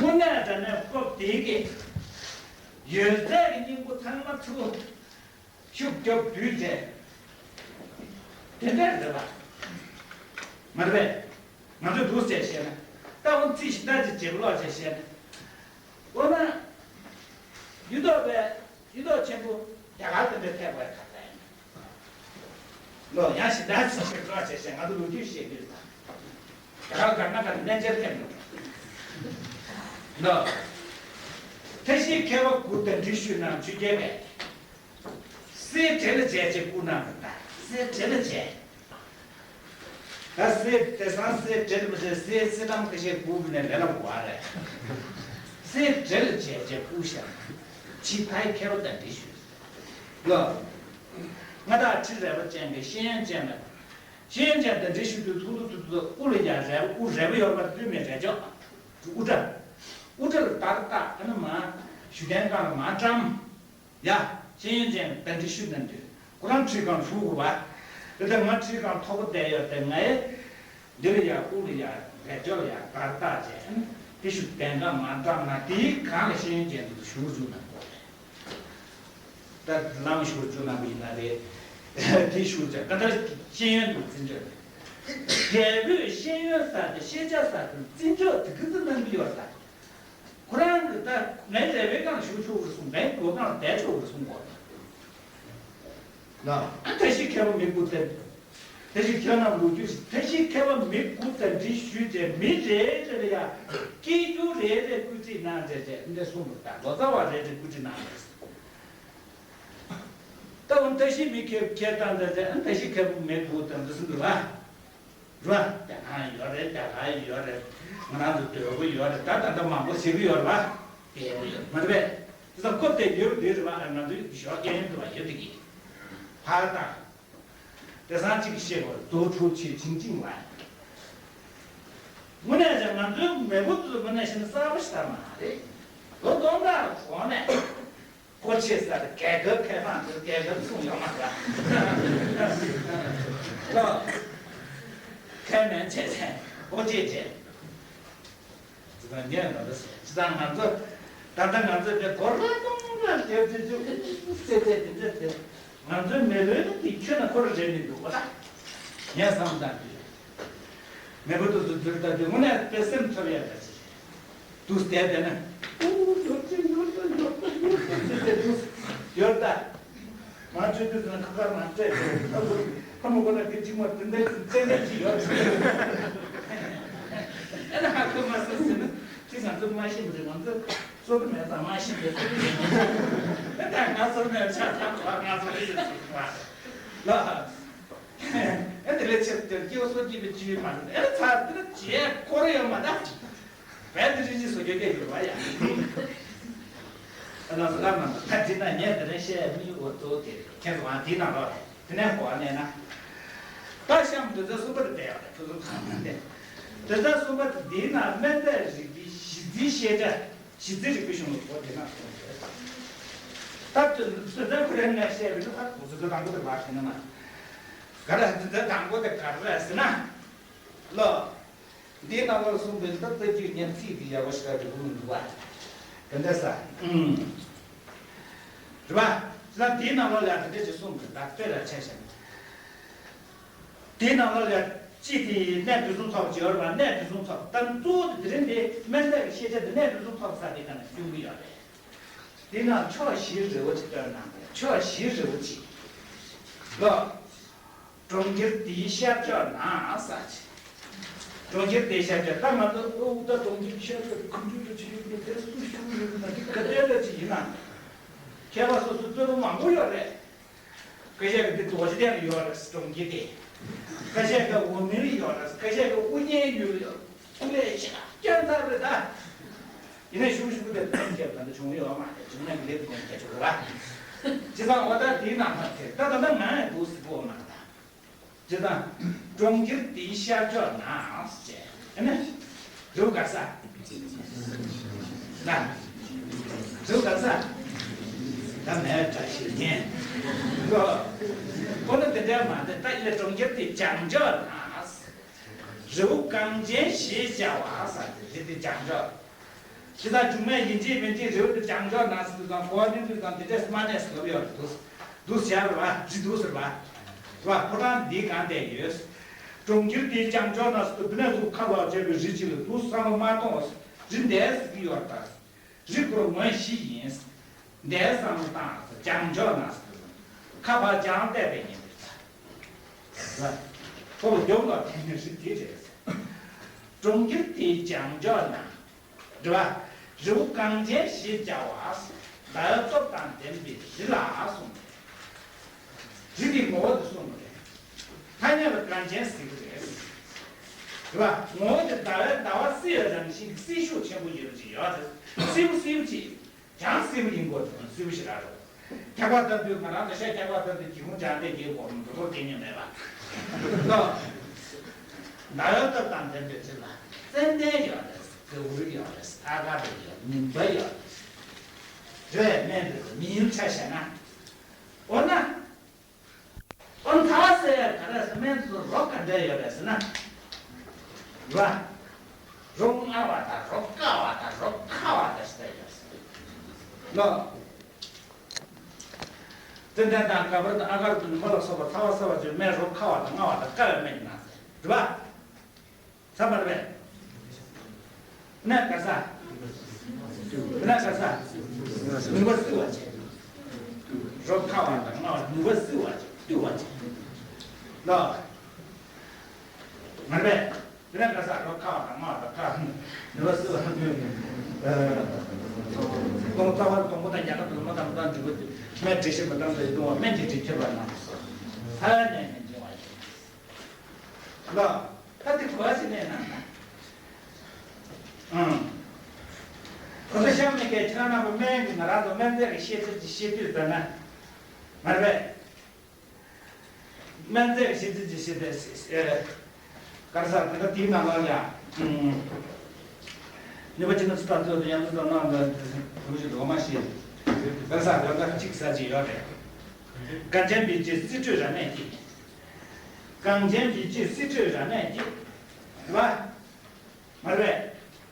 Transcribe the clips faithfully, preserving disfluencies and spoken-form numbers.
དངོས་གནས་དྲང་གནས་སྐབས་དེའི་གི་ཡོད་ཚད་ཀྱི་སྙིང་པོ་ཚང་མ་ཚུར་ཤུགས་རྒྱབ་བསྡུས་བྱས། དེ་འདྲ་རེད་པ། མ་རེད་པས། ང་ཚོས་འདུག་ཟེར་བཤད་ན། ད་འོ་ཚིག་ཞིབ་ཕྲ་ཅིག་བརྗེ་པོ་ཀློག་བྱས་བཤད་ན། འོ་ན། གཡུ་ཐོག་པས་གཡུ་ཐོག་ཆེན་པོ་རྒྱ་གར་དེ་འདྲ་ཐེག་པའི་ཁ་ཚ་ཡིན། ལོ་ཡང་ཞིབ་ཕྲ་ཅིག་བཤད་ཀློག་བྱས་བཤད། ང་ཚོ་ལོ་རྒྱུས་བཤད་རྒྱུ་དང་། རྒྱ་གར་གར་ན་གར་གནས་མཇལ་ཐེབས་ཡོད། ལོ། བཀྲ་ཤིས་མཁས་པ་དགུ་གདན་འདྲེན་ཞུས་གནང་ཆོས་རྒྱལ་བས། གསེར་བྲེ་ལ་བྱས་བྱས་བསྐུར་གནང་བ་དང་། གསེར་བྲེ་ལ་བྱས། ད་གསེར་དེང་སང་གསེར་བྲེ་ལ་མ་བྱས་གསེར་གསེར་ལམ་ཁ་ཤས་བསྐུར་བ་ནས་ལས་སླ་པོ་རེད། གསེར་བྲེ་ལ་བྱས་བྱས་བསྐུར་ཤག་ཕྱི་ཕའི་མཁས་པ་དང་འདྲི་ཞུས། ལོ། མངའ་བདག་ཁྲི་རལ་པ་ཅན་གྱི་ཤེས་ཡོན་ཅན་ལ། ཤེས་ཡོན་ཅན་དང་འདྲི་ཞུ་དུས་ཐུག་ཐུག་ཐུག་ཐུག་དབུ་ལ་ཡ་རལ་པ། དབུ་རལ་པ་ཡོད་པ་སྟོད་སྨད་རལ་ལྕོག་དབུ་སྐྲ། དབུ་སྐྲ་ལ་དར་བཏགས། ཨ་ནི་མ། བཞུགས་གདན་སྒང་ལ་མ་བཀྲམ། ཡ། ཤེས་ཡོན་ཅན་གདན་འདྲེན་ཞུས་གནང་དུས་ཁོ་རང་ཁྲི་སྒང་བཞུགས་དགོས་པ། དེ་ལྟར་ང་ཁྲི་སྒང་མཐོ་པོ་བསྡད་ཡོད་དེ། ངས་འདི་ལ་ཡ་དབུ་ལ་ཡ་རལ་ལྕོག་ལ་ཡ་དར་བཏགས་བྱས། དེ་བཞུགས་གདན་སྒང་མ་བཀྲམ་ན་དེའི་སྒང་ལ་ཤེས་ཡོན་ཅན་དུ་བཞུགས་བཅུག་གནང་དགོས་རེད། ད་ལམ་བཞུགས་བཅུག་གནང་བ་ཡིན་ན་རེད། དེ་བཞུགས་བྱས་ག་འདྲ་ཤེས་ཡོན་དུ་བརྩི་འཇོག་རེད། རྒྱལ་པོས་ཤེས་ཡོན་ཟེར་དེ་ཤེས་བྱ་ཟེར་དེ་བརྩི་འཇོག་དེ་ག་ཚོད་གནང་གི་ཡོད་ཟེར། ཁོ་རང་གིས་ད་ངའི་རལ་པའི་སྒང་བཞུགས་ཆོག་གི་རེད་གསུངས། ངའི་སྒོ་སྒང་བསྡད་ཆོག་གི་རེད་གསུངས་པ། ན། བཀྲ་ཤིས་མཁས་པ་མི་དགུ་གདན། བཀྲ་ཤིས་ཁྱོད་རྣམས་ལོ་རྒྱུས་ཤིག་བཀྲ་ཤིས་མཁས་པ་མི་དགུ་གདན་འདྲེན་ཞུས་བྱས། མི་རེ་རེ་ལ་ཡ་སྐྱེས་རྒྱུ་རེ་རེ་བཀོད་སྒྲིག་གནང་བྱས་བྱས་འདི་འདྲ་གསུངས་པ་དང་། ལོ་ཙཱ་བ་རེ་རེ་བཀོད་སྒྲིག་གནང་བྱས། ད་འོ་བཀྲ་ཤིས་མི་མཁས་ཁྱེར་བཏང་བྱས་བྱས། བཀྲ་ཤིས་མཁས་པ་མི་དགུ་གདན་འདི་གསུངས་འདུག་ལ། རེད་པ། རྒྱ་ནག་ཡོད་རེད། རྒྱ་གར་ཡོད་རེད། ང་རང་ཚོ་སྡོད་སྒོ་ཡོད་རེད། ད་ད་ལྟ་མང་པོ་བྱེད་ཀྱི་ཡོད་རེད་པ། སྐད་ཡོད་མ་རེད་པས། དེ་ཚོ་སྐོར་དེ་ཡོད་རེད་པ། ང་ཚོའི་ཞོགས་སྐད་ཡོད་འདུག་པ། ཡོད་དེ་གི་ཕར་ད། དེང་སང་གཅིག་བཤད་པ་རྡོ་གྲུ་ཆེ་ཆིང་ཆིང་ལ། དངོས་གནས་ཀྱང་ང་ཚོའི་མེས་པོ་ཚོ་དངོས་གནས་བཤད་ན་གསར་པ་ཞིག་ད་མ་རེད། ལོ་སྟོང་ཕྲག་གོང་ནས། སྒོ་ཕྱེ་ས་དེ་རྒྱལ་ཁབ་ཁེ་ཕན་དེ། རྒྱལ་ཁབ་གསུངས་ཡོད་མ་རེད་ལ། ལོ། ཁེ་ཕན་བྱས་ཚེ་སྒོ་ཕྱེ་བྱས། དེ་དང་ངས་ལ་ལ་ཟེར། དེ་དང་ང་ཚོ་ད་ལྟ་ང་ཚོ་དེ་སྒོ་ར་སྟོང་ར་རྒྱབ་ཅིག་ཅིག་ཟེར་ཚེ་དེ་འདྲ་དེ། ང་ཚོའི་མེས་པོའི་དེ་ཁྱོད་ན་ཁོ་ར་རེད་མི་འདུག་གོ་ད། ངས་བསམ་བཏང་དུས། མེས་པོ་དེ་ཚོ་འདིར་ལྟ་དུས་དངོས་གནས་དཔེ་སེམས་ཚོར་ཡ་འདྲ་ཅིག་རེད། དུས་དེ་བསྡད་ན། ཨུ་ཡོད་ཅིག་ཡོད་ཅིག་ཡོད་ཅིག་ཡོད་ཅིག་ཟེར་དུས་ཡོད་ད། ང་ཚོའི་དུས་ཚོད་ཁ་ཁ་མ་སྤྲད་ཁ་མོ་ཁོ་ན་དེ་གཅིག་མ་དེ་འདྲ་ཅིག་བཙན་འདྲ་ཅིག་ཡོད་ཅིག་ཨ་ན་ཧ་གོ་མ་སོང་ཟེར་ན་དེ་ང་ཚོ་མ་ཤེས་པ་རེད། ང་ཚོ་སོ་དུ་མེད་ཙང་མ་ཤེས་པའི་སོ་དུ་མེད་ཙང་ད་ང་ཚོ་མེད་ཆ་ཐག་གོ་ང་ཚོ་ཤེས་སོང་བ་ལ། ཨ་དེ་ལས་ཆེར་དེར་སྐྱེ་བོ་སོ་སྐྱེ་བའི་ཆུའི་མ་རེད། ཨེ་ཚ་དེ་ལ་བྱེད་ཁོ་རེ་ཡོད་མ་ད། བས་དེ་རིགས་ཀྱི་བཟོ་རྒྱུ་སྐད་ཡོད་པ་ཡ། ཨ་ལ་ལ་མ་ད་དེ་ན་ངས་དེ་རིང་བཤད་མི་འོ་ཚོ་དེ་རེད། ཁྱེད་ཚོ་ང་དེའི་ནང་ལོགས་རེད། དེ་ནས་གོ་བ་ལེན་ན། ད་གཤམ་དོན་ཚན་གསུམ་པ་དེ་བལྟས་ཡོད་རེད། ཁྱོད་ཚོ་ཚང་མ་ནས། དོན་ཚན་གསུམ་པ་དེ་འདིའི་ནང་སྨན་རྫས་རིག་པའི་གཞི་རྩའི་ཤེས་བྱ། གཞི་རྩའི་རིག་པའི་གཞུང་ལུགས་སྐོར་དེ་ནང་གསུངས་ཡོད། ད་དོན་དོན་ཚན་ཁོ་རང་ངས་བཤད་པའི་ནང་ད་དོན་ཚན་དང་པོ་དེ་བར་ཞེ་ན་མ། ག་རེ་དོན་ཚན་དང་པོ་དེ་ག་རེ་ཟེར་ན། ལོ། འདིའི་ནང་ལ་གསུངས་པའི་ད་ལྟ་རྒྱུ་ཉན་ཚིག་དེ་ཡག་པོ་ཞིག་ག་འགྲིག་གི་མི་འདུག་བ། དེ་འདྲ་ས། ཨུམ། རེད་པ། ད་འདིའི་ནང་ལ་ཡང་དེ་འདྲ་ཞིག་གསུངས་འདུག་ད་དཔེ་ལ་ཆ་བཞག་ན། དེའི་ནང་ལ་ཡང་གཅིག་དེ་གནས་འདུས་གསུམ་ཐོབ་ཅིག་ཡོད་རེད་པ། གནས་འདུས་གསུམ་ཐོབ། ད་གཙོ་བོ་དེ་དེ་རིང་འདི་སྨན་རྫས་ཀྱི་ཤེས་བྱ་དེ་གནས་འདུས་གསུམ་ཐོབ་ས་དེ་ག་ནས་སྐྱོན་གྱི་ཡོད་རེད། དེ་ནང་ཕྱོགས་བཞིའི་རི་བོ་ཅིག་སྟོན་གནང་བ་རེད། ཕྱོགས་བཞིའི་རི་བོ་ཅིག་ལོ། གྲོང་ཁྱེར་འདིའི་ཤར་ཕྱོགས་ན་ཟེར་ཅིག་གྲོང་ཁྱེར་འདིའི་ཤར་ཕྱོགས། ད་ང་ཚོ་ཨོ་ད་གྲོང་ཁྱེར་ཤར་ཕྱོགས་ཀྱི་ཁུ་ཆུ་ལ་ཆུ་ཡོད་ནི་དེ་སུ་ཞུ་ཡོད་ན་དེ་ག་དེ་ལ་ཅིག་ཡིན་ན། མཁས་པ་སོ་སོའི་རྩོད་པ་མང་པོ་ཡོད་རེད། ཁ་ཤས་ཀྱི་འདི་རྡོ་རྗེ་གདན་ལ་ཡོད་རེད་གྲོང་ཁྱེར་དེ། ཁ་ཤས་ཀྱི་འོག་མིན་ལ་ཡོད་རེད། ཁ་ཤས་ཀྱི་དབུ་བརྙེས་ཡུལ་ལ་ཡོད། ཀུན་ལས་ཤ་སྐྱོན་ཚར་རེད་ད། ཡིན་ན་ཤུགས་ཤུགས་དེ་ཐམས་ཅད་ད་ལྟ་བྱུང་ཡོད་མ་རེད། བྱུང་ན་ལེགས་ཀྱང་སྐད་ཆ་རེད་བ། བྱས་ཙང་འོ་ད་དེའི་ནང་ལ་དེ་ད་ད་ལྟ་ང་ཡང་འདུག་སྲིད་པོ་མ་རེད་ད། བྱས་ཙང་གྲོང་ཁྱེར་དེའི་ཤར་ཕྱོགས་ན་ཟེར་ཨ་ནི་རི་བོ་ག་ས། ན། རི་བོ་ག་ས། ད་མེད་བཀྲ་ཤིས་ཉེ། ཁོ་ན་དེ་འདྲ་མ་རེད་ད། ཡིན་ན་གྲོང་ཁྱེར་དེའི་བྱང་ཕྱོགས་ན་ཟེར། རི་བོ་གངས་ཅན་ཞེས་བྱ་བ་ཟེར་དེ་རི་དེ་བྱང་ཕྱོགས། ཇི་ལྟར་འབྱུང་གནས་ཡིན་གཅིག་མིན་གཅིག་རི་བོ་དེ་བྱང་ཕྱོགས་ན་ཟེར་དུས་ཙང་གོ་བ་ཉན་དུས་ཙང་དེ་འདྲས་སྨྲ་གནས་སུ་ལབ་ཡོད་རེད་འདུག་འདུག་བྱ་རེད་བ། རི་འདུག་ཟེར་བ། རེད་བ། ཕོ་བྲང་འདིའི་སྒང་བསྡད་ཡོད། གྲོང་ཁྱེར་དེའི་བྱང་ཕྱོགས་ན་ཟེར་དུས་འདི་ནས་ཚུར་ཁ་ལོག་བྱས་པའི་རི་གཅིག་ལ་འདུག་བསམ་བློ་མ་གཏོང་། རི་འདས་ཟེར་གྱི་ཡོད་རེད་ད། རི་སྐོར་ངོས་བཞི་ཡིན། འདས་བསམ་བློ་བཏང་། བྱང་ཕྱོགས་ན་ཟེར་དུས་ཁ་བ་བྱང་བལྟས་པའི་ཉིན་དེ་ད། ཁོ་བོ་མགྱོགས་ལ་དེ་ནི་རི་དེ་རེད། གྲོང་ཁྱེར་དེའི་བྱང་ཕྱོགས་ན། རེད་བ། རི་བོ་གངས་ཅན་ཞེས་བྱ་བ། ཟླ་བའི་སྟོབས་དང་ལྡན་པའི་རི་ལ་གསུངས་ཏེ། རི་དེའི་ངོ་བོ་དེ་གསུངས་པ་རེད། ཐ་སྙད་ལ་གངས་ཅན་ཟེར་གྱི་རེད། རེད་བ། ངོ་བོ་དེ་ཟླ་བའི་ཟླ་བ་བསིལ་བའི་རང་བཞིན་གྱི་བསིལ་ཤུགས་ཆེན་པོ་ཡོད་པ་ཅིག་ཡོད་རེད། བསིལ་པོ་བསིལ་པོ་ཅིག་ཡང་བསིལ་པོ་ཡིན་དགོས་དོན་བསིལ་པོ་ཞེ་དྲག་རེད། རྒྱག་པ་ལྟ་དུས་ང་རང་ཚོ་ཤ་རྒྱག་པ་ལྟ་དུས་གྱི་ཧུང་ཅང་ཏེ་གྱི་གོ་མི་འགྲོ་ཐུབ་ཀྱི་ཉེ་མེད་པ། ལོ། ཟླ་བའི་སྟོབས་དང་ལྡན་པའི་ཚུལ་ལ་ཙན་དན་ཡོད་རེད། གའུ་རུ་ཡོད་རེད། ཨ་ག་རུ་ཡོད། ནིམ་པ་ཡོད་རེད། རེད། སྨན་དུ་མི་ཡུལ་ཆ་བཞག་ན། འོ་ན། ཨོ་ན་ཚ་བ་སེལ་ཡ་ག་རེ་ཟེར། སྨན་དུ་རོ་ག་འདྲ་ཡོད་རེད་ཟེར་ན། རེད་བ། རོ་མངར་བ་དང་རོ་བསྐ་བ་དང་རོ་ཁ་བ་དང་ཞེས་ཡོད་ཟེར། ལོ། ཙན་དན་དང་ག་བུར་དང་ཨ་གར་དང་ནུམ་བ་ལ་སོགས་པ་ཚ་བ་སེལ་བར་བྱེད་སྨན་རོ་ཁ་བ་དང་མངར་བ་དང་བསྐ་བའི་སྨན་གྱི་ནང་ཟེར། རེད་བ། ཚ་མ་རེད་པས། སྨན་ག་ས། སྨན་ག་ས། ནུམ་བ་བསིལ་བ་བྱེད། རོ་ཁ་བ་དང་མངར་བ་ནུམ་བ་བསིལ་བ་བྱེད། བསྟུལ་བ་བྱེད། ལོ། མ་རེད་པས། དེ་ནས་ག་ས་རོ་ཁ་བ་དང་མངར་བ་དང་ཁ་ནུ་བ་བསིལ་བ་དང་ནུ། ལོང་རྩ་བ་དང་པོ་དང་ཡ་ག་དང་མ་དང་མ་དང་འབྲུ་བ་དེ་སྨན་འདྲེས་ཤིང་མི་གཏང་དུ་བཏུང་བ་སྨན་གྱི་དྲི་ཁྱེར་བ་རྣམས་སོ། ལྷ་ནས་ནི་འབྱུང་བ་ཡིན། ལ། ད་དེ་གོ་བ་ཞིག་ནས་ན། ཨང་། ཁོ་ཚོ་གཤམ་ནས་ཀྱི་ཁྱེད་རང་རྣམ་པ་སྨན་གྱི་ང་རང་ཚོ་སྨན་རྫས་ཀྱི་ཤེས་ཚུལ་གྱི་ཤེས་དུས་ལྟར་ན། མ་རེད་པས། སྨན་རྫས་ཀྱི་ཤེས་ཚུལ་གྱི་ཤེས་དུས་ཨེ། ག་རེ་ཟེར་དེ་ལྟ་དེའི་ནང་ལ་ཡང་། ནུས་པ་ཅན་ཚོ་ལྟ་ཚོད་དུ་ཡང་ཚོ་ལྟ་ན་ལ་དུ་ཞིག་ལོ་མ་ཤེས། ག་རེ་ཟེར་ཡང་ཁ་གཅིག་ཟ་ཅིག་ཡོད་རེད། གངས་ཅན་པའི་རྗེ་སྲིད་ཁྲོད་རབ་གནས་ཀྱི། གངས་ཅན་པའི་རྗེ་སྲིད་ཁྲོད་རབ་གནས་ཀྱི། རེད་པ། མ་རེད་པས།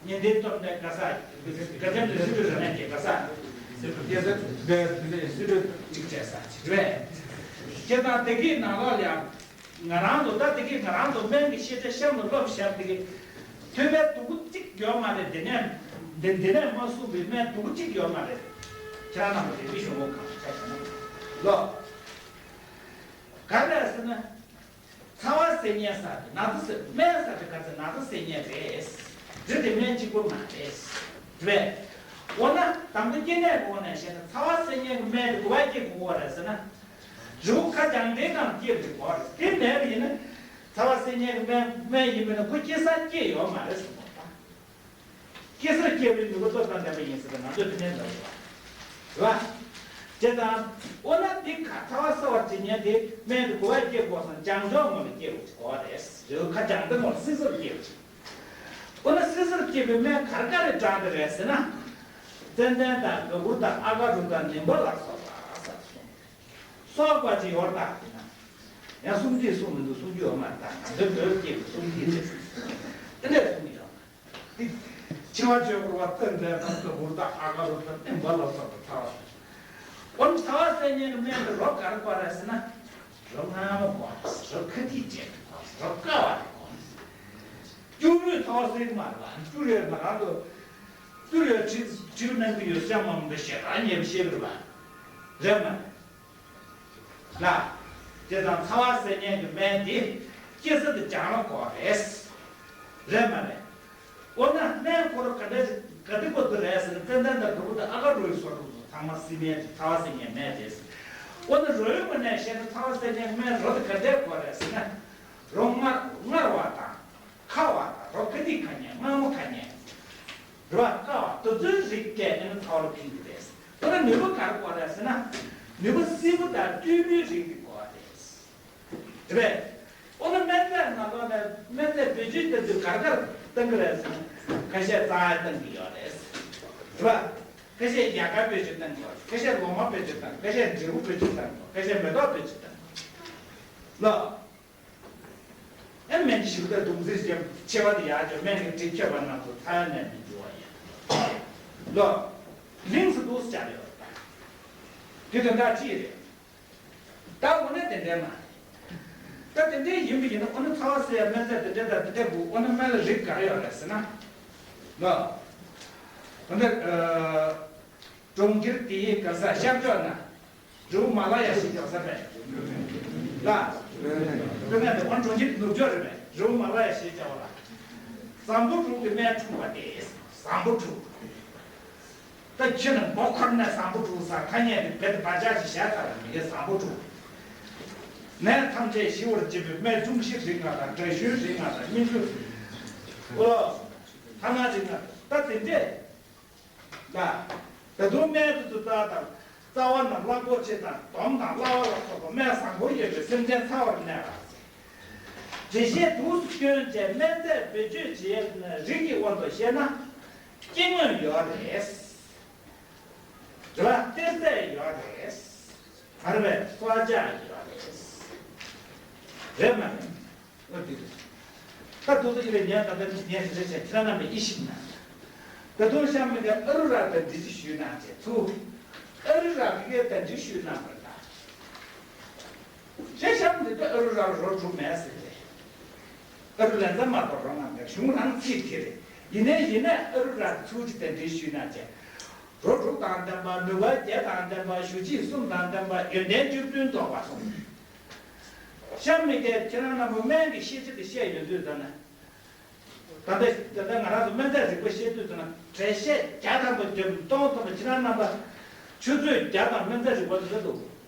ཉན་ཐོས་སྟོབས་ལྡན་ག་ས། གངས་ཅན་པའི་སྲིད་ཁྲོད་རབ་གནས་ཀྱི་ག་ས། སྐྱེ་ས་འདི་འདི་སྲིད་ཁྲོད་གཅིག་བྱས་ས་ཅིག་རེད། སྐྱེ་དང་དེ་གའི་ནང་ལོགས་ལ་ཡང་། ང་རང་ཚོ་ད་དེ་གའི་ང་རང་ཚོ་སྨན་གྱི་ཤེས་བྱ་གཤམ་ལ་སློབ་བཞག་དེ་གའི་ཐོས་པའི་སྡོང་པོ་གཅིག་ཡོད་མ་རེད། དེ་ནས་དེ་དེ་ནས་མ་གསུངས་པའི་སྨན་སྡོང་པོ་གཅིག་ཡོད་མ་རེད། ཁྱེད་རང་རྣམ་པ་དེ་མི་ཤོང་བོ་གང་ཆ་བྱུང་ལོ། ག་རེ་ཟེར་ན། ཚ་བ་སེལ་མཁན་ཟེར་དེ་ན་ཚ་སེལ་སྨན་ཟེར་དེ་ག་ཚོད་ན་ཚ་སེལ་མཁན་རེད། རི་དེ་སྨན་གཅིག་པོ་མ་རེད། རེད། འོ་ན་དང་པོ་སྐྱེ་གནས་ཀྱི་འོག་ནས་བཤད་ན་ཚ་བ་སེལ་མཁན་གྱི་སྨན་དེ་ག་པར་སྐྱེ་དགོས་རེད་ཟེར་ན། རི་བོ་ཁ་རྒྱང་འདྲེན་ནང་སྐྱེ་དགོས་རེད། དེ་མེད་པ་ཡིན་ན་ཚ་བ་སེལ་མཁན་གྱི་སྨན་སྨན་ཡིན་པས་ན་ཁོ་སྐྱེ་སར་སྐྱེ་ཡོད་མ་རེད་ཟེར་བ་དང་། སྐྱེ་སར་སྐྱེ་བའི་ནུས་པ་སྟོབས་དང་ལྡན་པ་ཡིན་ཟེར་བ་ང་ཚོས་དེ་ནས་ལབ་དགོས་པ་རེད་བ། བྱས་ཙང་། འོ་ན་འདི་ག་ཚ་བ་སེལ་བར་བྱེད་མཁན་དེ་སྨན་དེ་ག་པར་སྐྱེ་དགོས་སམ། བྱང་ཕྱོགས་ངོས་ལ་སྐྱེ་དགོས་ཀྱི་གོ་བ་རེད། རི་བོ་ཁ་བྱང་དེ་ངོས་ལ་བསིལ་སར་སྐྱེ་དགོས་ཀྱི། འོ་ན་བསིལ་སར་སྐྱེ་བའི་སྨན་ག་རེ་ག་རེ་དྲག་གི་རེད་ཟེར་ན། ཙན་དན་དང་ག་བུར་དང་ཨ་ག་རུ་དང་ནིམ་པ་ལ་སོགས་པ་ཟེར་གསུངས། སོགས་པ་ཅིག་ཡོད་ད་ཟེར་ན། ཡང་གསུམ་བརྩིས་གསུངས་མི་འདུག་གསུང་རྒྱུ་ཡོད་མ་རེད་ད། ང་ཚོའི་བོད་སྐད་ཀྱི་གསུང་རྒྱུ་རེད། དེ་འདྲས་གསུང་གི་ཡོད་མ་རེད། འཆི་བ་གཅོད་དགོས་པ་ཙན་དན་དང་ག་བུར་དང་ཨ་ག་རུ་དང་ནིམ་པ་ལ་སོགས་པ་ཚ་བ། འོ་ན་ཚ་བ་སེལ་མཁན་གྱི་སྨན་དེ་རོ་ག་རེ་དགོས་རེད་ཟེར་ན། རོ་མངར་མོ་དགོས་རེད། རོ་ཁ་ཐིག་ཅན་དགོས་རེད། རོ་བསྐ་བ་དེ་དགོས་རེད། སྐྱུར་མོས་ཚ་བ་སེལ་གྱི་མ་རེད་པ། སྐྱུར་ཡོད་ང་རང་ཚོ། སྐྱུར་ཡོད་ཁྲིག་ཁྲིག་གནང་གི་ཡོད་སེམས་མ་མི་འདྲ་ཞེ་དྲག་ཉེ་བ་ཤེས་གི་རེད་པ། རེད་མ་རེད། ལ། དེ་དང་ཚ་བ་སེལ་མཁན་གྱི་སྨན་དེ་སྐྱེ་ས་དེ་བྱང་ལ་དགོས་རེད། རེད་མ་རེད། འོ་ན་སྨན་ཁོ་རང་ག་འདྲ་ག་དེ་དགོས་འདུག་རེད་ཟེར་ན་ཙན་དན་དང་ག་བུར་དང་ཨ་ག་རུའི་སོགས་དེ་ཚོ་ཚང་མ་བསིལ་སྨན་དེ་ཚ་བ་སེལ་མཁན་སྨན་རེད། འོ་ན་རོའི་ངོས་ནས་བཤད་ན་ཚ་བ་སེལ་མཁན་སྨན་རོ་དེ་ག་འདྲས་དགོས་རེད་ཟེར་ན། རོ་མངར་མངར་བ་དང་། ཁ་བ་དང་རོ་ཁ་ཐིག་ཁ་ཉན་མངར་མོ་ཁ་ཉན། རོ་བ་བསྐ་བ་དེ་ཚོའི་རིགས་གས་ཨེ་ནི་ཚ་བ་ལ་ཕན་གྱི་རེད། འོ་ན་ནུས་པ་ག་རེ་དགོས་རེད་ཟེར་ན། ནུས་པ་བསིལ་པོ་དང་སྐྱུར་མོའི་རིགས་དེ་དགོས་པ་རེད། རེད་པས། འོ་ན་སྨན་རྫས་ནང་ལོགས་ནས་སྨན་རྫས་བེད་སྤྱོད་བཏང་དུས་ག་རེ་ག་རེ་བཏང་གི་རེད་ཟེར་ན། ཁ་ཤས་རྩ་ཡ་བཏང་གི་ཡོད་རེད། རེད་པ། ཁ་ཤས་ཡལ་ག་བེད་སྤྱོད་བཏང་གི་ཡོད་རེད། ཁ་ཤས་ལོ་མ་བེད་སྤྱོད་བཏང་། ཁ་ཤས་འབྲས་བུ་བེད་སྤྱོད་བཏང་གི་ཡོད་རེད། ཁ་ཤས་མེ་ཏོག་བེད་སྤྱོད་བཏང་གི་ཡོད་རེད། ལོ། ཨེ་སྨན་གྱི་ཞིབ་ལྟ་དུང་རྩིས་ཀྱི་ཆེ་བ་དེ་ཡག་ཅོ་སྨན་གྱི་དྲི་ཁྱབ་པ་རྣམས་སུ་ཚ་ཡ་ནས་མི་འགྱུར་བ་ཡིན། ལོ། ལིང་སི་འདུག་སེ་བྱ་ཡོད་པ། དེ་དོན་དག་ཅི་རེད། ད་འོ་ན་དེ་འདྲ་མ་རེད། ད་དེ་འདྲ་ཡིན་པ་ཡིན་ན་འོ་ན་ཚ་བ་སེལ་ཡ་སྨན་རྫས་དེ་འདྲ་དང་དེ་འདྲ་དགོས། འོ་ན་སྨན་ལ་རིགས་ག་རེ་ཡོད་རེད་ཟེར་ན། ལོ། འོ་ན་ཨ། གྲོང་ཁྱེར་དེའི་ག་ས་ཤར་ཕྱོགས་ན། རི་བོ་མ་ལ་ཡ་ཞེས་བྱ་བ་ས་པས། ལ། དཔེར་ན་དེ་ཁོང་གྲོང་ཁྱེར་ནུབ་ཕྱོགས་རེད་པས། རི་བོ་མ་ལ་ཡ་ཞེས་བྱ་བ་ལ། བཟང་པོ་དྲུག་གི་སྨན་འཁྲུངས་པ་སྟེ། བཟང་པོ་དྲུག་ད་ཁྱེད་ནི་མགོ་འཁོར་ནས་བཟང་པོ་དྲུག་ཟེར་ཐ་སྙད་དེ་བེད་པ་ཅག་ཅིག་བཞག་ཚར་བ་མི་དགེ་བཟང་པོ་དྲུག་ནད་ཐམས་ཅད་ཞི་བར་བྱེད་པའི་སྨན་འབྱུང་བཞི་རིགས་ལྔ་དང་དྲག་ཤུལ་རིགས་ལྔ་དང་སྙིང་རུས། ཨོ། ཐ་ན་རིགས་ལྔ་ད་དེ་འདྲས། ལ། ད་དུང་སྨན་དུ་དུ་རྩ་དང་རྩ་བ་རྣམས་གླང་པོ་ཆེ་དང་དོམ་དང་གླ་བ་ལ་སོགས་པ་སྨན་བཟང་པོ་ཡོད་པའི་སེམས་ཅན་ཚ་བར་གནས་པ། འགྲེལ་བཤད་དུས་སུ་བསྐྱོན་བྱས་སྨན་རྫས་བེད་སྤྱོད་བྱེད་ཡུལ་རིགས་ཀྱི་དབང་དུ་བཤད་ན། སྐྱེ་དངོས་ཡོད་རེད། རེད་བ། གཏེར་རྫས་ཡོད་རེད། བར་བའི་སྲོག་ཆགས་ཡོད་རེད། རེད་མ་རེད། ཨོ་དེ་རེད། ད་དུ་དུ་ཡིན་པའི་ཉན་ད་ལྟ་ཉན་ཞིག་རེད་བྱས་ཁྱེད་རང་རྣམ་པས་ཡིད་ཞིབ་གནང་། ད་དུང་གཤམ་མི་དེ་ཨ་རུ་ར་དང་འབྲི་ཅི་ཞུས་གནང་བྱས་ཚུ། ཨ་རུ་ར་གི་གེ་དང་འབྲི་ཞུས་གནང་བར་གནང་། ཞེས་གཤམ་འདི་ལྟར་ཨ་རུ་ར་རོ་དྲུག་མེད་ཟེར་ཏེ། ཨ་རུ་ལན་ཙམ་མ་གཏོགས་རོ་ལྔ་མེད། གཞུང་རང་ཚིག་དེ་རེད། ཡིན་ནའི་ཡིན་ནའི་ཨ་རུ་ར་ཚུར་གཅིག་དང་འབྲི་ཞུས་གནང་བྱས། རོ་དྲུག་དང་ལྡན་པ། ནུས་པ་བརྒྱད་དང་ལྡན་པ། ཞུ་རྗེས་གསུམ་དང་ལྡན་པ། ཡོན་ཏན་བཅུ་བདུན་ཐོབ་པ་གསུངས། གཤམ་མི་དེ་ཁྱེད་རང་རྣམ་པ་སྨན་གྱི་ཤེས་བྱ་དེ་བཤད་ཡོང་དུས་ཙམ་ན། ད་ལྟ་ད་ལྟ་ང་རང་ཚོ་སྨན་རྫས་རིག་པ་བཤད་དུས་ཙམ་ན་འགྲེལ་བཤད་བརྒྱ་ཐམ་པ་བརྒྱབ་སྟོང་ཐམ་པ་ཁྱེད་རང་རྣམ་པ་ཆུ་ཚོད་བརྒྱ་དང་སྨན་རྫས་རིག་པ་ལ་རེད་འདུག་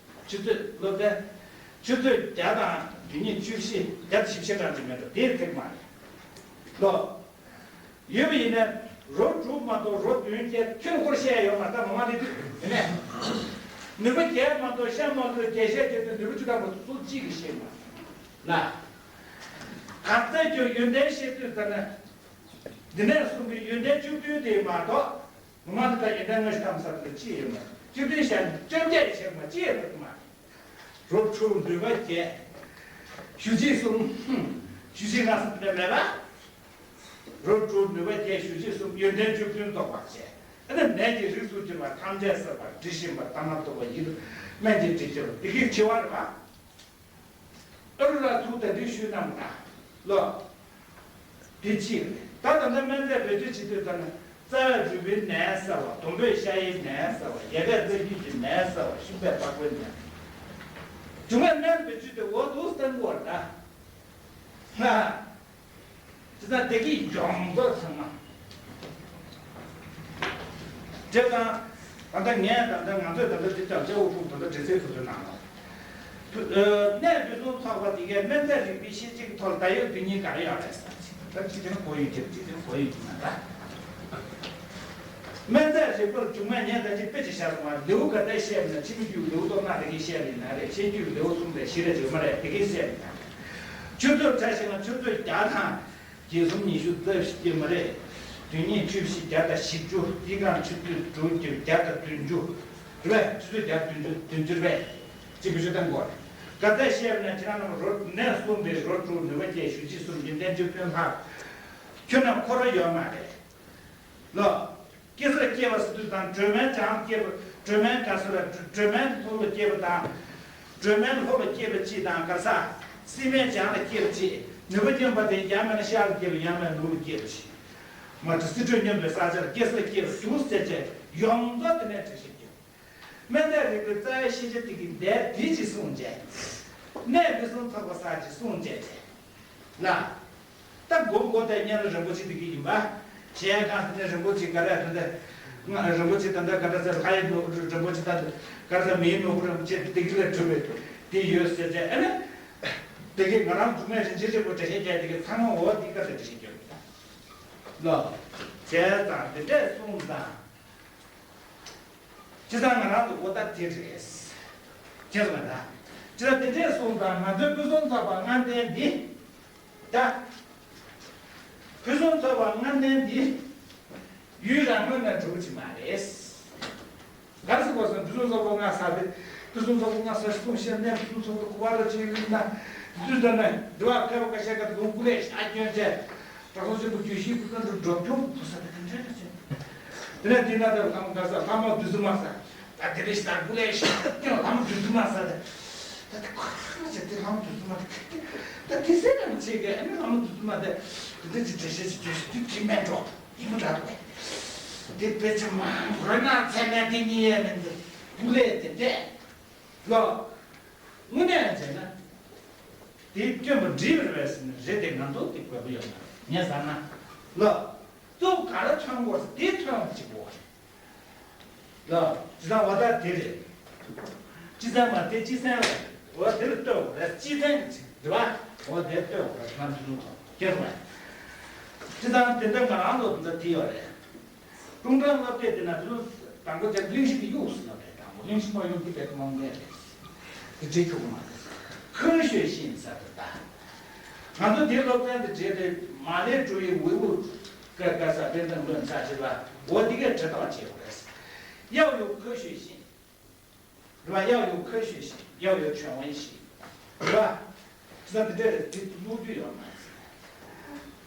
ཆུ་ཚོད་སློབ་ཚན་ཆུ་ཚོད་བརྒྱ་དང་དེ་ཉིད་བཅུ་བཞི་བརྒྱ་དང་བཞི་བཅུ་ཞེ་གྲངས་ཅིག་མེད་འགྲོ་དེའི་ཐེག་མ་རེད་ལོ། ཡོད་པ་ཡིན་ན་རོ་དྲུག་མ་གཏོགས་རོ་བདུན་བརྒྱད་ཁྱོན་འཁོར་བཤད་ཡོད་མ་ད་མ་མ་ནི་དུས་ཡིན་ནས། ནུས་པ་བརྒྱད་མ་གཏོགས་ཤ་མ་གཏོགས་བརྒྱད་བཤད་བརྒྱད་དུ་ནུས་པ་བཅུ་དང་པོ་སུ་གཅིག་གིས་ཤེས་མ་ལ། གར་རྩ་རྒྱུ་ཡོན་ཏན་བཤད་དུས་ཙམ་ན། འདི་ནས་གསུངས་པའི་ཡོན་ཏན་བཅུ་བདུན་དེ་མ་གཏོགས་མ་མ་ནི་ད་ཡོན་ཏན་ལྔ་བཅུ་ཐམ་ས་དུ་ཅི་ཡོད་མ་བཅུ་བདུན་བཤད་ན་བཅོ་བརྒྱད་ཡི་ཤེས་མ་ཅི་ཡོད་མ། རོ་དྲུག་ནུས་པ་བརྒྱད། ཞུ་རྗེས་གསུམ། ཞུ་རྗེས་ལྔ་གསུམ་དེ་མེད་པ། རོ་དྲུག་ནུས་པ་བརྒྱད། ཞུ་རྗེས་གསུམ། ཡོན་ཏན་བཅུ་བདུན་རྫོགས་པར་བྱས། ཨ་ནི་ནད་ཀྱི་རིགས་སུ་གྱུར་པ་ཐམས་ཅད་སེལ་བ། འདྲེ་ཞིམ་པ་ལྟ་མ་ཐུབ་པ་ཡིན། སྨན་གྱི་དྲི་ཆེ་བ་འདི་གི་ཆེ་བ་རེད་པ། ཨ་རུ་ར་ཐུག་དང་འདི་ཞུས་གནང་ན། ལོ། དེ་གཅིག་རེད། ད་ད་ལྟ་སྨན་རྫས་བེད་སྤྱོད་བྱེད་དུས་ཙམ་ན་རྩ་བའི་རུས་པའི་ནད་སེལ་བ། དུམ་བུས་ཤ་ཡི་ནད་སེལ་བ། ཡལ་གས་རྩ་རྒྱུས་ཀྱི་ནད་སེལ་བ། ཤུག་པས་པགས་པའི་ནད། འབྱུང་བའི་སྨན་བེད་སྤྱོད་དེ་འོ་འདུག་སྟངས་དགོས་རེད་ད། ང་། དེ་ལྟར་བདེ་སྐྱིད་ཡོངས་རྫོགས་ཚང་མ། དེ་དང་། ད་ལྟ་ངས་ད་ལྟ་ང་ཚོས་ད་ལྟ་དེ་ཙམ་བྱས་འོ་ཕུག་ད་ལྟ་འདྲི་རྩད་ཐུབ་ཐུབ་གནང་ལ། ཐུ་ཨ། གནས་ཕུན་སུམ་ཚོགས་པ་དེ་གའི་སྨན་རྫས་རིག་པའི་ཤེས་བྱའི་ཐོག་ད་ཡོད་དོན་སྙིང་ག་རེ་ཡོད་རེད་ཟེར་ཅིག་ད་ཅིག་དེ་ནི་གོ་ཡོད་ཀྱི་ཅིག་དེ་ནི་གོ་ཡོད་ཀྱི་མ་རེད། སྨན་རྫས་རིག་པར་སྒྱུ་མ་ངས་ད་ཅིག་དཔེ་ཅིག་བཞག་སོང་བ། ལེའུ་ག་འདྲ་བཤད་ན་ཕྱི་མི་རྒྱུད་ལེའུ་སྟོང་ན་དེ་གའི་བཤད་ལེ་ན་རེད། ཕྱི་རྒྱུད་ལེའུ་གསུམ་རེད་བཞི་རེད་ཡོད་མ་རེད་དེ་གའི་བཤད་ལེ་ན་རེད། ཆུ་ཚོད་ཕྲ་ཞིག་ན་ཆུ་ཚོད་བརྒྱ་དང་། བརྒྱད་གསུམ་ཉི་ཤུ་རྩ་བཞི་མ་རེད། དོན་སྙིང་བཅུ་བཞི་བརྒྱ་དང་བཞི་བཅུ། དེའི་སྒང་ཆུ་ཚོད་དྲུག་བརྒྱ་དང་བདུན་ཅུ་རེད། ཆུ་ཚོད་བརྒྱ་དང་བདུན་ཅུ་བདུན་ཅུ་རེད། གཅིག་བུ་ཆུ་བཏང་དགོས། ག་ཚད་བཤད་ན་ཁྱེད་རང་རྣམས་རོ་ནས་གསུངས་པའི་རོ་དྲུག་ནུས་པ་བརྒྱད་ཞུ་རྗེས་གསུམ་ཡོན་ཏན་བཅུ་བདུན་ལྷག་ཁྱོད་རྣམས་འཁོར་བ་ཡོད་མ་རེད། ལོ། སྐྱེ་སར་སྐྱེ་བ་ཟེར་དུས་དང་སྒྲོལ་མའི་བྱང་སྐྱེ་བ་སྒྲོལ་མའི་ག་ཟེར་བ་སྒྲོལ་མའི་ལྷོ་ལ་སྐྱེ་བ་དང་། སྒྲོལ་མའི་ལྷོ་ལ་སྐྱེ་བ་གཅིག་དང་ག་ས། སྲིན་མོའི་བྱང་ལ་སྐྱེ་བ་གཅིག་ནུས་པ་སྙོམས་པ་དེ་ཡང་མིན་ན་ཤར་ལ་སྐྱེ་བ་ཡང་མིན་ན་ནུབ་ལ་སྐྱེ་བ་གཅིག་མ་གྲུ་སྲིད་གྲོལ་སྙོམས་པའི་ས་ཆར་སྐྱེ་སར་སྐྱེ་བ་དུས་ཟེར་བྱས་ཡོངས་རྫོགས་དེ་ནས་འགྲེལ་བཤད་རྒྱབ། སྨན་རྫས་རིག་པའི་རྩ་བའི་ཤེས་བྱ་དེ་གི་འདས་དེ་ཅིག་གསུངས་རྗེས། གནས་ཕུན་སུམ་ཚོགས་པ་ས་ཅིག་གསུངས་རྗེས་ལ། ད་མགོ་མགོ་དེ་གཉན་རི་རིན་པོ་ཆེ་དེ་གི་ཡིན་པ། གཞན་གང་དེ་ནས་རིན་པོ་ཆེ་ག་རེ་ད་ལྟ། ང་རིན་པོ་ཆེ་ད་ལྟ་ག་ད་ཟེར་ལྷ་ཡི་ནོར་བུ་རིན་པོ་ཆེ་ད་ག་ད་མིའི་ནོར་བུ་རིན་པོ་ཆེ་དེ་གི་ལས་གྲུབ་པའི་དེ་ཡོད་ཟེར་ཏེ་ཨ་ནི། དེ་གི་ང་རང་རྫུན་མའི་རིན་ཆེན་རིན་པོ་འགྲེལ་བཤད་རྒྱག་དེ་གི་ཚང་མ་འོ་དེ་ག་ཟེར་འགྲེལ་བཤད་རྒྱག་ལོ། བྱས་ཙང་དེ་འདྲས་གསུངས་ཙང་། བྱས་ཙང་ང་རང་ཚོ་འོ་ད་དེ་རེད། བྱས་ཙང་ད། བྱས་ཙང་དེ་འདྲས་གསུངས་ཙང་ང་ཚོའི་ཕུན་སུམ་ཚོགས་པ་ལྔ་ལྡན་འདི། ད། ཕུན་སུམ་ཚོགས་པ་ལྔ་ལྡན་འདི། ཡུལ་རང་ངོས་ནས་གྲུབ་ཀྱི་མ་རེད། ག་རེ་ཟེར་དགོས་སམ་ཕུན་སུམ་ཚོགས་པ་ལྔ་ཟེར་ཏེ། ཕུན་སུམ་ཚོགས་པ་ལྔ་ཟེར་གསུངས་ཤེས་ནས་ཕུན་སུམ་ཚོགས་པ་གོ་བ་ར་ཅིག་ཡིན་ན། དུས་ད་ནས་འདི་བ་ཁ་བ་ཁ་ཤས་ཀ་ལུང་ཀུ་ལས་ཤ་སྐྱོན་བྱས། དྲང་སྲོང་ཆེན་པོ་རྒྱུད་བཞིའི་སྐུ་ཚང་དུ་འགྲོ་ཁྱུང་ཕུ་ས་དེ་ག་འདྲ་རེད་ཅེ། དེ་ནས་དེ་ན་དེ་ལྷ་མོ་ག་ས་ལྷ་མོ་བདུད་འཛི་མ་ས། ད་དེ་རེ་ཞིག་ད་དགུ་ལས་ཞིག་ཀྱང་ལྷ་མོ་བདུད་འཛི་མ་ས་དེ། ད་དེ་ཁོ་རང་ཅག་དེ་ལྷ་མོ་བདུད་འཛི་མ་དེ་ད་དེ་སེ་ར་མི་ཆེ་གི་ཨ་ནི་ལྷ་མོ་བདུད་འཛི་མ་དེ་དེ་འདྲ་ཅིག་འགྲེལ་བཤད་ཅིག་བརྗོད་ཤིག་དེ་དྲི་མེད་འགྲོ་ཡིན་མོ་འདྲ་འདུག་དེ་དཔེ་ཆ་མང་པོ་ར་ན་ཚད་ན་དེ་གཉིས་ཡས་མིན་དེ་དགུ་ལས་དེ་འདས་ལོ། དངོས་གནས་བྱས་ན། དེའི་སྐྱོན་པ་འདྲིས་པར་བས་ཟེར་ན་རེད་དེ་ང་ཚོ་དེ་དགོས་པ་ཡོད་མ་རེད་ངས་བསམ་ན། ལོ། གཙོ་བོ་ག་རེ་ཐོན་དགོས་ཟེར་དེ་ཐོན་པ་ཅིག་དགོས་རེད། ལོ། ཅི་ཙང་བ་ད་དེ་རེད། ཅི་ཙང་མ་དེ་ཅི་ཙང་རེད། འོ་དེ་ལ་ལྟོས་དགོས་རེད་ཅི་ཙང་ཅིག་རེད་བ། འོ་དེ་ལྟོས་དགོས་རེད་ང་ཚོ་ལུགས་དང་སྐྱེ་དགོས་རེད། ཅི་ཙང་དེ་འདྲ་ང་རང་ཚོ་འདི་དེ་ཡོད་རེད། ཀྲུང་ཀྲང་སློབ་དེབ་དེ་ན་དུ་དང་པོ་དེ་གླེང་གཞི་དེ་གཡུགས་སུ་ལབ་རེད། དང་པོ་གླེང་གཞི་མ་གཡུགས་ཀྱི་བེད་ཀ་མང་མེད་རེད། དེ་བྲིས་ཆོག་གི་མ་རེད། 科学性 ཟེར་དེ་ད། ང་ཚོ་དེ་སློབ་ཚན་དེ་བྲིས་རེད་མ་ལས་ཀྲུའུ་ཡི་ཝེ་ཝུ་ཀ་ཀ་ས་ཏན་ཏན་ལོན་ཚ་ཞེས་པ་འོ་དེ་གས་བྲིས་ཐག་བཅད་དགོས་རེད། 要有科学性 རེད་བ། 要有科学性，要有权威性，རེད་བ། ཟེར་དེ་འདྲ་རེད་དེ་བླུག་རྒྱུ་ཡོད་མ་རེད།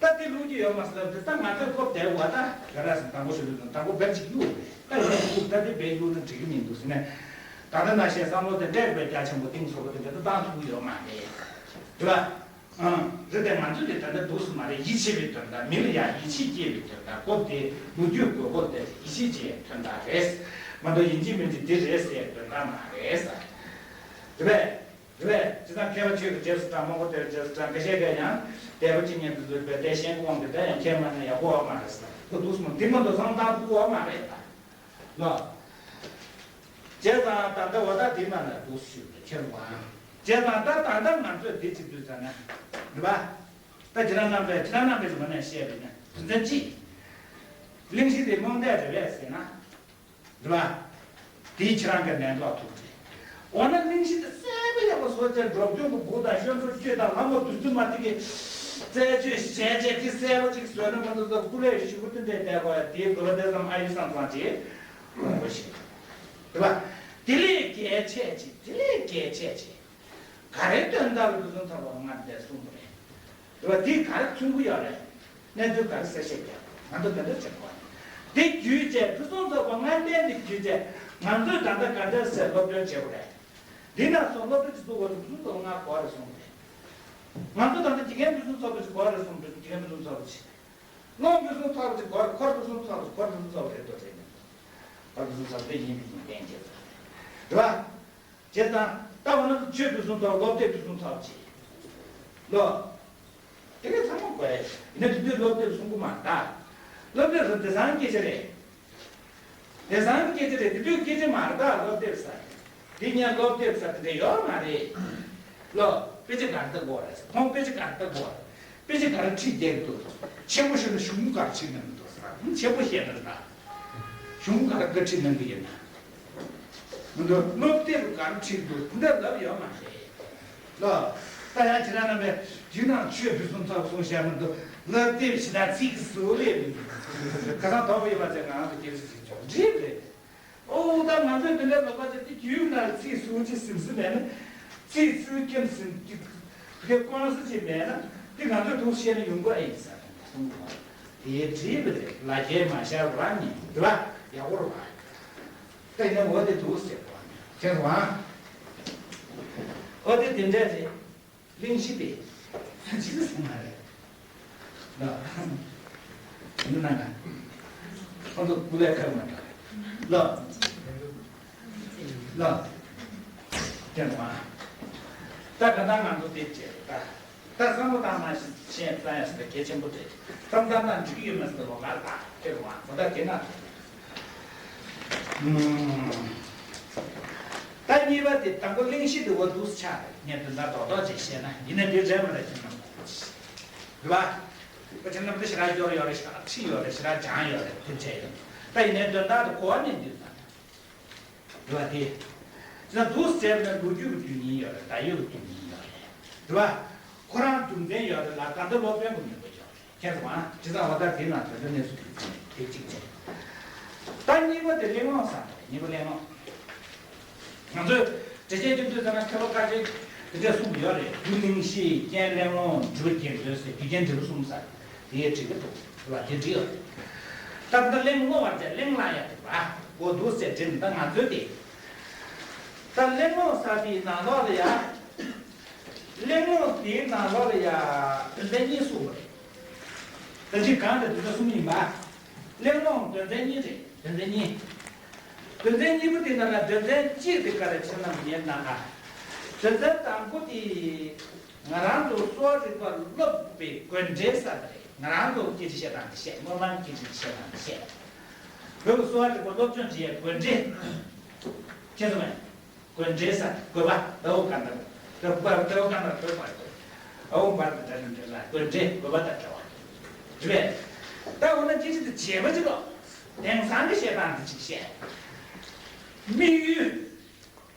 ད་དེ་བླུག་རྒྱུ་ཡོད་མ་རེད་ཟེར་ད་ང་ཚོས་སློབ་དེབ་བ་ད་ག་ར་ཟེར་དང་པོ་ཞུ་དུས་དང་པོ་བེབ་ཅིག་གཡུག་རེད། ད་ཡིན་གྱི་ད་དེ་བེབ་གཡུག་ན་འགྲིག་གི་མི་འདུག་ཟེར་ནས། ད་ལྟ་ན་བཤད་བསམ་བློ་དེ་འདྲ་བེབ་རྒྱ་ཆེན་པོ་གཏིང་ཟབ་པོ་དེ་འདྲ་ད་བཏང་ཐུབ་ཀྱི་ཡོད་མ་རེད། རེད་བ། ཨང་། རེད་དེ་ང་ཚོས་དེ་ད་ལྟ་འདུག་སེ་མ་རེད། ཡིད་ཆེས་པའི་དོན་དག་མི་ལ་ཡང་ཡིད་ཆེས་སྐྱེ་བའི་དོན་དག་སྐོར་དེ་ལོ་རྒྱུས་དགོས་སྐོར་དེ་ཡིད་ཆེས་ཀྱི་དོན་དག་རེད། མ་གཏོགས་ཡིན་གཅིག་མིན་གཅིག་འདི་རེད་ཟེར་དོན་དག་མ་རེད་ས། རེད་པས། རེད་པས། ཇི་ལྟར་མཁས་པ་ཆོས་ཀྱི་རྗེས་སུ་འབྲང་མང་པོ་དེར་རྗེས་སུ་འབྲང་། འགའ་ཤས་ཀྱིས་ཡང་དད་པ་ཅི་ཉན་དུ་འཛུལ་བས་དེ་གཞན་གྱི་དབང་གིས་ད་ཡང་མཁས་མ་ན་ཡག་པོ་བ་མ་རེད་ས། ཁོ་འདུག་སེ་མ་འདི་མ་གཏོགས་བསམ་བཏང་ཐུབ་བ་མ་རེད་ད། ལོ། བྱས་ཙང་ད་ལྟ་འོ་ད་དེ་མ་ན་འདུག་ཞུས་པའི་ཁྱེར་བ། བྱས་ཙང་ད་ད་ལྟ་ང་ཚོས་དེ་ཅིག་དུས་ཙ་ན། རེད་པ། ད་ཁྱེད་རང་རྣམ་པས་ཁྱེད་རང་རྣམ་པས་ཀྱི་ངོས་ནས་བཤད་པས་ན་དོན་ཚན་གཅིག་གླེང་གཞི་དེ་རྨོངས་དད་རེད་པས་ཟེར་ན། རེད་པ། དེའི་ཁྱེད་རང་གི་ནན་ཏོག་ཐུག་རེད། འོ་ན་གླེང་གཞི་དེ་གསལ་པོ་ཡག་པོ་བཟོ་བྱས་འགྲོ་སྐྱོང་གི་སྒོ་དང་ཤོན་ཚོར་སྐྱོད་དང་ལྷ་མོ་བདུད་རྩི་མ་ཐིག་གི་རྩད་གཅོད་བྱས་བྱས་དེ་གསལ་པོ་ཅིག་བཟོས་ན་མ་གཏོགས་ད་སྐུ་ལས་ཞུ་གི་དེ་འདྲའི་བསྡད་དགོས་ཡ་དེའི་དགོས་པ་དེ་ཙམ་ཨ་ཡུ་སང་ཙང་ཅིག་ཡོང་དགོས་ཤིག་རེད་པ། དེ་ལས་གལ་ཆེ་ཅིག་དེ་ལས་གལ་ཆེ་ཅིག་ག་རེ་དོན་དག་ལ་ཕུན་སུམ་ཚོགས་པ་སྔར་འདས་གསུངས་པ་རེད། རེད་པ། དེ་ག་རེ་མཚོན་གྱི་ཡོད་རེད། གནས་ཚུལ་ག་རེ་གསལ་བཤད་རྒྱག་ང་ཚོ་དེ་འདྲ་བྱེད་དགོས། དེ་བརྒྱུད་བྱས་ཕུན་སུམ་ཚོགས་པ་སྔར་འདས་དེ་བརྒྱུད་བྱས་ང་ཚོས་ད་ལྟ་ག་འདྲ་སེ་སློབ་སྟོན་བྱེད་དགོས་རེད། འདི་ན་སོང་སློབ་གྲྭ་གཅིག་བཙུགས་པ་དང་ཕུན་སུམ་ཚོགས་པ་ལྔ་དགོས་རེད་གསུངས་རེད། ང་ཚོ་ད་ལྟ་དགེ་རྒན་ཕུན་སུམ་ཚོགས་པ་ཅིག་དགོས་རེད་གསུངས་རེད། དགེ་རྒན་ཕུན་སུམ་ཚོགས་པ་ཅིག་སློབ་ཕུན་སུམ་ཚོགས་པ་ཅིག་དགོས་རེད། འཁོར་ཕུན་སུམ་ཚོགས་པ་ཅིག་འཁོར་ཕུན་སུམ་ཚོགས་པ་རེད་འདུག་དྲན་ནས། འཁོར་ཕུན་སུམ་ཚོགས་པ་དེ་ཡིན་པའི་གཏན་འཁེལ་ཚར་རེད། རེད་པ། བྱས་ཙང་ད་འོ་ན་ཆོས་ཕུན་སུམ་ཚོགས་སློབ་དེབ་ཕུན་སུམ་ཚོགས་ཀྱི། ལོ། དེ་ག་ཚང་མ་དགོས་ཡིན་ན་དེ་དུས་སློབ་དེབ་གསུང་གི་མ་ད། སློབ་དེབ་རུ་དེང་སང་སྐད་ཆ་རེད། དེང་སང་སྐད་ཆ་རེད། དེ་དུས་སྐད་ཆ་མ་རེད་ད་སློབ་དེབ་ཟེར། དེ་སྔ་སློབ་དེབ་ཟེར་དེ་འདྲ་ཡོད་མ་རེད། ལོ། དཔེ་ཆ་ག་རེ་ལྟ་དགོས་རེད། ཁོང་དཔེ་ཆ་ག་རེ་ལྟ་དགོས་རེད། དཔེ་ཆ་ག་རེ་ཁྲིད་བསྡད་ཀྱི་འདུག་ཆེན་པོ་ཞིག་ལ་གཞུང་ག་རེ་ཁྲིད་གནང་གི་འདུག་ཟེར་ན་ཆེན་པོ་བཤད་ན་རེད་ད། གཞུང་ག་རེ་བཀའ་ཁྲིད་གནང་གི་ཡོད་ན། མི་འདུག་སློབ་དེབ་ག་རེ་ཁྲིད་འདུག་དེ་འདྲ་ལབ་ཡོད་མ་རེད། ལོ། ད་ཡང་ཁྱེད་རང་རྣམ་པས་རྒྱུན་ནང་ཆོས་ཕུན་སུམ་ཚོགས་གསུང་བཤད་མི་འདུག་སློབ་དེབ་ཞེ་དྲག་ཚིག་གི་ཟུར་ལས་མི་འདུག་ཁ་སང་དོགས་པ་ཡོད་པ་ཚོས་ང་ཚོ་སྐད་ཆ་ཞིག་ཆོག་འགྲིག་རེད། ཨོ་ད་ང་ཚོས་འདི་འདྲ་ལོག་པ་ཅིག་དེ་རྒྱུན་ནང་ཚིག་ཟུར་གྱི་ཟིན་སྲིད་མེད་ན། ཚིག་ཚུལ་སྐྱོན་ཟིན་གྱི་དེ་ཀོང་སྲིད་ཅིག་མེད་ན་དེ་ང་ཚོས་དུ་བཤད་ན་ཡོང་གི་ཨེ་ཡིན་ས་དང་གསུང་གི་མ་རེད། དེ་འགྲིག་པ་རེད། ལ་རྒྱའི་མ་ཤར་རང་ཉིད་འདི་བ་ཡག་པོ་རེད་བ། ད་ཡིན་ན་འོ་དེ་འདུག་ཟེར་བ་ཁྱེད་རང་། འོ་དེ་དེ་འདྲ་རེད། གླེང་གཞི་དེ་ཅི་ཟེར་མ་རེད། ལ་འདི་ན་ང་ཁོང་ཚོ་སྐུ་ལས་ཁག་མ་འདྲ་ལ་ལ་ཁྱེད་རང་། ད་ག་ད་ང་ཚོ་དེ་བྱས་ད། ད་བསམ་བློ་བཏང་ན་ཤེས་ཙང་ཡ་ཟེར་གལ་ཆེན་པོ་རེད། བསམ་བཏང་ན་འགྲིག་གི་ཡོད་མ་ཟེར་ལོ་ངར་དང་ཁྱེད་རང་ཨོ་ད་དེ་ན། ད་གཉིས་པ་དེ་དང་པོ་གླེང་གཞི་དེ་འོ་འདུག་ཆགས་རེད། ངས་དོན་དག་རྡོག་རྡོག་ཅིག་བཤད་ན་ཡིན་ན་དེ་རེད་མ་རེད་ཅེས་ན་རེད་བ། ཁྱེད་རྣམ་པ་ཞེ་དྲག་སྐྱོར་ཡོད་རེད། ཞེ་དྲག་ཁྲིད་ཡོད་རེད། ཞེ་དྲག་སྦྱང་ཡོད་རེད། དེ་བྱས་ཡོད། ད་ཡིན་ནའི་དོན་དག་དེ་གོ་བ་ནས་འདུག་ད། རེད་བ། དེ་ཅི་ན་འདུག་ཟེར་ན་ལོ་རྒྱུས་ཀྱི་རྒྱུ་རྙིང་ཡོད་རེད། ད་ཡོད་ཀྱི་རྒྱུ་རྙིང་ཡོད་རེད། རེད་བ། ཁོ་རང་རྒྱུ་མཚན་ཡོད་རེད་ལ་ད་ལྟ་སློབ་སྟོན་གྱི་ནུས་པ་ཡོད་རེད། ཁྱེད་རང་ཇི་ལྟར་བ་ད་དེ་ན་དོན་དུ་གནས་ཚུལ་དེ་གཅིག་བྱས། ད་གཉིས་པ་དེ་གླེང་སློང་ཟེར་རེད། གཉིས་པ་གླེང་སློང་། ང་ཚོས་འགྲེལ་བཤད་རྒྱབ་དུས་ཙམ་ན་མཁས་པ་ཁ་ཤས་དེ་འདྲས་གསུངས་ཡོད་རེད། རྒྱུ་གླེང་གཞི། རྐྱེན་གླེང་སློང་། འབྲས་བུ་རྒྱས་འགྲོལ་ཟེར་རྒྱུ་རྐྱེན་འབྲས་བུ་གསུམ་ཟེར་དེ་ཡས་འགྲིག་གི་འདུག་རེད་བ། དེ་འགྲིག་ཡོད་རེད། ད་ ད་ལྟ་གླེང་སློང་བར་བྱ། གླེང་ལ་ཡ་དེ་བ་གོ་འདུག་ཟེར་དྲན། ད་ང་ཚོའི་དེ་ད་གླེང་སློང་ས་དེའི་ནང་ལོགས་ལ་ཡ། གླེང་སློང་དེའི་ནང་ལོགས་ལ་ཡ་དོན་ཚན་གཉིས་གསུངས་པ་རེད། ད་ཅི་གང་དེ་དོན་ཚན་གསུམ་ཡིན་པ། གླེང་སློང་དོན་ཚན་གཉིས་རེད། དོན་ཚན་གཉིས། དོན་ཚན་གཉིས་པོ་དེ་ནང་ལ་དོན་ཚན་གཅིག་དེ་ག་རེ་བྱེད་ན་ངས་ནང་ང་། དོན་ཚན་དང་པོ་དེ། ང་རང་ཚོ་གསོ་བ་རིག་པ་སློབ་པའི་དགོས་འབྲེལ་ས་དེ་རེད། ང་རང་ཚོ་སྐད་ཆ་བཤད་སྟངས་དེ་བཤད། སྔོན་མ་སྐད་ཆ་བཤད་སྟངས་དེ་བཤད། བོད་ཀྱི་གསོ་བ་རིག་པ་སློབ་སྦྱོང་བྱེད་ཡའི་དགོས་འབྲེལ། ཁྱེད་ཚོ་མེད། དགོས་འབྲེལ་ས་དགོས་པ། ད་འོ་ག་འདྲ་དགོས་པ། ད་འོ་ག་འདྲ་དགོས་པ་དགོས། ཨ་འོ་འབར་དང་འདྲ་འདྲ་ལ་དགོས་འབྲེལ། དགོས་པ་དང་འབྲེལ་བ་རེད་པས། ད་འོ་ན་སྐད་ཆ་དེ་བྱས་པ་ཅིག་ལོ། དེང་སང་གི་བཤད་སྟངས་དེ་ཅིག་བཤད། དམིགས་ཡུལ།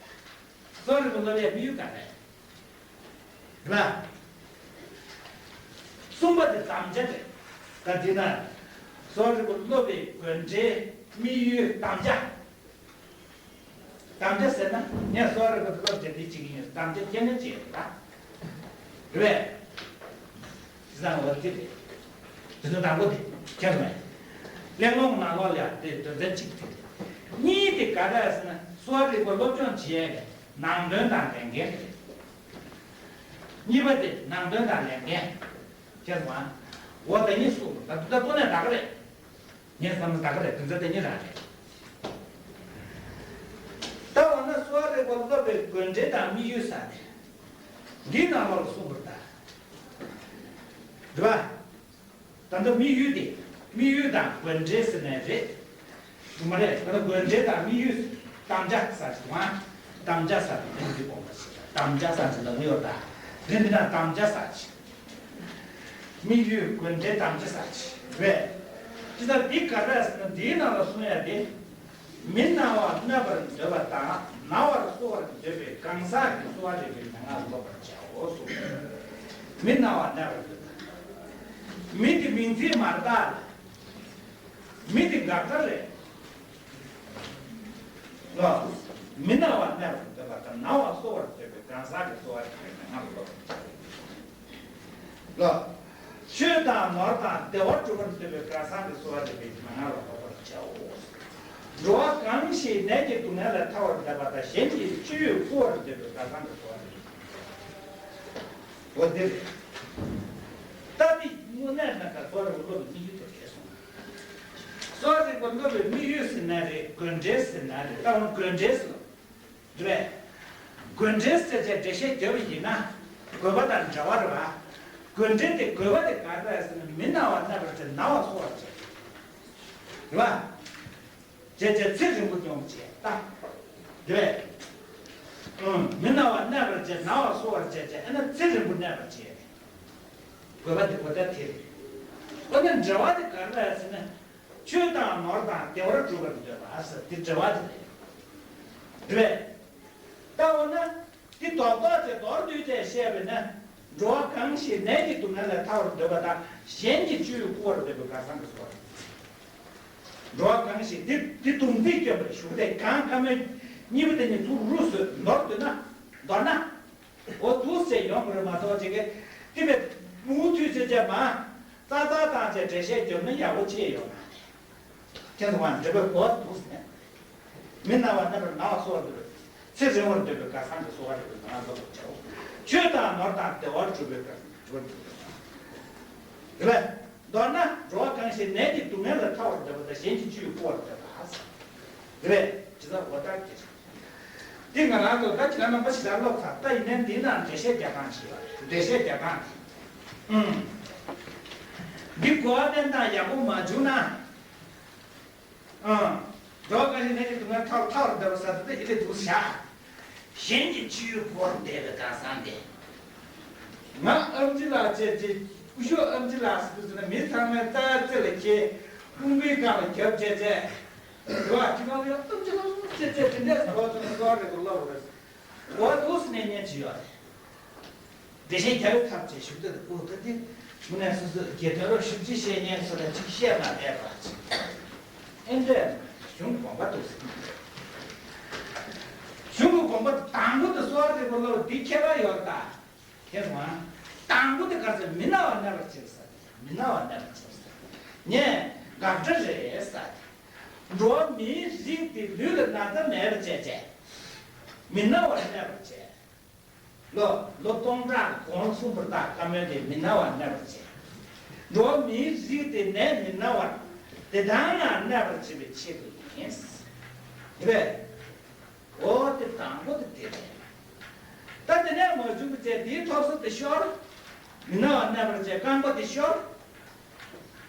གསོ་རིག་པ་སློབ་ཡའི་དམིགས་ཡུལ་ག་རེ་རེད། རེད་པ། གསུམ་པ་དེ་དམ་བཅའ་རེད། ད་འདི་ན་གསོ་རིག་པ་སློབ་པའི་དགོས་འབྲེལ། དམིགས་ཡུལ། དམ་བཅའ། དམ་བཅའ་ཟེར་ན་ངས་གསོ་རིག་པ་སློབ་བྱེད་དེ་བྱེད་ཀྱི་ཡིན། དམ་བཅའ་སྐྱེ་ན་བྱེད་རེད་པ། རེད་པས། དེ་ཚང་བ་དེ་རེད། དེ་ཚོ་དང་པོ་དེ་ཁྱེད་མེད། གླེང་སློང་ནང་ལོགས་ལ་ཡང་དེ་དོན་ཚན་གཅིག་དེ་རེད། གཉིས་དེ་ག་རེ་ཟེར་ན་གསོ་རིག་པ་སློབ་སྦྱོང་བྱེད་ཡས་ནང་དོན་དང་ལས་འགན་རེད། གཉིས་པ་དེ་ནང་དོན་དང་ལས་འགན། ཁྱེད་མ། འོ་ད་གཉིས་གསུངས། ད་ད་ཏོ་ནས་ད་ག་རེད། ངས་བསམ་ན་ད་ག་རེད། དོན་ཚན་དེ་གཉིས་རང་རེད། ད་འོ་ན་གསོ་བ་རིག་པ་སློབ་པའི་དགོས་འབྲེལ་དང་དམིགས་ཡུལ་ས་དེ། འདིའི་ནང་ལོགས་ལ་གསུངས་པར་ད། རེད་པ། ད་ལྟ་དམིགས་ཡུལ་དེ། དམིགས་ཡུལ་དང་དགོས་འབྲེལ་ཟེར་ནའི་རེད། མ་རེད། ད་ལྟ་དགོས་འབྲེལ་དང་དམིགས་ཡུལ། དམ་བཅའ་ཟེར་ཞིག་དང་། དམ་བཅའ་ཟེར་དེ་འདི་དགོངས་པ་ཞིག་དམ་བཅའ་ཟེར་ཞིག་ལ་ངེས་པར་དང་། རེད། འདི་ན་དམ་བཅའ་ཟེར་ཞིག་དམིགས་ཡུལ། དགོས་འབྲེལ། དམ་བཅའ་ཟེར་ཞིག་རེད། ཅི་ལྟར་འདི་ག་རེ་ཟེར་ན་འདིའི་ནང་ལ་གསུང་ཡ་དེ། མི་སྣང་བ་གནས་པར་འདོད་པ་དང་ན་བར་གསོ་བར་འདོད་པའི་གང་ཟག་གི་གསོ་བ་རིག་པའི་མན་ངག་སློབ་པར་བྱའོ་གསུངས། མི་སྣང་བ་གནས་པར་འདོད་པ། མི་དེ་མིང་ཚིག་མ་བཏགས་ལ། མི་དེ་དགག་པ་རེད། ལོ། མི་སྣང་བ་གནས་པར་འདོད་པ་དང་ན་བར་གསོ་བར་འདོད་པའི་གང་ཟག་གི་གསོ་བ་རིག་པའི་མན་ངག་སློབ་པར་བྱའོ། ལོ། ཆོས་དང་ནོར་དང་བདེ་བ་སྒྲུབ་པར་འདོད་པའི་གང་ཟག་གི་གསོ་བ་རིག་པའི་མན་ངག་ལ་སློབ་པར་བྱའོ། འགྲོ་བ་གང་ཞིག་ནད་ཀྱི་སྡུག་བསྔལ་ལས་ཐར་བར་འདོད་པ་དང་གཞན་གྱི་སྤྱོད་ཡུལ་བཀུར་བར་འདོད་པའི་གང་ཟག་གི་གསོ་བ་རིག་པའི། འོ་འདི་རེད། ད་འདི་དངོས་གནས་ན་ག་གསོ་བ་རིག་པ་སློབ་པའི་དམིགས་ཡུལ་དུ་གལ་སོང་། གསོ་བ་རིག་པ་སློབ་པའི་དམིགས་ཡུལ་ཟེར་ན་རེད། དགོས་འབྲེལ་ཟེར་ན་རེད། ད་འོ་དགོས་འབྲེལ་ཟེར་ལ། རེད། དགོས་འབྲེལ་ཟེར་བྱས་འགྲེལ་བཤད་བརྒྱབ་པ་ཡིན་ན། དགོས་པ་དང་འབྲེལ་བ་རེད་པ། དགོས་འབྲེལ་དེ་དགོས་པ་དེ་ག་རེ་རེད་ཟེར་ན་མི་སྣང་བ་གནས་པར་བྱེད། ན་བར་གསོ་བར་བྱེད། རེད་པ། བྱས་བྱས་ཚེ་རིང་པོ་སྐྱོང་བྱེད་ད། རེད། ཨང་། མི་སྣང་བ་གནས་པར་བྱེད། ན་བར་གསོ་བར་བྱེད་བྱས་ཨ་ན་ཚེ་རིང་པོ་གནས་པར་བྱེད། དགོས་པ་དེ་གོ་ད་དེ་རེད། འོ་ན་འབྲེལ་བ་དེ་ག་རེ་རེད་ཟེར་ན། ཆོས་དང་ནོར་དང་བདེ་བར་སྒྲུབ་པར་འདོད་པ་ཟེར་དེ་འབྲེལ་བ་དེ་རེད། རེད་པས། ད་འོ་ན་དེ་རྡོག་རྡོག་ཅེས་མདོར་བསྡུས་ཏེ་བཤད་པས་ན། འགྲོ་བ་གང་ཞིག་ནད་ཀྱི་སྡུག་བསྔལ་ལས་ཐར་བར་འདོད་པ་དང་གཞན་གྱི་སྤྱོད་ཡུལ་བཀུར་བར་འདོད་པའི་གང་ཟག་གི་གསོ་བ་རེད། འགྲོ་བ་གང་ཞིག་དེ་དེ་གདུང་འཛིན་སྐྱོན་པར་ཞུགས་ཏེ་གང་ཁ་མོས་གཉིས་པོ་དེ་གཉིས་ཚུར་རུ་བཟོས་མདོར་བསྡུས་ན། མདོར་ན། འོ་འདུག་ཟེར་ཡོང་གི་རེད་མ་གཏོགས་ཅིག་གིས་དེ་བས་མུ་མཐུད་བྱེད་བྱེད་མ། རྩ་རྩ་བཏང་བྱས་འགྲེལ་བཤད་བརྒྱབ་ན་ཡག་པོ་ཅི་ཡོང་ན། ཁྱེད་ཚོ་ང་འདྲི་བའི་གོ་འདུག་ཟེར། མི་སྣང་བ་གནས་པར་ན་བ་སོགས་འདུག་ཚེ་རིང་བར་འདོད་པའི་གང་ཟག་གི་གསོ་བ་རིག་པའི་ངང་ལ་སློབ་པར་བྱའོ། ཆོས་དང་ནོར་དང་བདེ་བ་སྒྲུབ་པའི་གང་སྒྲུབ་པར་འདོད་པའི། རེད་པས། མདོར་ན་འགྲོ་བ་གང་ཞིག་ནད་ཀྱི་སྡུག་བསྔལ་ལས་ཐར་བར་འདོད་པ་དང་གཞན་གྱི་སྤྱོད་ཡུལ་བཀུར་བར་འདོད་པ། རེད་པས། ཇི་ལྟར་འོ་ད་ཀྱི། འདི་ང་རང་ཚོ་ད་ཁྱེད་རང་རྣམ་པ་ཞིག་ལ་ཀློག་ཚར། ད་ཡིན་ནའི་འདི་ནང་འགྲེལ་བཤད་རྒྱག་སྟངས་ཤིག་ཡོད་རེད། འགྲེལ་བཤད་རྒྱག་སྟངས་དེ། ཨང་། འདི་གོ་བ་བསྟན་སྟངས་ཡག་པོ་མ་བྱུང་ན། ཨང་། འགྲོ་བ་གང་ཞིག་ནད་ཀྱི་སྡུག་བསྔལ་ཐར་ཐར་བར་འདོད་པ་ཟེར་དེ་ཡི་གེ་འདུག་བཞག་གཞན་གྱི་སྤྱོད་ཡུལ་བཀུར་བར་འདོད་པའི་གང་ཟག་དེ། ང་ཨེམ་ཆི་ལགས་བྱས་རྗེས་སྐུ་ཞབས་ཨེམ་ཆི་ལགས་ཟེར་དུས་ཟེར་ན་མི་ཚང་མས་རྩ་རྩེ་ལ་ཁྱེད་དཔུང་པའི་སྒང་ལ་རྒྱབ་བྱས་རྗེས། རེད་པ། ཁྱེད་རང་ཡང་ཨེམ་ཆི་ལགས་བྱས་རྗེས་དེ་འདྲས་གོ་ཚོད་ན་གོ་རེད་གོ་ལབ་རེད། འོ་འདུག་ཟེར་ནས་ཉན་གྱི་ཡོད་རེད། འགྲེལ་བཤད་རྒྱག་ཡོད་ཐབས་བྱས་ཞུགས་ཏེ་འོ་ད་དེ་མི་ནས་སོ་སོ་རྒྱལ་དོན་རོགས་ཞུགས་ཅི་བཤད་ཉན་སོ་ད་ཅིག་བཤད་མ་བསྡད་པ་ཅིག་ཨེ་འདྲས་གཞུང་གི་དགོངས་པ་འདུག་ཟེར། གཞུང་གི་དགོངས་པ་དང་པོ་དེ་གསོ་བ་རིག་པ་སློབ་འདི་ཁྱད་པར་ཡོད་ད། དེ་རུང་། དང་པོ་དེ་ག་ཚོད་མི་སྣང་བ་གནས་པར་བྱེད་ས། མི་སྣང་བ་གནས་པར་བྱེད་ས། ངས་ དགག་སྒྲ་རེད་ཟེར། འགྲོ་བ་མིའི་རིགས་དེ་ལུས་ལ་ན་ཚ་མེད་པར་བྱས་བྱས། མི་ན་བར་གནས་པར་བྱས། ལོ་ལོ་སྟོང་ཕྲག་གོང་གསུངས་པར་བརྟག་བཀའ་མོལ་ཏེ་མི་ན་བར་གནས་པར་བྱས། འགྲོ་བ་མིའི་རིགས་དེ་ནད་མི་ན་བར་བདེ་ཐང་ངང་གནས་པར་བྱེད་པའི་ཆེད་དུ་ཡིན། དེ་བས། འོ་དེ་དང་པོ་དེ་དེ་རེད། ད་དེ་ནས་མ་བྱུང་བའི་ཚེ་དེའི་ཐོབ་ས་དེ་ཤོར། མི་ན་བར་གནས་པར་བྱས་རྐང་པ་དེ་ཤོར།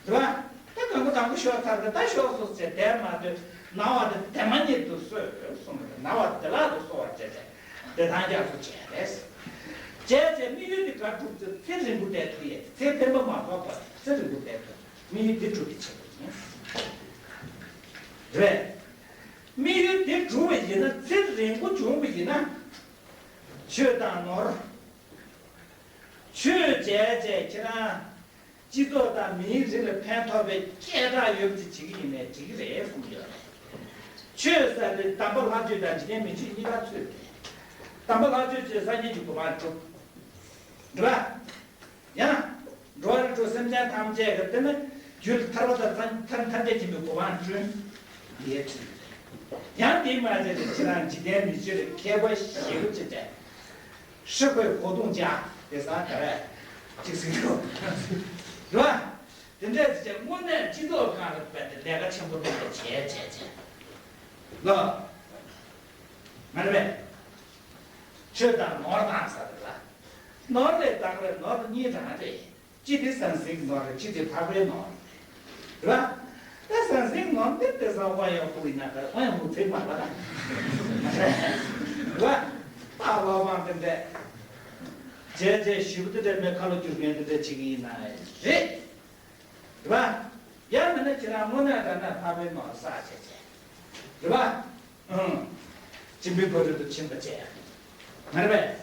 རེད་བ། ད་རྐང་པ་དང་པོ་ཤོར་ཚར་ཏེ་ད་ཤོར་སོང་ཟེར་དེ་མ་ཐོས་ན་བ་དེ་དེ་མ་ཉིད་དུ་གསོས་གསུངས་པ་རེད། ན་བ་དེ་ལ་དུ་གསོ་བར་བྱས་ཏེ་བདེ་ཐང་རྒྱ་མཚོ་བྱས་རེད། བྱས་ཚེ་དམིགས་ཡུལ་དེ་ག་གྲུབ་ཚེ་ཚེ་རིང་པོ་བསྡད་ཐུབ་ཡས་ཚེ་འཕེན་པ་མ་ཐོབ་པར་ཚེ་རིང་པོ་བསྡད་ཐུབ་དམིགས་ཡུལ་དེ་གྲུབ་པའི་ཆེད་དུ་ཡིན། རེད། དམིགས་ཡུལ་དེ་གྲུབ་པ་ཡིན་ན་ཚེ་རིང་པོ་བྱུང་བ་ཡིན་ན། ཆོས་དང་ནོར། ཆོས་བྱས་བྱས་ཁྱེད་རང་སྤྱི་ཚོགས་དང་མིའི་རིགས་ལ་ཕན་ཐོགས་པའི་སྐད་གྲགས་ཡོད་པ་ཅིག་བྱེད་ཀྱི་ཡིན་ནའི་འགྲིག་གི་རེད་གསུངས་ཡོད་རེད། ཆོས་ཟེར་དེ་དམ་པ་ལྷ་ཆོས་དང་འཇིག་རྟེན་མི་ཆོས་གཉིས་ཀ་ཚུད་དེ། དམ་པ་ལྷ་ཆོས་ཅེས་སངས་རྒྱས་ཀྱི་གོ་འཕང་སྒྲུབ། འགྲོ་བ། ཡང་། འགྲོ་བ་རིགས་དྲུག་སེམས་ཅན་ཐམས་ཅད་ཀྱི་དེ་ནི་རྒྱུད་ཐར་པ་དང་ཐར་ཐར་ཐམས་ཅད་མཁྱེན་པའི་གོ་འཕང་བསྐྲུན། ལས་བྱེད། ཡང་དེའི་མ་ཚད་དེ་ཁྱེད་རང་འཇིག་རྟེན་མི་ཆོས་ལ་མཁས་པ་ཞེ་པོ་ཅིག་བྱས། ཧྲི་ཁོའི་གོ་རྡུང་བཅག་དེ་སང་ག་རེ་ཅིག་ཟིན་འགྲོ། རེད་བ། དེ་འདྲས་ཅིག་བྱས་དངོས་གནས་སྤྱི་ཚོགས་སྒང་ལ་རྦད་དེ་ལས་ཀ་ཆེན་པོ་འདུག་པ་བྱས་བྱས་བྱས། ལོ། མ་རེད་པས། ཆོས་དང་ནོར་དང་ཟེར་བ་ལ། ནོར་ལས་དག་རེད། ནོར་གཉིས་རང་རེད། གཅིག་དེ་ཟང་ཟིང་ནོར་རེད། གཅིག་དེ་འཕགས་པའི་ནོར་རེད། རེད་བ། ད་ཟང་ཟིང་ནོར་འདི་དེ་ཟང་དབང་ཡོད་ཁུག་ཡིན་ན་ད་དབང་ཡོད་ཁུག་ཚིག་མ་ལ་ད། རེད་བ། ད་བ་བང་དེ་འདྲས། བྱས་བྱས་ཞིབ་དེ་འདྲས་མེད་ཁ་ལོ་བསྒྱུར་མཁན་དེ་འདྲས་བྱེད་ཀྱི་ཡིན་ན་རེད། རེད་བ། ཡང་མིན་ན་ཁྱེད་རང་དངོས་གནས་དྲང་གནས་འཕགས་པའི་ནོར་བསགས་བྱས་བྱས། རེད་བ། ཨང་། སྦྱིན་པའི་བར་དུ་ཕྱིན་པ་བྱས། མ་རེད་པས།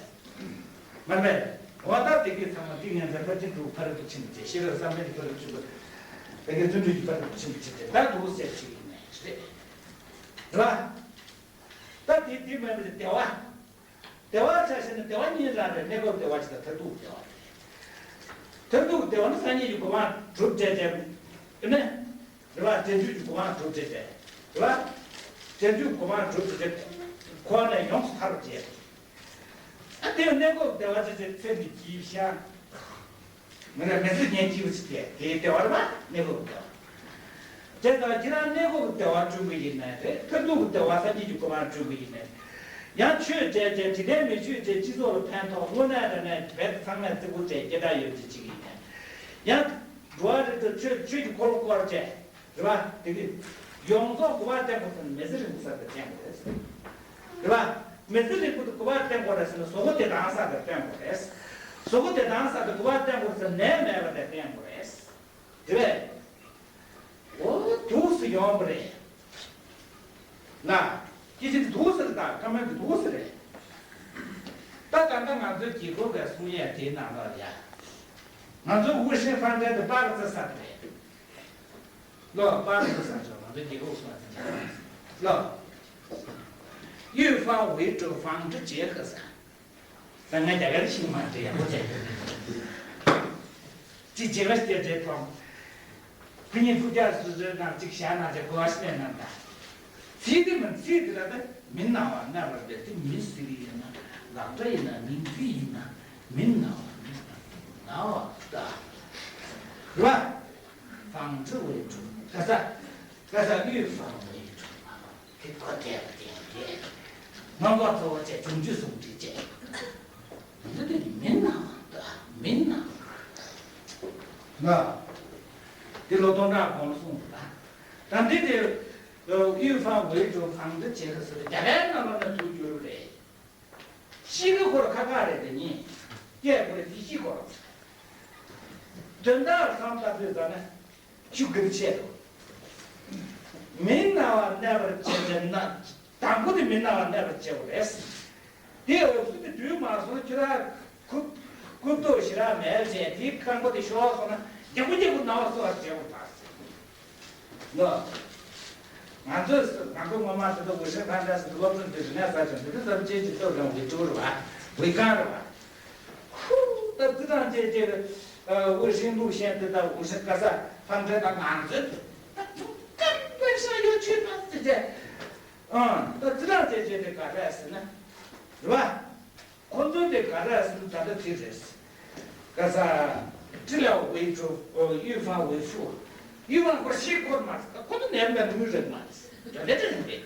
མ་རེད་པས། འོ་ད་དེ་གའི་ཚང་མ་དེ་ངན་ཚ་ཕར་ཕྱིན་དྲུག་ཕར་དུ་ཕྱིན་པ་བྱས། ཤེས་རབ་བསམ་གཏན་གྱི་ཕར་དུ་ཕྱིན་པ། དེ་གའི་བརྩོན་འགྲུས་ཀྱི་ཕར་དུ་ཕྱིན་པ་བྱས་ཏེ་ད་འདུག་ཟེར་ཅིག་ཡིན་ནས་རེད། རེད་བ། ད་དེ་དེ་མ་ཡིན་པ་བདེ་བ། བདེ་བ་ཆ་བཞག་ན་བདེ་བ་གཉིས་རང་རེད། གནས་སྐབས་བདེ་བ་ཅིག་དང་མཐར་ཐུག་བདེ་བ་རེད། མཐར་ཐུག་བདེ་བ་ནི་སངས་རྒྱས་ཀྱི་གོ་འཕང་སྒྲུབ་བྱས་བྱས་ནས། རེད་བ། བྱང་ཆུབ་ཀྱི་གོ་འཕང་སྒྲུབ་བྱས་བྱས། རེད་བ། བྱང་ཆུབ་གོ་འཕང་སྒྲུབ་བྱས་བྱས། འཁོར་བ་ནས་ཡོངས་སུ་ཐར་བ་བྱས། ཨ་དེ་གནས་སྐབས་བདེ་བ་ཅིག་ཅིག་ཚེ་འདི་སྐྱིད་ཤག་མི་ལ་མི་ཚེ་ངན་སྐྱིད་པོ་ཅིག་བསྡད་དེ་བདེ་བ་རེད་པ། གནས་སྐབས་བདེ་བ། དེ་ལྟར་ཁྱེད་རང་གནས་སྐབས་བདེ་བ་བསྐྲུན་གྱི་ཡིན་ནའི་རེད། མཐར་ཐུག་བདེ་བ་སངས་རྒྱས་ཀྱི་གོ་འཕང་བསྐྲུན་གྱི་ཡིན་ནའི། ཡང་ཆོས་བྱས་བྱས་འཇིག་རྟེན་མི་ཆོས་བྱས་སྤྱི་ཚོགས་ལ་ཕན་ཐོགས། དངོས་གནས་དྲང་གནས་རྦད་དེ་ཚང་མས་བརྩི་བཀུར་བྱས་སྐད་གྲགས་ཡོད་ཅིག་བྱེད་ཀྱི་ཡིན་ནའི། ཡང་འགྲོ་བ་རིགས་དྲུག་ཆོས་ཆོས་ཀྱི་འཁོར་ལོ་བསྐོར་བྱས། རེད་བ། དེ་གི་ཡོངས་རྫོགས་གོ་འཕང་བསྟན་དགོས་ཟེར་ན་མི་ཚེ་རིང་པོ་ཟེར་དེ་བསྟན་དགོས་རེད། རེད་བ། མི་ཚེ་རིང་པོ་དེ་གོ་འཕང་བསྟན་དགོས་རེད་ཟེར་ན་གཟུགས་པོ་བདེ་ཐང་ཟེར་དེ་བསྟན་དགོས་རེད། གཟུགས་པོ་བདེ་ཐང་ཟེར་དེ་གོ་འཕང་བསྟན་དགོས་ཟེར་ན་ནད་མེད་པ་དེ་བསྟན་དགོས་རེད། དེ་བས། འོ་འདུག་སེ་ཡོང་བ་རེད། ལ། སྐྱེ་ཅིང་འདུག་ཟེར་དང་ཀ་མེད་ཀྱི་འདུག་ཟེར་རེད། ད་ད་ལྟ་ང་ཚོའི་རྒྱལ་ཁབ་ཀྱི་གསུང་ཡས་དེའི་ནང་ལ་ཡ། ང་ཚོའི་དབུ་ཧྲེང་ཧྥང་ཀྲན་དེ་པར་རྩེ་ས་དེ་རེད། ལོ་པར་དུ་ས་ཆོག་ང་ཚོ་རྒྱལ་ཁབ་སོང་ཙང་ལོ། 预防微种防治结合 ས། ད་ང་རྒྱ་གར་ཤིང་མ་འདྲེ་ཡག་པོ་བྱས། ཅི་བྱེད་ག་ཞིག་འདྲེ་ཐོང་། ཁུ་ཉིན་ཕུག་རྒྱ་སུ་ཟོས་ན་ཅིག་བཞག་ན་ཅིག་གོ་བ་ཤི་ནས་ན་ད། ཚིག་དེ་མིན་ཚིག་དེ་ལ་ད་མི་སྣང་བ་སྣང་བར་བྱེད་དེ་མི་ཟེར་གི་ཡིན་ན་ལག་འདྲ་ཡིན་ན་མིང་ཚིག་ཡིན་ན་མི་སྣང་བ་མི་སྣང་བ་ད། རེད་བ། 防治微种 ག་ས། ကས་预防为主། དེ་གོ་བདེ་བ་བདེ་བ་བདེ། ངང་པ་གཙོ་བོ་བྱས་འབྱུང་འགྱུར་ཟུང་འབྲེལ་བྱས། འདི་དེ་མི་སྣང་བ་ལྟ་མི་སྣང་བ། ལ། དེ་ལོ་སྟོང་ཕྲག་གོང་ལ་གསུངས་འདུག་ད། ད་འདི་དེ་预防为主防治结合 ཟེར་ཏེ་རྒྱ་གར་ནང་ལོགས་ནས་ཚུར་བསྒྱུར་བ་རེད། ཤི་གི་ཁོར་ཁ་ཁ་རེད་དེ་ཉིད། སྐད་ཁོ་རེ་དེ་ཤི་ཁོ་ར། དོན་དག་བསམ་ད་ཚོད་ད་ནི། ཤུགས་ཀྱིས་ཆད་དོ། མི་སྣང་བར་གནས་པར་བྱེད་པས་ན། དང་པོ་དེ་མི་སྣང་བར་གནས་པར་བྱེད་པ་རེད། དེ་འོབས་སུ་དེ་དུས་མ་སོང་ཁྱོད་ར་ཁུ་ཁུ་ཏོ་ཞེ་དྲག་མེད་བྱས་དེའི་རྐང་པ་དེ་ཤོར་སོང་ན་རྒྱག་པོ་རྒྱག་པོ་སྣང་བ་གསོ་བར་བྱེད་པ་དང་། ལོ། ང་ཚོས་ང་ཚོ་ངོ་མ་དེ་ཚོ་འུ་ཧྲེང་ཧྥང་ཀྲན་ཟེར་དུ་སློབ་གྲྭ་འདི་རི་ནས་ས་ཆ་འདི་དུ་ཙམ་ཅན་གྱི་སྟོབས་རང་བའི་ཀྲུའུ་རུ་བ་བའི་ཀང་རུ་བ། ཧུ། ད་འདི་དང་བཅས་བཅས་འུ་ཧྲེང་ལུགས་ཤན་དེ་དང་འུ་ཧྲེང་ག་ས་ཧྥང་ཀྲན་དང་ང་ཚོས་ད་ ཨང་། ད་རྩི་རང་བྱས་བྱས་དེ་ག་རེ་ཟེར་ན། རེད་བ། ཁོ་ཚོ་དེ་ག་རེ་ཟེར་ན་ད་ལྟ་དེ་རེད། ག་ས། 治疗为主，预防为辅། 预防 ཁོ་ཤི་ཁོར་མ་ཟེར། ཁོ་ཚོ་ནད་པ་ནད་མུས་རེད་མ་ཟེར། དེ་འདྲ་རེད་པས། དེ་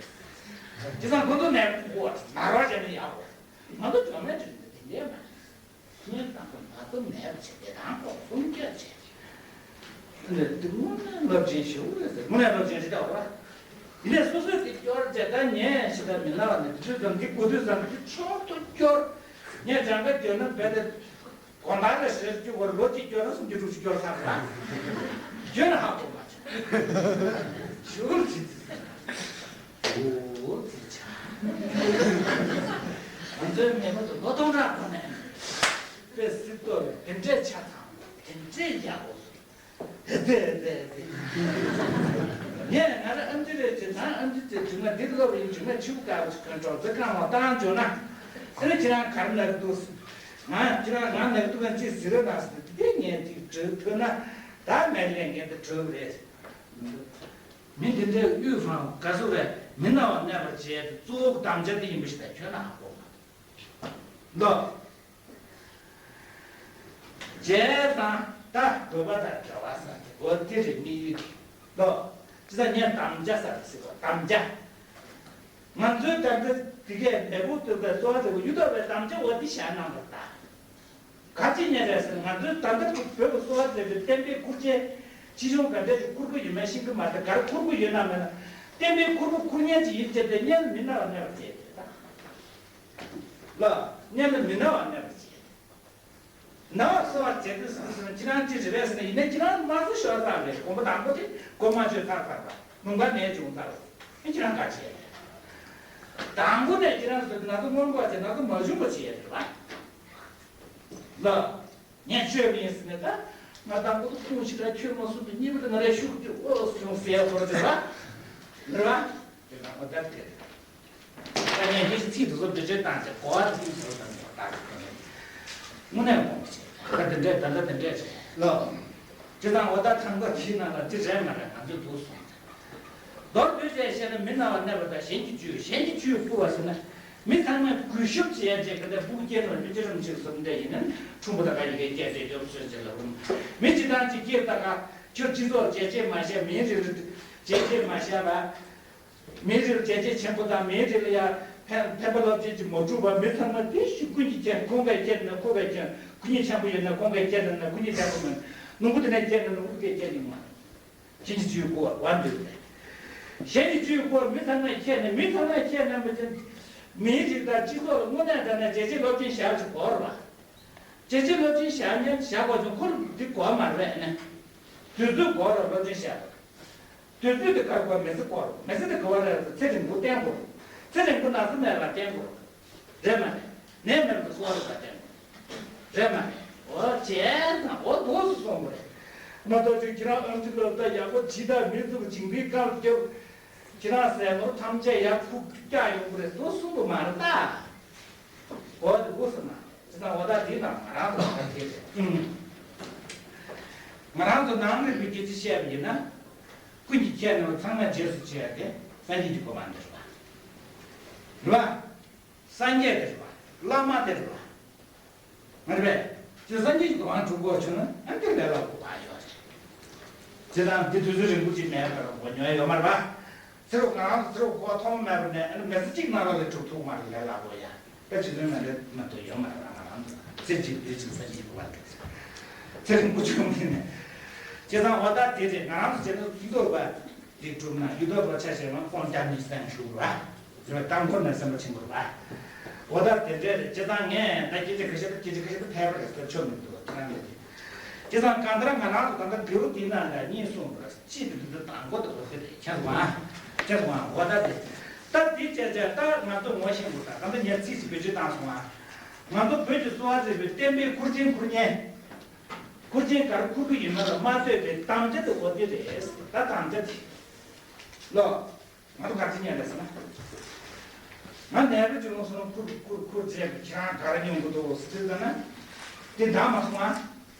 ཙང་ཁོ་ཚོ་ནད་པ་ཁོ་ན་རོགས་བྱས་ན་ཡག་གོ། ང་ཚོ་གྲོགས་མེད་ཅིག་འདི་འདྲས་མ་རེད། ངས་ད་ཁོ་ང་ཚོ་ནད་པ་བྱས་ཏེ་རང་ཁོ་སྲུང་སྐྱོབ་བྱས། འདི་དངོས་གནས་སློབ་ཆེན་ཞིག་རེད་ཟེར། དངོས་གནས་སློབ་ཆེན་ཞིག་ལྟ་བ། ཡིན་ནའི་སོ་སོས་དེ་སྐྱོར་བྱས། ད་ངས་ཞིག་ད་མི་ན་བ་ནས་དུས་ཙམ་གྱི་གོ་དུས་ཙམ་གྱི་མཆོག་ཏུ་སྐྱོར། ངས་གྲངས་ཀ་བརྗོད་ན་རྦད་དེ་དགོང་དག་ལ་ཞེ་གཅིག་བར་ལོ་གཅིག་སྐྱོར་ན་སུམ་ཅུ་དྲུག་ཅུ་སྐྱོར་ཚར་ར། བརྗོད་ན་ཧ་གོ་མ་བྱུང་། ཞུ་ཅི། འོ་ཙི་ཆ། ང་ཚོའི་མེས་པོ་ཚོ་ལོ་སྟོང་ཕྲག་གོང་ནས་དཔེ་སྲིད་དོ་རེད། དེ་འདྲའི་ཆ་ཚང་། དེ་འདྲའི་ཡག་པོ་སོང་། ཧེ་ཙེ་ཧེ་ཙེ་ཧེ་ཙེ། ངས་ང་རང་ཨེམ་ཆི་རེད་ཅེས་ན། ཨེམ་ཆི་ཅེས་དྲི་མ་འདི་སློབ་ཡིན། དྲི་མ་ཆུ་བོ་དཀར་པོ་ཞིག་གོན་འགྲོ་ཙེ་གང་བ་བཏང་བྱུང་ན། ཨེ་ཁྱེད་རང་ག་རེ་ལབ་འདུག་ང་ཁྱེད་རང་ང་ལབ་འདུག་ག་ཅི་ཟེར་ར་ན་ཟེར། དེ་ངས་ཅིག་དྲི་ཐུབ་ན། ད་ངས་ལས་འགན་དེ་གྲུབ་རེད། མི་འདི་འདྲའི་དབུས་ཧྥང་ག་སུ་རེད། མི་ན་བ་གནས་པར་བྱས་ཏེ་གཙོ་བོ་དམ་བཅའ་དེ་ཡིན་པ་ཞིག་ད་ཁྱོད་ན་ཧ་གོ་མ། ལོ། བྱས་ཙང་ད་དགོས་པ་དང་འབྲེལ་བ་ཟེར་ཏེ་འོ་དེ་རེད། དམིགས་ཡུལ་དེ་ལོ། ཅི་ད་ངས་དམ་བཅའ་ཟེར་ཟེར་བ་དམ་བཅའ། ང་ཚོའི་ད་ལྟ་དེ་གས་མེས་པོ་བསྟོད་པའི་གསོལ་བ་འདེབས་པའི་གཡུ་ཐོག་པའི་དམ་བཅའ་འོ་དེ་བཞག་གནང་བ་ད། ག་ཅི་ཉན་རེད་ཟེར། ང་ཚོའི་ད་ལྟ་བོད་ཀྱི་གསོལ་བ་འདེབས་པའི་བསྟན་པའི་ཁུར་ཆེན་ཅི་བྱུང་ག་འདྲ་ཞིག་ཁུར་གི་ཡོད་མེད་ཤེས་ཀྱི་མ་རེད། ག་རེ་ཁུར་གི་ཡོད་ན་མེད་ན་བསྟན་པའི་ཁུར་པོ་ཁུར་མཁན་ཅིག་ཡིན་ཟེར་ཏེ་སྔོན་ལ་མི་ན་བ་གནས་པར་བྱས་ཏེ་ད། ལ། སྔོན་ལ་མི་ན་བ་གནས་པར་བྱས་ཏེ། ན་བ་གསོ་བར་བྱེད་དུས་ཟེར་ཟེར་ན་ཁྱེད་རང་ཅི་རེད་པས་ཟེར་ན། ཡིན་ནའི་ཁྱེད་རང་མ་གསོ་ཤོར་ཚར་རེད། གོམ་པ་དང་པོ་དེ་གོ་མ་ཆོད་ཚར་ཚར་བ། ནུས་པ་མེད་བྱུང་ཚར་བ། ཨེ་ཁྱེད་རང་ག་བྱས་རེད། དང་པོ་ནས་ཁྱེད་རང་ཚོ་ན་ཚ་སྔོན་འགོག་བྱས། ན་ཚ་མ་བྱུང་བ་བྱས་རེད་བ། ལ། ངས་ཆོས་མིན་ཟེར་ནས་ད། ང་དང་པོ་ཁུངས་ཞིག་ལ་ཆོས་མ་གསུངས་པའི་གཉིས་པ་དེ་ང་རའི་ཤུགས་ཀྱིས་ཨོ་སོང་ཟེར་ཡ་བོར་དེ་ར། རེད་བ། དེ་ན་ཨོ་ད་དེ་རེད། ད་ངས་ངེད་ཀྱི་ཚིག་དེ་ཚོ་འགྲེལ་བརྗོད་བཏང་ཚེ་གོ་བ་དེ་ཚོ་དང་ཚོ་ད་དེ་ཚོ་ནས་དངོས་གནས་དགོངས་པ་བྱས། ད་དེ་འདྲས་ད་ལྟ་དེ་འདྲས་རེད་ལོ། བྱས་ཙང་ཨོ་ད་ཐང་ག་དེའི་ནང་ལ་དེ་རེད་མ་རེད་ང་ཚོས་འདུག་སོང་། མདོར་བསྡུས་བྱས་བཤད་ན་མི་ན་བ་གནས་པ་དང་གཞན་གྱི་བཅུད། གཞན་གྱི་བཅུད་བསྐུལ་བ་ཟེར་ན། མི་ཚང་མས་གུས་ཞབས་བྱས་རྗེས་ག་འདྲ་སྤུ་གུ་སྐྱེས་ནོར་སྤུན་མཆེད་རིན་པོ་ཆེ་སོགས་འདྲ་ཡིན་ན་ཁྲུང་པོ་དང་ག་ཡི་གེ་སྐད་ཆ་སྐྱོར་སོན་ཅེས་ལ་རུང་། མི་སྤྱི་བཏང་ཅིག་སྐྱེས་དང་ག་ཁྱོད་སྤྱི་ཚོགས་བྱས་རྗེས་མ་བཞག་མིའི་རིགས་བྱས་རྗེས་མ་བཞག་པ། མིའི་རིགས་བྱས་རྗེས་ཆེན་པོ་དང་མིའི་རིགས་ལ་ཡ་ཕན་ཕན་པ་སློབ་ཆེན་ཅིག་མ་བསྒྲུབས་པ། མི་ཚང་མ་དེ་བཞིན་ཀུན་གྱིས་མཁྱེན། ཁོང་གིས་མཁྱེན་ན་ཁོ་གིས་མཁྱེན། ཁོ་གཉིས་འཆམ་པོ་ཡོད་ན་ཁོང་གིས་མཁྱེན་ན་ཁོ་གཉིས་འཆམ་པོ་མེད། ནོར་བུ་དེ་ནས་མཁྱེན་ན་ནོར་བུ་དེ་གིས་མཁྱེན་ཡོང་མ་རེད། གཞན་གྱི་བཅུད་བསྐུལ་བ་འདོད་པས། གཞན་གྱི་བཅུད་བསྐུལ་བ་མི་ཚང་མས་མཁྱེན་ནས། མི་ཚང་མས་མཁྱེན་ན་མི་ཚང་། མིའི་རིགས་དང་སྤྱི་ཚོགས་ལ་དངོས་གནས་དྲང་གནས་བྱས་རྗེས་སློབ་ཆེན་བཞག་ཅིག་དགོས་རེད་བ། བྱས་རྗེས་སློབ་ཆེན་བཞག་མཁན་བཞག་དགོས་ཀྱང་ཁོ་རང་འདི་དགོས་མ་རེད་པས་ནི། དུས་ཚོད་དགོས་རེད་སློབ་ཆེན་བཞག་དགོས། དུས་ཚོད་དེ་ག་རེ་དགོས། མི་ཚེ་དགོས་རེད། མི་ཚེ་དེ་ག་བ་རེད་ཟེར་ཚེ་རིང་པོ་བསྟེན་དགོས་རེད། ཚེ་རིང་པོ་ན་ཚ་མེད་པ་བསྟེན་དགོས་རེད། རེད་མ་རེད། ནད་མེད་པར་གསོ་བ་རིག་པ་བསྟེན་དགོས་རེད། རེད་མ་རེད། འོ་བྱས་ཙང་འོ་འདུག་སེ་གསུངས་པ་རེད། མ་གཏོགས་ཅིག་ཁྱེད་རང་ཨེམ་ཆི་སློབ་གྲྭ་ཡག་པོ་བྱེད་དང་མི་ཚུགས་བྱིང་བའི་སྐབས་རྒྱབ། ཁྱེད་རང་ཟས་ནོར་ཐམས་ཅད་ཡར་ཁུག་རྒྱག་ཡོང་གི་རེད་འདུག་གསུངས་པ་མ་རེད་ད། འོ་འདུག་སེ་ན། ཅི་ཙང་འོ་ད་འདི་ན་ང་རང་ཚོ་ད་དེ་རེད། ཨུམ། ང་རང་ཚོ་ནང་མི་བོད་སྐད་ཆ་བཤད་པ་ཡིན་ན། ཀུན་གྱིས་མཁྱེན་ནས་ཚང་མས་རྗེས་སུ་བྱེད་ཡ་དེ་སངས་རྒྱས་ཀྱི་གོ་འཕང་དེ་རེད་པ། རེད་པ། སངས་རྒྱས་དེ་རེད་པ། བླ་མ་དེ་རེད་པ། མ་རེད་པས། ཅི་སངས་རྒྱས་ཀྱི་གོ་འཕང་སྒྲུབ་དགོས་བྱུང་ན་ཨ་འདིར་ལས་སླ་པོ་བ་ཡོད་རེད། ཅི་ཙང་འདི་དུས་ཚོད་རིང་པོ་ཅིག་མེད་པར་འོ་ཉོ་ཡ་ཡོད་མ་རེད་པ། ཚེ་རོགས་ང་རང་ཚོ་ཚེ་རོགས་ཁོ་ཐོག་མ་མེད་པ་ནས་ཨ་ནི་མི་ཚེ་གཅིག་ནང་ལ་ལས་གྲུབ་ཐུབ་མ་རེད། ལས་སླ་པོ་ཡ། ད་ཇི་ལྟར་མ་རེད་མ་གཏོགས་ཡོད་མ་རེད། ང་རང་ཚོ་ཚེ་གཅིག་དུས་གཅིག་ས་གཅིག་ཏུ་བར་གྱི་ཚེ་རིང་པོ་བྱུང་མིན་ནས་བྱས་ཙང་འོ་ད་དེ་རེད། ང་རང་ཚོ་བྱས་ན་ཡུལ་དོར་བ་འདི་གྲུབ་ན་ཡུལ་དོར་བ་ཆ་བཞག་ན་ཁོང་རྒྱ་མི་སེང་ཞུ་ར་རེད། རྟ་མགོ་ནས་སེམས་པ་ཆེན་པོ་རེད་པ། འོ་ད་དེ་འདྲས་རེད། བྱས་ཙང་ངས་ད་སྐད་ཆ་ཁ་ཤས་ད་སྐད་ཆ་ཁ་ཤས་ད་ཕལ་པ་རེད་ཟེར་ཆོག་མི་འདུག་ཁྱེད་རང་ལ་དེ། བྱས་ཙང་གང་ལྟར་ང་རང་ཚོ་ད་ལྟ་འབྲས་བུ་འདི་ན་ལ་གཉིས་གསུངས་པ་རེད། གཅིག་དེ་དེ་དང་པོ་དེ་འོ་དེ་རེད། ཁྱེད་ཚོ་ཨ། ཁྱེད་ཚོ་ཨ། འོ་ད་དེ། ད་དེ་བྱས་བྱས་ད་ང་ཚོ་ངོ་ཤེས་དགོས། ད་ད་ལྟ་ངས་ཚིག་ཅིག་བེད་སྤྱོད་བཏང་སོང་ཨ། ང་ཚོ་བོད་ཀྱི་གསོ་བ་རིག་པའི་བསྟན་པའི་ཁུར་ཆེན་ཁུར་མཁན། ཁུར་ཆེན་ག་རེ་ཁུར་གི་ཡོད་མེད་ལ་མ་ལྟོས་པའི་དམ་བཅའ་དེ་འོ་དེ་རེད། ད་དམ་བཅའ་དེ། ལོ། ང་ཚོ་ག་ཚོད་ཉན་རེད་ཟེར་ན། ང་ནད་པ་ཅིག་ཡོང་སོང་ན་ཁུར་ཁུར་ཁུར་བྱས་པའི་ཁྱེད་རང་ག་རེ་མྱོང་གི་འདུག་ཟེར་ཟེར་ན། དེ་འདང་མ་སོང་ང་།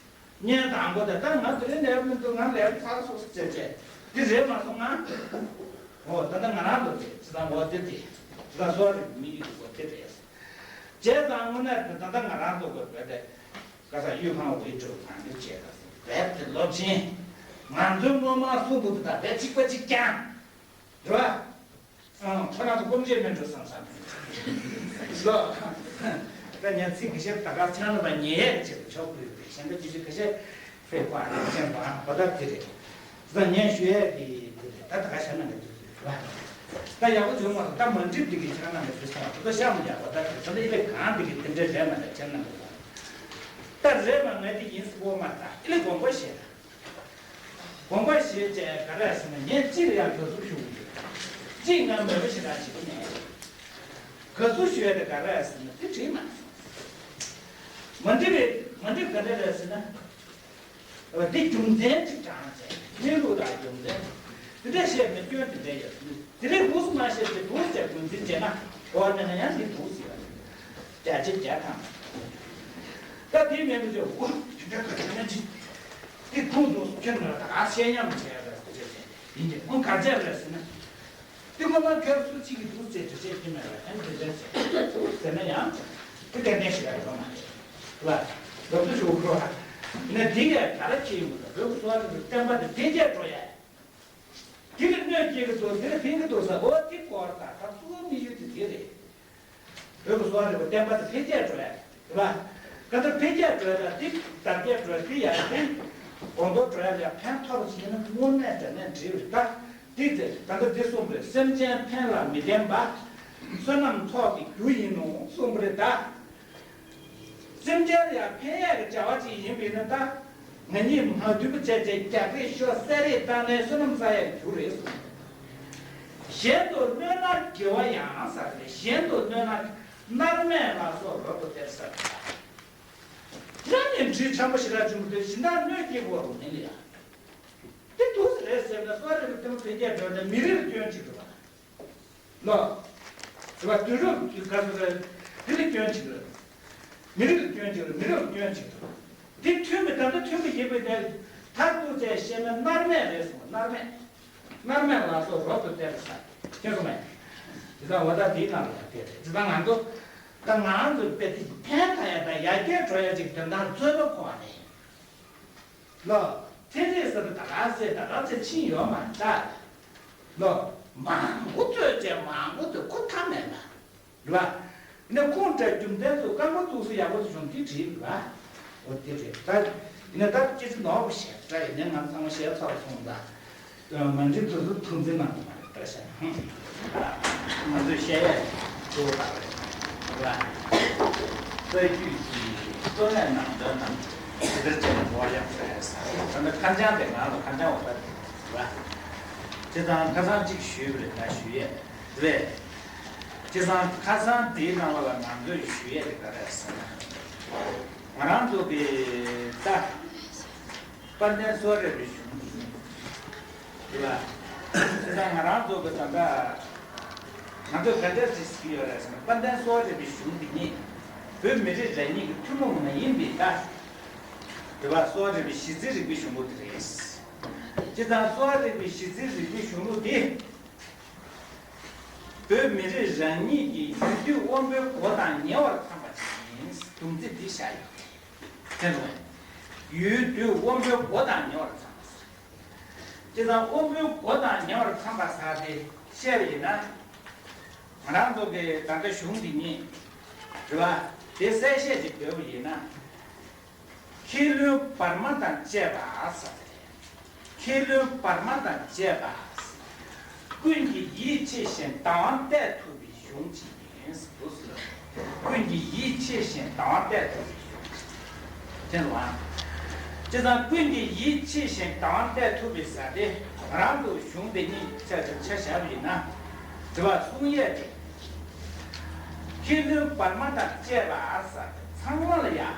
བརྙན་དང་པོ་དེ་ད་ང་དེ་རིང་ནད་པ་མི་འདུག་ང་ལས་ཚར་སོང་ཟེར་བྱས་བྱས། དེ་རེད་མ་སོང་ང་། འོ་ད་ལྟ་ང་རང་ཚོ་དེ་ཅི་ཙང་འོ་དེ་དེ་ཅི་ཙང་གསོ་བ་རིག་པའི་དམིགས་ཡུལ་དེ་འོ་དེ་རེད། བྱས་ཙང་དངོས་གནས་དེ་ད་ལྟ་ང་རང་ཚོ་གི་བོད་དེ་ཁ་སང་གཡུ་ཁང་འོད་འཕྲོ་གང་འདྲ་བྱས་ད་སོང་བས་དེ་སློབ་ཆེན་ང་ཚོའི་སྔོན་མ་གསུང་དུ་དེ་དང་བས་གཅིག་པ་གཅིག་རྐྱང་རེད་བ། ཨང་ཁོ་རང་ཚོ་སྐོམ་བྱེད་མེད་འགྲོ་བསམ་བསམ་ལོ། ད་ངས་ཚིག་གི་ཤེས་ད་ག་ཚང་ལ་བ་ཉེ་ཡས་ཆེད་དུ་ཆོག་གི་ཡོད་པས་གཞན་པ་ཅི་ཞིག་གི་ཤེས་ཧྥེ་ཀོ་ཨ་ནི་ཅན་པ་འོ་ད་དེ་རེད། ད་ངས་ཞུ་ཡས་དེ་དེ་རེད། ད་ད་ག་ཤ་ན་གི་དུས་ཚོད་རེད་བ། ད་ཡག་པོ་བྱུང་མ་སོང་། ད་མ་འགྲིག་དེ་གི་ཆ་ན་གི་དུས་སོང་བ་ད་ཤ་མ་ཡག་པ་ད་དེ་ད་ད་ཨི་ལེ་གང་དེ་གི་དེ་འདྲ་རེད་མ་ད་ཆ་ན་གི་ད་རེད་མ་ངས་དེ་ཡིན་སྲིད་པོ་མ་ད་ཨི་ལེ་དགོངས་པ་བཞེས་ད། དགོངས་པ་བཞེས་བྱས་ག་རེ་ཟེར་ན་ངས་སྤྱིར་ཡང་དགའ་བསུ་ཞུ་གི་ཡོད། སྤྱིར་ང་མོས་པ་ཞེ་དྲག་བྱེད་ཀྱི་མེད། དགའ་བསུ་ཞུ་ཡ་དེ་ག་རེ་ཟེར་ན་དེ་བྲིས་མ་སོང་། མ་འགྲིག་པའི་མ་འགྲིག་ག་འདྲ་རེད་ཟེར་ན། འདི་རྒྱུ་མཚན་ཅིག་དྲངས་བྱས་གནས་ལུགས་དང་རྒྱུ་མཚན། དེ་འདྲ་བཤད་མི་སྐྱོན་དེ་འདྲ་ཡོད། དེ་རིང་འདུག་སེ་མ་བཤད་དེ་འདུག་སེ་རྒྱུ་མཚན་བྱས་ན་གོ་བ་ནས་ན་ཡང་འདི་འདུག་སེ་ཡོད་རེད། བརྒྱ་ཆ་བརྒྱ་ཐམ། ད་དེའི་མེད་པ་ཅིག་འོ་དེ་འདྲ་ག་ཚོད་ན་ཅིག་དེ་ཁུངས་འདུག་སེ་ཁྱོད་ནས་ད་ག་བཤད་སྙམ་བྱས་རེད་ཟེར་བྱས་ཡིན་གྱི་ཁོང་ག་ཚད་རེད་ཟེར་ན། དེ་ཁོ་ན་གལ་སྲིད་གཅིག་གིས་འདུག་ཟེར་འགྲེལ་བཤད་ཀྱི་མེད་པར་ཨེམ་འགྲེལ་བཤད་བྱས་ཟེར་ན་ཡང་དེ་ཏན་ཏན་ཞིག་ཡོད་མ་རེད་ལ། ལབ་ཏུ་ཞུ་དགོས་པ་ནི་དེ་ཡང་ག་རེ་བྱེད་ཡོང་གི་རེད། བོད་ཀྱི་གསོ་བ་རིག་པའི་བསྟན་པ་དེ་འཕེལ་རྒྱས་འགྲོ་ཡ། དེ་ལ་གནོད་སྐྱེལ་གི་འདུག་དེ་ལ་ཕན་གི་འདུག་ཟེར་འོ་དེ་སྐོར་དང་ད་གཙོ་བོ་དམིགས་ཡུལ་དེ་དེ་རེད། བོད་ཀྱི་གསོ་བ་རིག་པའི་བསྟན་པ་དེ་འཕེལ་རྒྱས་འགྲོ་ཡ་རེད་བ། ག་ཚོད་འཕེལ་རྒྱས་འགྲོ་ཡ་ད་དེ་དར་རྒྱས་འགྲོ་ཡ་དེ་ཡ་ཕན། གོང་མཐོར་འགྲོ་ཡ་ལ་ཕན་ཐོགས་ཤིག་ན་དངོས་གནས་དྲང་གནས་འགྲིག་རེད་ད། དེ་ཚེ་ད་ལྟ་འདི་གསུངས་པས་སེམས་ཅན་ཕན་ལ་མི་བརྟེན་པ། བསོད་ནམས་ཚོགས་ཀྱི་རྒྱུ་ཡིན་ནོ་གསུངས་པ་རེད་ད། སེམས་ཅན་ལ་ཡང་ཕན་ཡས་ཀྱི་བྱ་བ་ཅིག་ཡིན་པས་ན་ད། ང་གཉིས་མ་འདུས་པ་བྱས་བྱས་རྒྱག་རེས་ཤོར་བསད་རེས་བཏང་ནས་བསོད་ནམས་བསགས་ཡས་རྒྱུ་རེད་གསུངས། གཞན་དུ་གནོད་ན་དགེ་བ་ཡང་ཟེར་ཏེ་གཞན་དུ་གནོད་ན་མནར་མེད་ལ་སོགས་རབ་ཏུ་སྟེར་ཟེར། དེ་རང་ཉིད་འདྲིས་ཆེན་པོ་ཞེ་དྲག་བྱུང་སྟེ་གཞན་དག་གནོད་སྐྱེལ་དགོས་པ་མིན་ལ་ཡང་། དེ་འདུག་སེ་རེད་ཟེར་ན་གསོ་བ་རིག་པའི་སྟེང་འཕེལ་རྒྱས་འགྲོ་ནས་མི་རིགས་ལ་སྐྱོན་ཅིག་འགྲོ་བ། ལོ། དེ་བ་དུས་རབས་ཀྱི་སྐབས་སུ་དེ་ལ་སྐྱོན་ཅིག་རེད། མི་རིགས་ལ་སྐྱོན་ཅིག་རེད། མི་རིགས་ལ་སྐྱོན་ཅིག་རེད། དེ་མཐུན་པའི་ད་ལྟ་མཐུན་པ་ཡིན་པའི་གནས་མཐར་ཐུག་བྱས་ཤེས་ན་མནར་མེད་རེད་གསུངས། མནར་མེད། མནར་མེད་ལ་སོགས་རབ་ཏུ་སྟེར་ཟེར། མཁྱེན་སོང་ངས། དེ་ལྟར་འོ་ད་དེའི་ནང་ལ་ཡང་བལྟས་རེད། དེ་ལྟར་ང་ཚོ་ད་ང་ཚོ་དཔེ་དེ་ཕན་ཐོགས་ཡ་དང་ཡར་རྒྱས་འགྲོ་ཡ་ཅིག་དོན་དག་རྩོད་པ་གོ་བ་ནས། ལོ། ཚན་རིག་ཟེར་ན་ད་ག་ཚད་ད་ག་ཚད་ཕྱིན་ཡོད་མ་རེད་ད། ལོ། མང་པོ་རྩོད་བྱས་མང་པོ་རྩོད་ཁོ་ཐག་མེད་ན། རེད་བ། ནས་ཁོང་འདྲ་རྒྱུ་མཚན་ཚོ་རྐང་པ་ཐུག་སུ་ཡག་པོ་ཞིག་བྱུང་དེ་བྲིས་རེད་བ། འོ་དེ་རེད་ད། ཡིན་ན་ད་སྐྱེ་ཚུལ་ནོར་བ་ཞེ་དྲག་ཡིན་ནའི་ང་ཚང་མ་ཞེ་ཚོར་སོང་ད། མ་འགྲིག་དུས་སུ་ཐུགས་འཛིན་གནང་དགོས་མ་རེད་ད་ཤ། ང་ཚོས་བཤད་ཡས་གཙོ་བོ་དག་རེད་བ། རྩ་རྒྱུད་ཀྱི་གཙོ་གནད་ནང་དོན་རྣམས་ཇི་ལྟར་བྱས་ནས་ངོ་བོ་ཡག་པོ་རེད་ཟེར་ད་ནི་ཁ་བྱང་དེ་ང་ལ་ཁ་བྱང་འོག་ལ་རེད་བ། བྱས་ཙང་ཁ་སང་གཅིག་ཞུས་པ་རེད་ད་ཞུ་ཡས་རེད། བྱས་ཙང་ཁ་སང་དེའི་ནང་ལ་ང་ཚོས་ཞུ་ཡས་དེ་ག་རེད་ཟེར་ན། ང་རང་ཚོ་གི་ད། དཔལ་ལྡན་གསོ་བ་རིག་པའི་གཞུང་འདི་ཡིན། རེད་བ། དེ་ཙང་ང་རང་ཚོ་གི་ད་ལྟ་ང་ཚོས་ག་འདྲ་ཞིག་ཟེར་གྱི་ཡོད་རེད་ཟེར་ན་དཔལ་ལྡན་གསོ་བ་རིག་པའི་གཞུང་འདི་ཉིད་བོད་མི་རིགས་རང་ཉིད་ཀྱི་ཐུན་མོང་མ་ཡིན་པའི་ད། རེད་བ། གསོ་བ་རིག་པའི་གཞི་རྩའི་རིག་པའི་གཞུང་ལུགས་དེ་རེད། དེ་ཙང་གསོ་བ་རིག་པའི་གཞི་རྩའི་རིག་པའི་གཞུང་ལུགས་འདི། བོད་མི་རིགས་རང་ཉིད་ཀྱི་ཡུལ་དུས་དབང་པོའི་སྒོ་དང་ཉེ་བར་འཚམས་པ་ཞིག་ཡིན། སྡོམ་ཚིག་འདི་བཞག་ཡོད། དེ་རེད། ཡུལ་དུས་དབང་པོའི་སྒོ་དང་ཉེ་བར་འཚམས་པ། དེ་དང་དབང་པོའི་སྒོ་དང་ཉེ་བར་འཚམས་པ་ཟེར་དེ་བཤད་པ་ཡིན་ན། ང་རང་ཚོ་གི་ད་ལྟ་གཞུང་འདི་ཉིད་རེད་བ། དེ་གསལ་བཤད་ཅིག་འདོད་པ་ཡིན་ན། མཁས་བླུན་བར་མ་དང་བཅས་པ་ཟེར། མཁས་བླུན་བར་མ་དང་བཅས་པ། ཀུན་གྱིས་ཡིད་ཆེས་ཤིང་དང་བ་གཏད་ཐུབ་པའི་གཞུང་ཅིག་ཡིན་ཟེར་དུས། ཀུན་གྱིས་ཡིད་ཆེས་ཤིང་དང་བ་གཏད་ཐུབ་པའི་གཞུང་ཅིག་ཡིན་པ། བྱས་ཙང་ཀུན་གྱིས་ཡིད་ཆེས་ཤིང་དང་བ་གཏད་ཐུབ་པའི་ཟེར་དེ་ང་རང་ཚོ་གཞུང་འདི་ཉིད་ཆ་ཆ་ཆ་བཞག་པ་ཡིན་ན། དྲི་བ་གསུང་ཡས་དེ། མཁས་བླུན་བར་མ་དང་བཅས་པ་ཟེར་དེ་ཚང་མ་ལ་ཡ། རེད་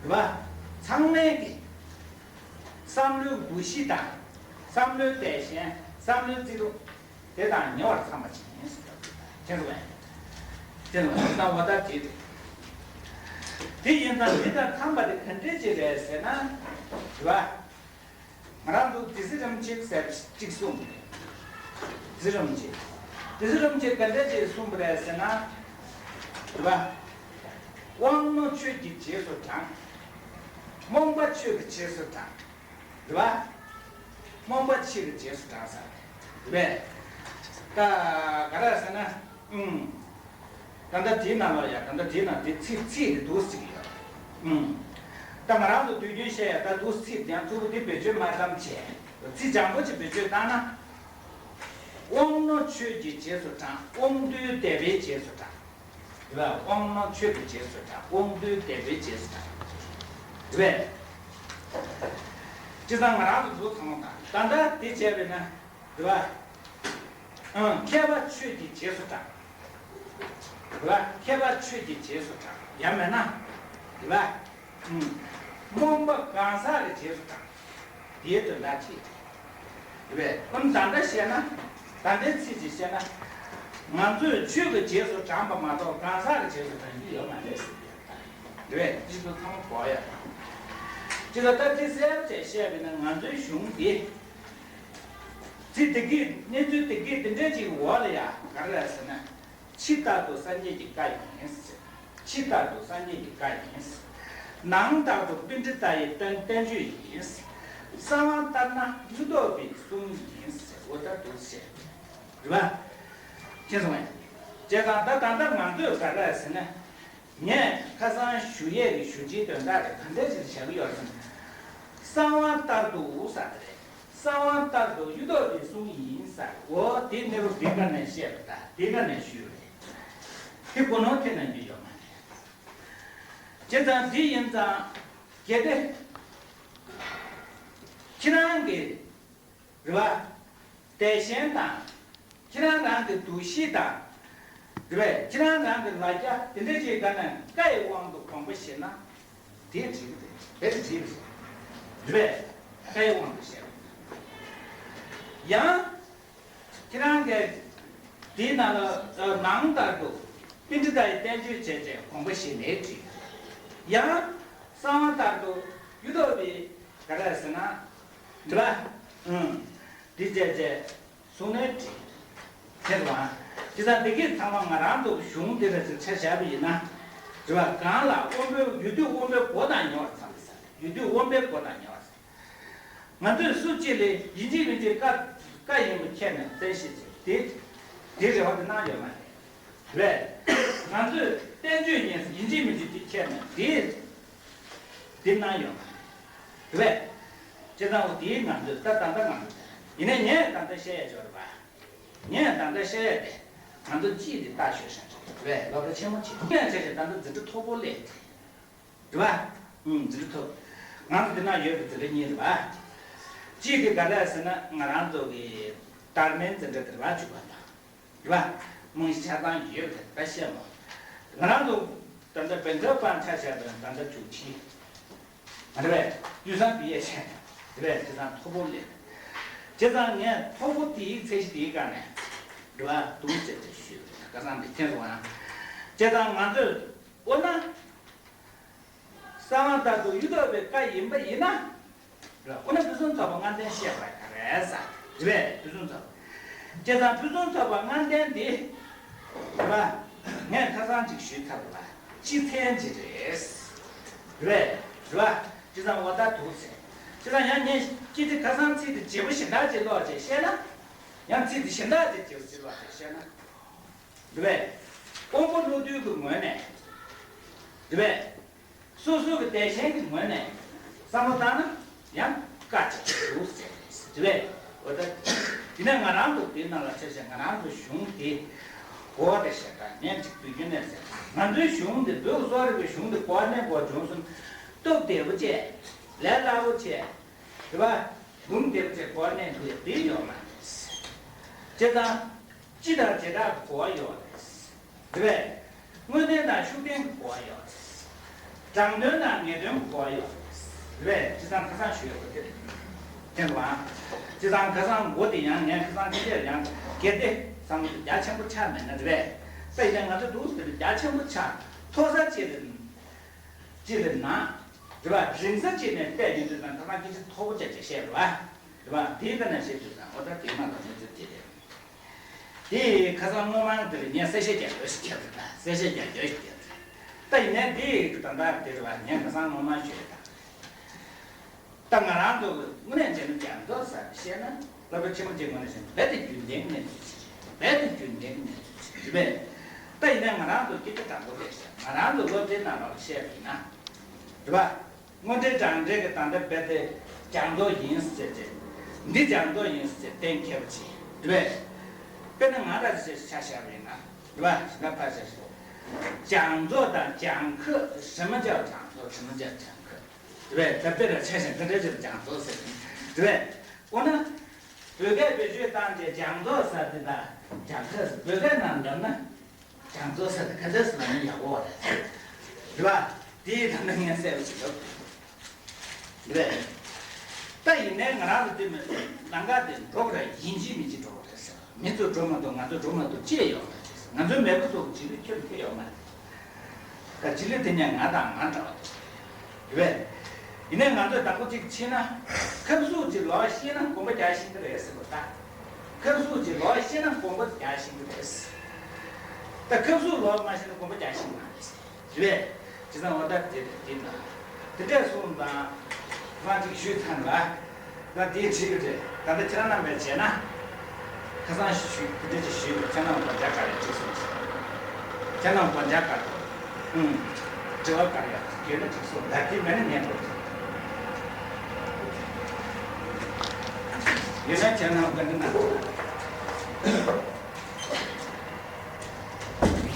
བ། ཚང་མའི་གི་བསམ་བློའི་འདུ་ཤེས་དང་། བསམ་བློའི་དད་ཞེན། བསམ་བློའི་བརྩི་མཐོང་། དེ་དང་ཉེ་བར་འཚམས་པ་ཅིག་ཡིན་ཟེར་བ། དེ་རེད་བས། དེ་ལ་ད་འོ་ད་དེ་རེད། དེ་ཡིན་ཙང་འདི་དང་འཚམས་པ་དེ་ག་འདྲས་ཅིག་རེད་ཟེར་ན། རེད་བ། ང་རང་ཚོ་སྡེ་སྲིད་རིན་པོ་ཆེ་ཟེར་གཅིག་གསུངས། ཛི་རིན་པོ་ཆེ། ཛི་རིན་པོ་ཆེ་ག་འདྲ་ཅིག་གསུངས་པ་རེད་ཟེར་ན། རེད་པ། དབང་རྣོན་ཆོས་ཀྱི་རྗེས་སུ་འབྲང་། རྨོངས་པ་ཆོས་ཀྱི་རྗེས་སུ་འབྲང་། རེད་པ། རྨོངས་པ་ཆོས་ཀྱི་རྗེས་སུ་འབྲང་ཟེར། རེད་པས། ད་ག་རེ་ཟེར་ན། ཨུམ། ད་ལྟ་དེའི་ནང་ལ་ཡ། ད་ལྟ་དེའི་ནང་དེ་ཚིག་ཚིག་དེ་འདུག་ཟེར་གྱི་ཡོད། ཨུམ། ད་ང་རང་ཚོ་དུས་རྒྱུན་བཤད་ཡ། ད་འདུག་ཚིག་དེ་ཡང་ཐུབ་པ་དེ་བེད་སྤྱོད་མ་བཏང་བྱས། ཚིག་འཇམ་པོ་ཅིག་བེད་སྤྱོད་བཏང་ན། དབང་རྣོན་ཆོས་ཀྱི་རྗེས་སུ་འབྲང་། དབང་རྟུལ་དད་པའི་རྗེས་སུ་འབྲང་། རེད་པ། དབང་རྣོན་ཆོས་ཀྱི་རྗེས་སུ་འབྲང་། དབང་རྟུལ་དད་པའི་རྗེས་སུ་འབྲང་། རེད་པས། བྱས་ཙང་ང་རང་ཚོ་འདུག་ཚང་མ་དང་། ད་ལྟ་དེ་བྱས་པས་ན། རེད་པ། ཨང་། མཁས་པ་ཆོས་ཀྱི་རྗེས་སུ་འབྲང་། རེད་པ། མཁས་པ་ཆོས་ཀྱི་རྗེས་སུ་འབྲང་། ཡང་མིན་ན། རེད་པ། ཨང་། རྨོངས་པ་གང་ཟག་གི་རྗེས་སུ་འབྲང་། དེའི་དོན་དག་ཅིག་རེད་པས། ཨང་། ད་ལྟ་བཤད་ན། ད་ལྟའི་ཚིག་ཅིག་བཤད་ན། ང་ཚོས་ཆོས་ཀྱི་རྗེས་སུ་འབྲངས་པ་མ་གཏོགས་གང་ཟག་གི་རྗེས་སུ་འབྲང་རྒྱུ་ཡོད་མ་རེད་ཟེར་གྱི་ཡོད། རེད་པས། འདི་ཚོ་ཚང་མ་གོ་ཡ། ཅི་ལ་ད་དེ་གསལ་པོ་བྱས་བཤད་པས་ན། ང་ཚོའི་གཞུང་འདི། ཚིག་དེ་གི་གནས་ཚུལ་དེ་གི་དེ་འདྲ་ཅིག་འོག་ལ་ཡ་ག་རེ་རེད་ཟེར་ན། ཕྱི་ལྟར་དུ་སངས་རྒྱས་ཀྱི་བཀའ་ཡིན། ཕྱི་ལྟར་དུ་སངས་རྒྱས་ཀྱི་བཀའ་ཡིན། ནང་ལྟར་དུ་པཎྜི་ཏ་ཡི་བསྟན་བསྟན་བཅོས་ཡིན། གསང་བ་ལྟར་ན་གཡུ་ཐོག་པའི་གསུང་ཡིན། འོ་ད་འདུག་ཟེར། རེད་པ། མཁྱེན་སོང་ངས། བྱས་ཙང་ད་ད་ལྟ་ང་ཚོས་ག་རེ་ཟེར་ན། ངས་ཁ་སང་ཞུ་ཡས་ཀྱི་ཞུ་རྒྱུའི་དོན་དག་དེ་ག་འདྲ་ཞིག་བྱ་གི་ཡོད་ཟེར་ན། གསང་བ་ལྟར་དུ་ཟེར་དེ་རེད། གསང་བ་ལྟར་དུ་གཡུ་ཐོག་པའི་གསུང་ཡིན་ཟེར། འོ་དེ་གནས་བབ་དེ་ག་ནས་བཤད་པ། ད་དེ་ག་ནས་ཞུས་རེད། དེ་གོ་ནོར་ཐེབས་གནང་རྒྱུ་ཡོད་མ་རེད། བྱས་ཙང་དེ་ཡིན་ཙང་གལ་ཏེ། ཁྱེད་རང་གི། རེད་པ། དད་ཞེན་དང་། ཁྱེད་རང་རང་གི་འདུ་ཤེས་དང་། རེད་པས། ཁྱེད་རང་རང་གི་ལ་རྒྱ་དེ་འདྲ་ཅིག་ག་ནས་བཀའ་ཡི་དབང་དུ་དགོངས་པ་བཞེས་ན། དེ་འགྲིག་གི་རེད། དེ་འགྲིག་གི་རེད། རེད་པས། བཀའ་ཡི་དབང་དུ་བཞེས་པ། ཡང་། ཁྱེད་རང་གིས་དེའི་ནང་ལ་ནང་ལྟར་དུ་པཎྜི་ཏ་ཡི་བསྟན་བཅོས་བྱས་བྱས་དགོངས་པ་བཞེས་ནའི་འགྲིག། ཡང་གསང་བ་ལྟར་དུ་གཡུ་ཐོག་པའི་ག་རེ་ཟེར་ན། འདི་ལ། ཨང་། འདི་བྱས་བྱས་གསུང་ནའི་འགྲིག། ཁྱེད་དང་། དེ་ཙང་འདི་གས་ཚང་མ་ང་རང་ཚོ་གཞུང་འདི་ལ་ཅིག་ཆ་བཞག་པ་ཡིན་ན། རེད་པ། གང་ལ་དབང་པོའི་ཡུལ་དུས་དབང་པོའི་སྒོ་དང་ཉེ་བར་འཚམ་པའི་ས། ཡུལ་དུས་དབང་པོའི་སྒོ་དང་ཉེ་བར་འཚམ། ང་ཚོས་སུ་གཅིག་ལ་ཡིན་གཅིག་མིན་གཅིག་བཀའ་བཀའ་ཡིན་པ་ཁྱེར་ནས་བསྟན་བཤིག་ཅིག་དེ་དེ་རེ་བ་དེ་གནང་ཡོད་མ་རེད། རེད། ང་ཚོས་བསྟན་བཅོས་ཉན་ཡིན་གཅིག་མིན་གཅིག་དེ་ཁྱེར་ནས་དེ་དེ་གནང་ཡོད་མ་རེད། རེད། བྱས་ཙང་འོ་དེའི་ང་ཚོས་ད་ད་ལྟ་ང་ཚོ་ཡིན་ནའི་ངས་ད་ལྟ་བཤད་ཡ་ཅིག་ཡོད་རེད་པ། ངས་ད་ལྟ་བཤད་ཡ་དེ་ང་ཚོ་སྤྱི་དེ་ལྟ་ཤོད་ཤ་ཅིག་རེད། སློབ་གྲྭ་ཆེན་མོ་ཆེ་ངས་བྱས་བྱས་ད་ལྟ་འཛིན་གྲྭ་མཐོ་པོ་སླེབས་ཏེ། རེད་པ། ཨུམ། འཛིན་གྲྭ་མཐོ། ང་ཚོ་འདི་ན་ཡོད་པའི་འཛིན་གྲྭ་གཉིས་རེད་པ། གཅིག་དེ་ག་རེ་ཟེར་ན་ང་རང་ཚོ་གི་དར་མའི་འཛིན་གྲྭ་དེ་རེད་པ། བཅུ་པ་དང་། རེད་པ། རྨང་གཞི་ཆ་ཚང་ཡོད་པ་དེ་ད་བཤད་མོ། ང་རང་ཚོ་ད་ལྟ་བན་ཁ་པང་ཆ་བཞག་པ་ན་ད་ལྟ་བཅུ་གཅིག་རེད་པས། དུས་སང་དེ་ཡས་ཆེ་རེད་པས། བྱས་ཙང་མཐོ་པོ་སླེབས། བྱས་ཙང་ངས་མཐོ་པོ་དེའི་ཚད་གཞི་དེའི་སྒང་ནས་རེད་པ། དུང་ཟེར་ཏེ་ཞུས་པ་ཡིན། ཁ་སང་དེ་མཁྱེན་སོང་ཨ། བྱས་ཙང་ང་ཚོས། འོ་ན། གསང་བ་ལྟར་དུ་གཡུ་ཐོག་པའི་བཀའ་ཡིན་པ་ཡིན་ན། འོ་ན་ཕུན་སུམ་ཚོགས་པ་ལྔ་ལྡན་བཤད་པ་ག་རེ་ཟེར། རེད་པས། ཕུན་སུམ་ཚོགས་པ། བྱས་ཙང་ཕུན་སུམ་ཚོགས་པ་ལྔ་ལྡན་འདི། རེད་པ། ངས་ཁ་སང་ཅིག་ཞུས་ཚར་བ་ལ་སྤྱི་མཚན་ཅིག་རེད། རེད་པས། རེད་པ། བྱས་ཙང་འོ་ད་འདུག་ཟེར། བྱས་ཙང་ཡང་ངས་སྤྱི་དེ་ཁ་སང་ཚིག་དེ་བརྗེ་པོ་ཞེ་དྲག་ཅིག་ཀློག་བྱས་བཤད་ན། ཡང་ཚིག་དེ་ཞེ་དྲག་ཅིག་བརྗེ་པོ་ཅིག་ཀློག་བྱས་བཤད་ན། རེད་པས། དབང་པོ་བློ་རྟུལ་གྱི་ངོས་ནས། རེད་པས། སོ་སོ་གི་དད་ཞེན་གྱི་ངོས་ནས་བསམ་བློ་བཏང་ན་ཡང་དཀའ་ཆེ་འདུག་ཟེར་རེད་པས། འོ་ད། དེ་ནས་ང་རང་ཚོ་དེའི་ནང་ལ་ཆ་བཞག་ང་རང་ཚོ་གཞུང་དེ་གོ་བ་དེ་ཞེ་དྲག་ངས་ཅིག་དུས་རྒྱུན་ནས་ཟེར། ང་ཚོའི་གཞུང་དེ་བོད་ཀྱི་གསོ་རིག་པའི་གཞུང་དེ་གོ་བ་གནས་དགོས་བྱུང་སོང་། སྟོབས་ལྡན་པོ་བྱས། ལས་སླ་པོ་བྱས། རེད་པ། འབུམ་ལྡན་པོ་བྱས་གོ་བ་གནས་དགོས་ཡ་དེ་ཡོད་མ་རེད། བྱས་ཙང་། སྤྱི་དང་བྱེ་བྲག་གི་གོ་བ་ཡོད་རེད། རེད་པས། དངོས་བསྟན་དང་ཤུགས་བསྟན་གྱི་གོ་བ་ཡོད་རེད། དྲང་དོན་དང་ངེས་དོན་གྱི་གོ་བ་ཡོད་རེད། རེད་པས། བྱས་ཙང་ཁ་སང་ཞུས་ཡོད་པ་དེ་རེད། མཁྱེན་པ། བྱས་ཙང་ཁ་སང་མགོ་དེ་ཡང་ངས་ཁ་སང་ཕྱི་ལྟར་ཡང་གལ་ཏེ་བསམ་བློ་རྒྱ་ཆེན་པོ་ཆགས་མེད་ན། རེད་པས། ད་ཡིན་ན་ང་ཚོ་འདུག་ཟེར་རྒྱ་ཆེན་པོ་ཆགས་མཐོ་ས་ཅིག་ལ་ཅིག་ལ་ན། རེད་པ། རིང་ས་ཅིག་ནས་བལྟས་ཡོང་དུས་ཙང་ཁ་སང་སྐད་ཆ་མཐོ་པོ་བྱས་བྱས་བཤད་རེད་པ། རེད་པ། དེའི་ཐད་ནས་བཤད་དུས་ཙང་འོ་ད་དེ་མ་གཏོགས་མི་ཚོད་དེ་རེད། དེ་ཁ་སང་སྔོན་མ་དེར་ངས་གསལ་བཤད་རྒྱག་རྒྱུ་ཞིག་བྱས་ཟེར་ན་གསལ་བཤད་རྒྱག་རྒྱུ་ཞིག་བྱས་ཟེར། ད་ཡིན་ནའི་དེ་ད་ལྟ་དེ་རེད་བ། ངས་ཁ་སང་སྔོན་མ་ཞུས་ཡོད་ད། ད་ང་རང་ཚོ་དངོས་གནས་བྱས་ན་སྦྱང་བརྡར་ཟེར་བཤད་ན་སློབ་གྲྭ་ཆེན་མོ་གཅིག་ངོས་ནས་བཤད་ན་རྦད་དེ་རྒྱུན་ལྡན་གྱི་གནས་ཚུལ་ཞིག་རེད། རྦད་དེ་རྒྱུན་ལྡན་གྱི་གནས་ཚུལ་ཞིག་རེད་པས། ད་ཡིན་ནའི་ང་རང་ཚོ་སྐད་ཆ་དྲང་པོ་བཤད་བཤད། ང་རང་ཚོ་སློབ་གྲྭའི་ནང་ལོགས་བཤད་པ་ཡིན་ན་རེད་པ། དངོས་འབྲེལ་དྲང་འབྲེལ་གྱི་ད་ལྟ་རྦད་དེ་སྦྱང་བརྡར་ཡིན་ཟེར་ཏེ། འདི་སྦྱང་བརྡར་ཡིན་ཟེར་ཏེ་གཏན་འཁེལ་བ་ཅིག་རེད་པས། དཔེར་ན་ང་རང་ཚོ་ཆ་བཞག་པ་ཡིན་ན་རེད་པ། ཞེ་ན་ཕར་བཞག་སོ། སྦྱང་བརྡར་དང་སྦྱང་ཁུལ། 什么叫讲座，什么叫讲课？ རེད་པས། ད་དཔེར་ན་ཆ་བཞག་ན་ད་ལྟའི་ཆར་སྦྱང་བརྡར་ཟེར་གྱི་རེད་པས། འོ་ན་བོད་སྐད་བེད་སྤྱོད་བཏང་སྟེ་སྦྱང་བརྡར་ཟེར་དེ་དང་སྦྱང་ཁུལ་ཟེར། བོད་སྐད་ནང་ལབ་ན་སྦྱང་བརྡར་ཟེར་དེ་ག་འདྲ་ཟེར་ན་ཡག་པོ་རེད། རེད་པ། དེའི་ཐད་ནས་ངས་གསལ་པོ་ཞིག་ལབ་དགོས་རེད། ད་ཡིན་ནའི་ང་རང་ཚོ་དེ་མི་ལམ་ཁ་དེ་འགྲོ་གི་རེད། ཡིན་གཅིག་མིན་གཅིག་འགྲོ་གི་རེད་ཟེར། མི་ཚོ་འགྲོ་མ་གཏོགས་ང་ཚོ་འགྲོ་མ་གཏོགས་ཅི་ཡོད་མ་རེད། ང་ཚོའི་མེས་པོ་ཚོ་གི་རྗེས་ལུས་ཁྱོན་ནས་ཡོད་མ་རེད། ད་རྗེས་ལུས་དེ་ནས་ང་དང་ང་འདྲ་བ་དེ་རེད་པས། ཡིན་ནའི་ང་ཚོས་དང་པོ་གཅིག་ཕྱིན་ན། ཁབ་སུབ་ཅིག་ལོག་ཤེས་ན་གོམ་པ་རྒྱག་ཤེས་ཀྱི་རེད་ཟེར་བ་ད། ཁབ་སུབ་ཅིག་ལོག་ཤེས་ན་གོམ་པ་རྒྱག་ཤེས་ཀྱི་རེད། ད་ཁབ་སུབ་ལོག་མ་ཤེས་ན་གོམ་པ་རྒྱག་ཤེས་ཀྱི་མ་རེད། རེད་པས། བྱས་ཙང་འོ་ད་དེ་དེ་ན་དེ་འདྲས་གསུངས་དང་། ང་གཅིག་ཞུས་ཚར་ལ། ང་དེའི་ཁྲིད་ཀྱི་རེད། ད་ལྟ་ཁྱེད་རང་རྣམ་པས་བྱས་ན། ཁ་སང་ཞུས་དེ་འདྲ་ཅིག་ཞུས་པས། ཁྱེད་རྣམས་དགོངས་འཆར་ག་རེ་གཅིག་གསུངས་ཤིག་ཁྱེད་རྣམས་དགོངས་འཆར་ག་རེ། ཨུམ། དྲི་བ་ག་རེ་ཡོད་ན་གཅིག་གསུངས། ད་དེ་མེད་ན་ངས་འགྲོ་གི། ཡོད་ན་ཁྱེད་རྣམས་བཀའ་འདྲི་གནང་།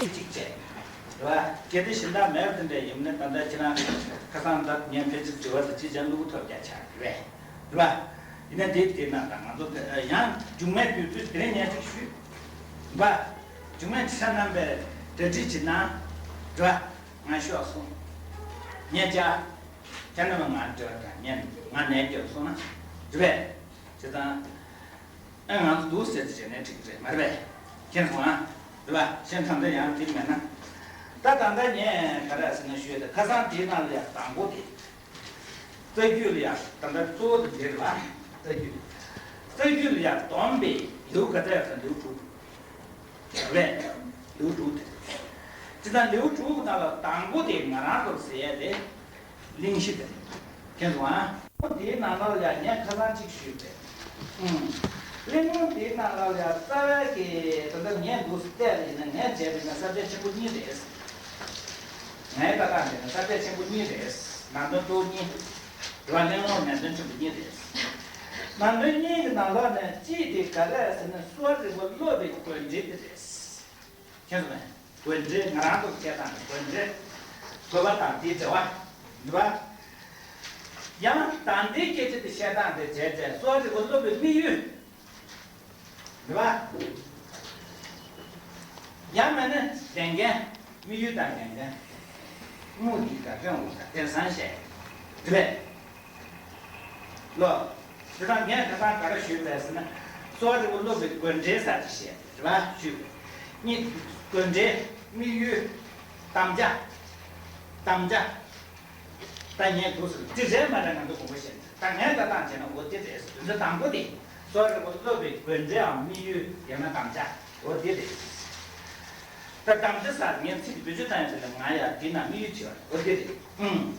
གཅིག་བྱས། རེད་པ། གལ་ཏེ་གཞན་དག་མེད་པ་དེ་འདྲ་ཡིན་ན་ད་ལྟ་ཁྱེད་རང་ཁ་སང་ད་ངས་ཕལ་ཆེར་དྲི་བ་དེ་ཅི་བྱ་ལུགས་ཐོབ་རྒྱ་ཆགས་རེད་པས། རེད་པ། ཡིན་ན་དེ་དེ་ན་ད་ང་ཚོ་ཡང་མཇུག་མའི་དུས་ཚོད་དེ་རིང་ངས་ཅིག་ཞུས་པ། མཇུག་མའི་ཁྱེད་རྣམ་པས་གྲ་སྒྲིག་བྱེད་ན་རེད་པ། ང་ཤོག་སོང་། ངས་ཅག་ཁྱེད་རྣམ་པ་ང་འདྲི་བ་དང་ངས་ང་ནས་སྐྱོན་སོང་ན་རེད་པས། བྱས་ཙང་། ཨ་ང་ཚོ་འདུག་ཟེར་ཏེ་བྱས་ནས་འགྲིག་གི་རེད་མ་རེད་པས། མཁྱེན་སོང་ཨ། རེད་པ། གཞན་དྲང་བདེན་ཡང་འགྲིག་མེད་ན། ད་ད་ལྟ་ངས་ག་རེ་ཟེར་ན་ཞུས་ཏེ། ཁ་སང་དེའི་ནང་ལ་ཡང་དང་པོ་དེ། རྩ་རྒྱུད་ལ་ཡང་ད་ལྟ་གཙོ་བོ་དེ་འདི་རེད་པ། རྩ་རྒྱུད། རྩ་རྒྱུད་ལ་ཡང་སྡོམ་པའི་ལེའུ་ག་ཚད་ཡོད་ཟེར་ན་ལེའུ་དྲུག་རེད་པས། ལེའུ་དྲུག་དེ། སྤྱིར་བཏང་ལེའུ་དྲུག་ནང་ལ་དང་པོ་དེ་ང་རང་ཚོར་ཟེར་ཡས་དེ། གླེང་གཞི་དེ། མཁྱེན་སོང་ཨ། དེའི་ནང་ལོགས་ལ་ཡང་ངས་ཁ་སང་གཅིག་ཞུས་པས། ཨུམ། གླེང་སློང་དེའི་ནང་ལོགས་ལ་ཡང་རྩ་བའི་གི་ད་ལྟ་ངས་འདུག་བལྟས་པ་ཡིན་ན། ངས་བྱས་པ་ཡིན་ན་ས་བཅད་ཆེན་པོ་གཉིས་རེད། ངའི་ལྟ་སྟངས་བྱས་ན་ས་བཅད་ཆེན་པོ་གཉིས་རེད། ནང་དོན་གཙོ་བོ་གཉིས། རེད་པ། གླེང་སློང་ནང་དོན་ཆེན་པོ་གཉིས་རེད། ནང་དོན་གཉིས་ཀྱི་ནང་ལོགས་ནས་གཅིག་དེ་ག་རེ་ཟེར་ན་གསོ་བ་རིག་པ་སློབ་པའི་དགོས་འབྲེལ་དེ་རེད། མཁྱེན་སོང་ངས། དགོས་འབྲེལ། ང་རང་ཚོ་བཤད་སྟངས་ཀྱི་དགོས་འབྲེལ། དགོས་པ་དང་དེའི་འབྲེལ་བ། རེད་པ། ཡང་དང་དེའི་སྐད་ཆ་དེ་བཤད་སྟངས་དེ་བྱས་ཏེ་གསོ་བ་རིག་པ་སློབ་པའི་དམིགས་ཡུལ། རེད་པ། ཡང་མིན་ན་ལས་འགན། དམིགས་ཡུལ་དང་ལས་འགན། དམིགས་ཡུལ་དང་དོན་དག་དེང་སང་བཤད། རེད་པས། ལོ། དེ་དང་ངས་ཁ་སང་ག་རེ་ཞུས་པ་རེད་ཟེར་ན། གསོ་བ་རིག་པ་སློབ་པའི་དགོས་འབྲེལ་ཟེར་ཅིག་བཤད་རེད་པ། ཞུས་པ། གཉིས། དགོས་འབྲེལ། དམིགས་ཡུལ། དམ་བཅའ། དམ་བཅའ། ད་ངས་འདུག་ཟེར་དེ་རེད་མ་རེད་ང་ཚོ་དགོངས་པ་བཞེས་ན། ད་ངས་ལྟ་སྟངས་བྱས་ན་འོ་དེ་རེད་ཟེར། དོན་ཚན་དང་པོ་དེ་གསོ་བ་རིག་པ་སློབ་པའི་དགོས་འབྲེལའམ་དམིགས་ཡུལ་ཡང་ན་དམ་བཅའ་འོ་དེ་རེད། ད་དམ་བཅའ་ཟེར་ངས་ཚིག་དེ་བེད་སྤྱོད་བཏང་ཡོད་ཟེར་ན། ང་ཡང་དེ་ནང་དམིགས་ཡུལ་བྱས་པ་འོ་དེ་རེད། ཨང་།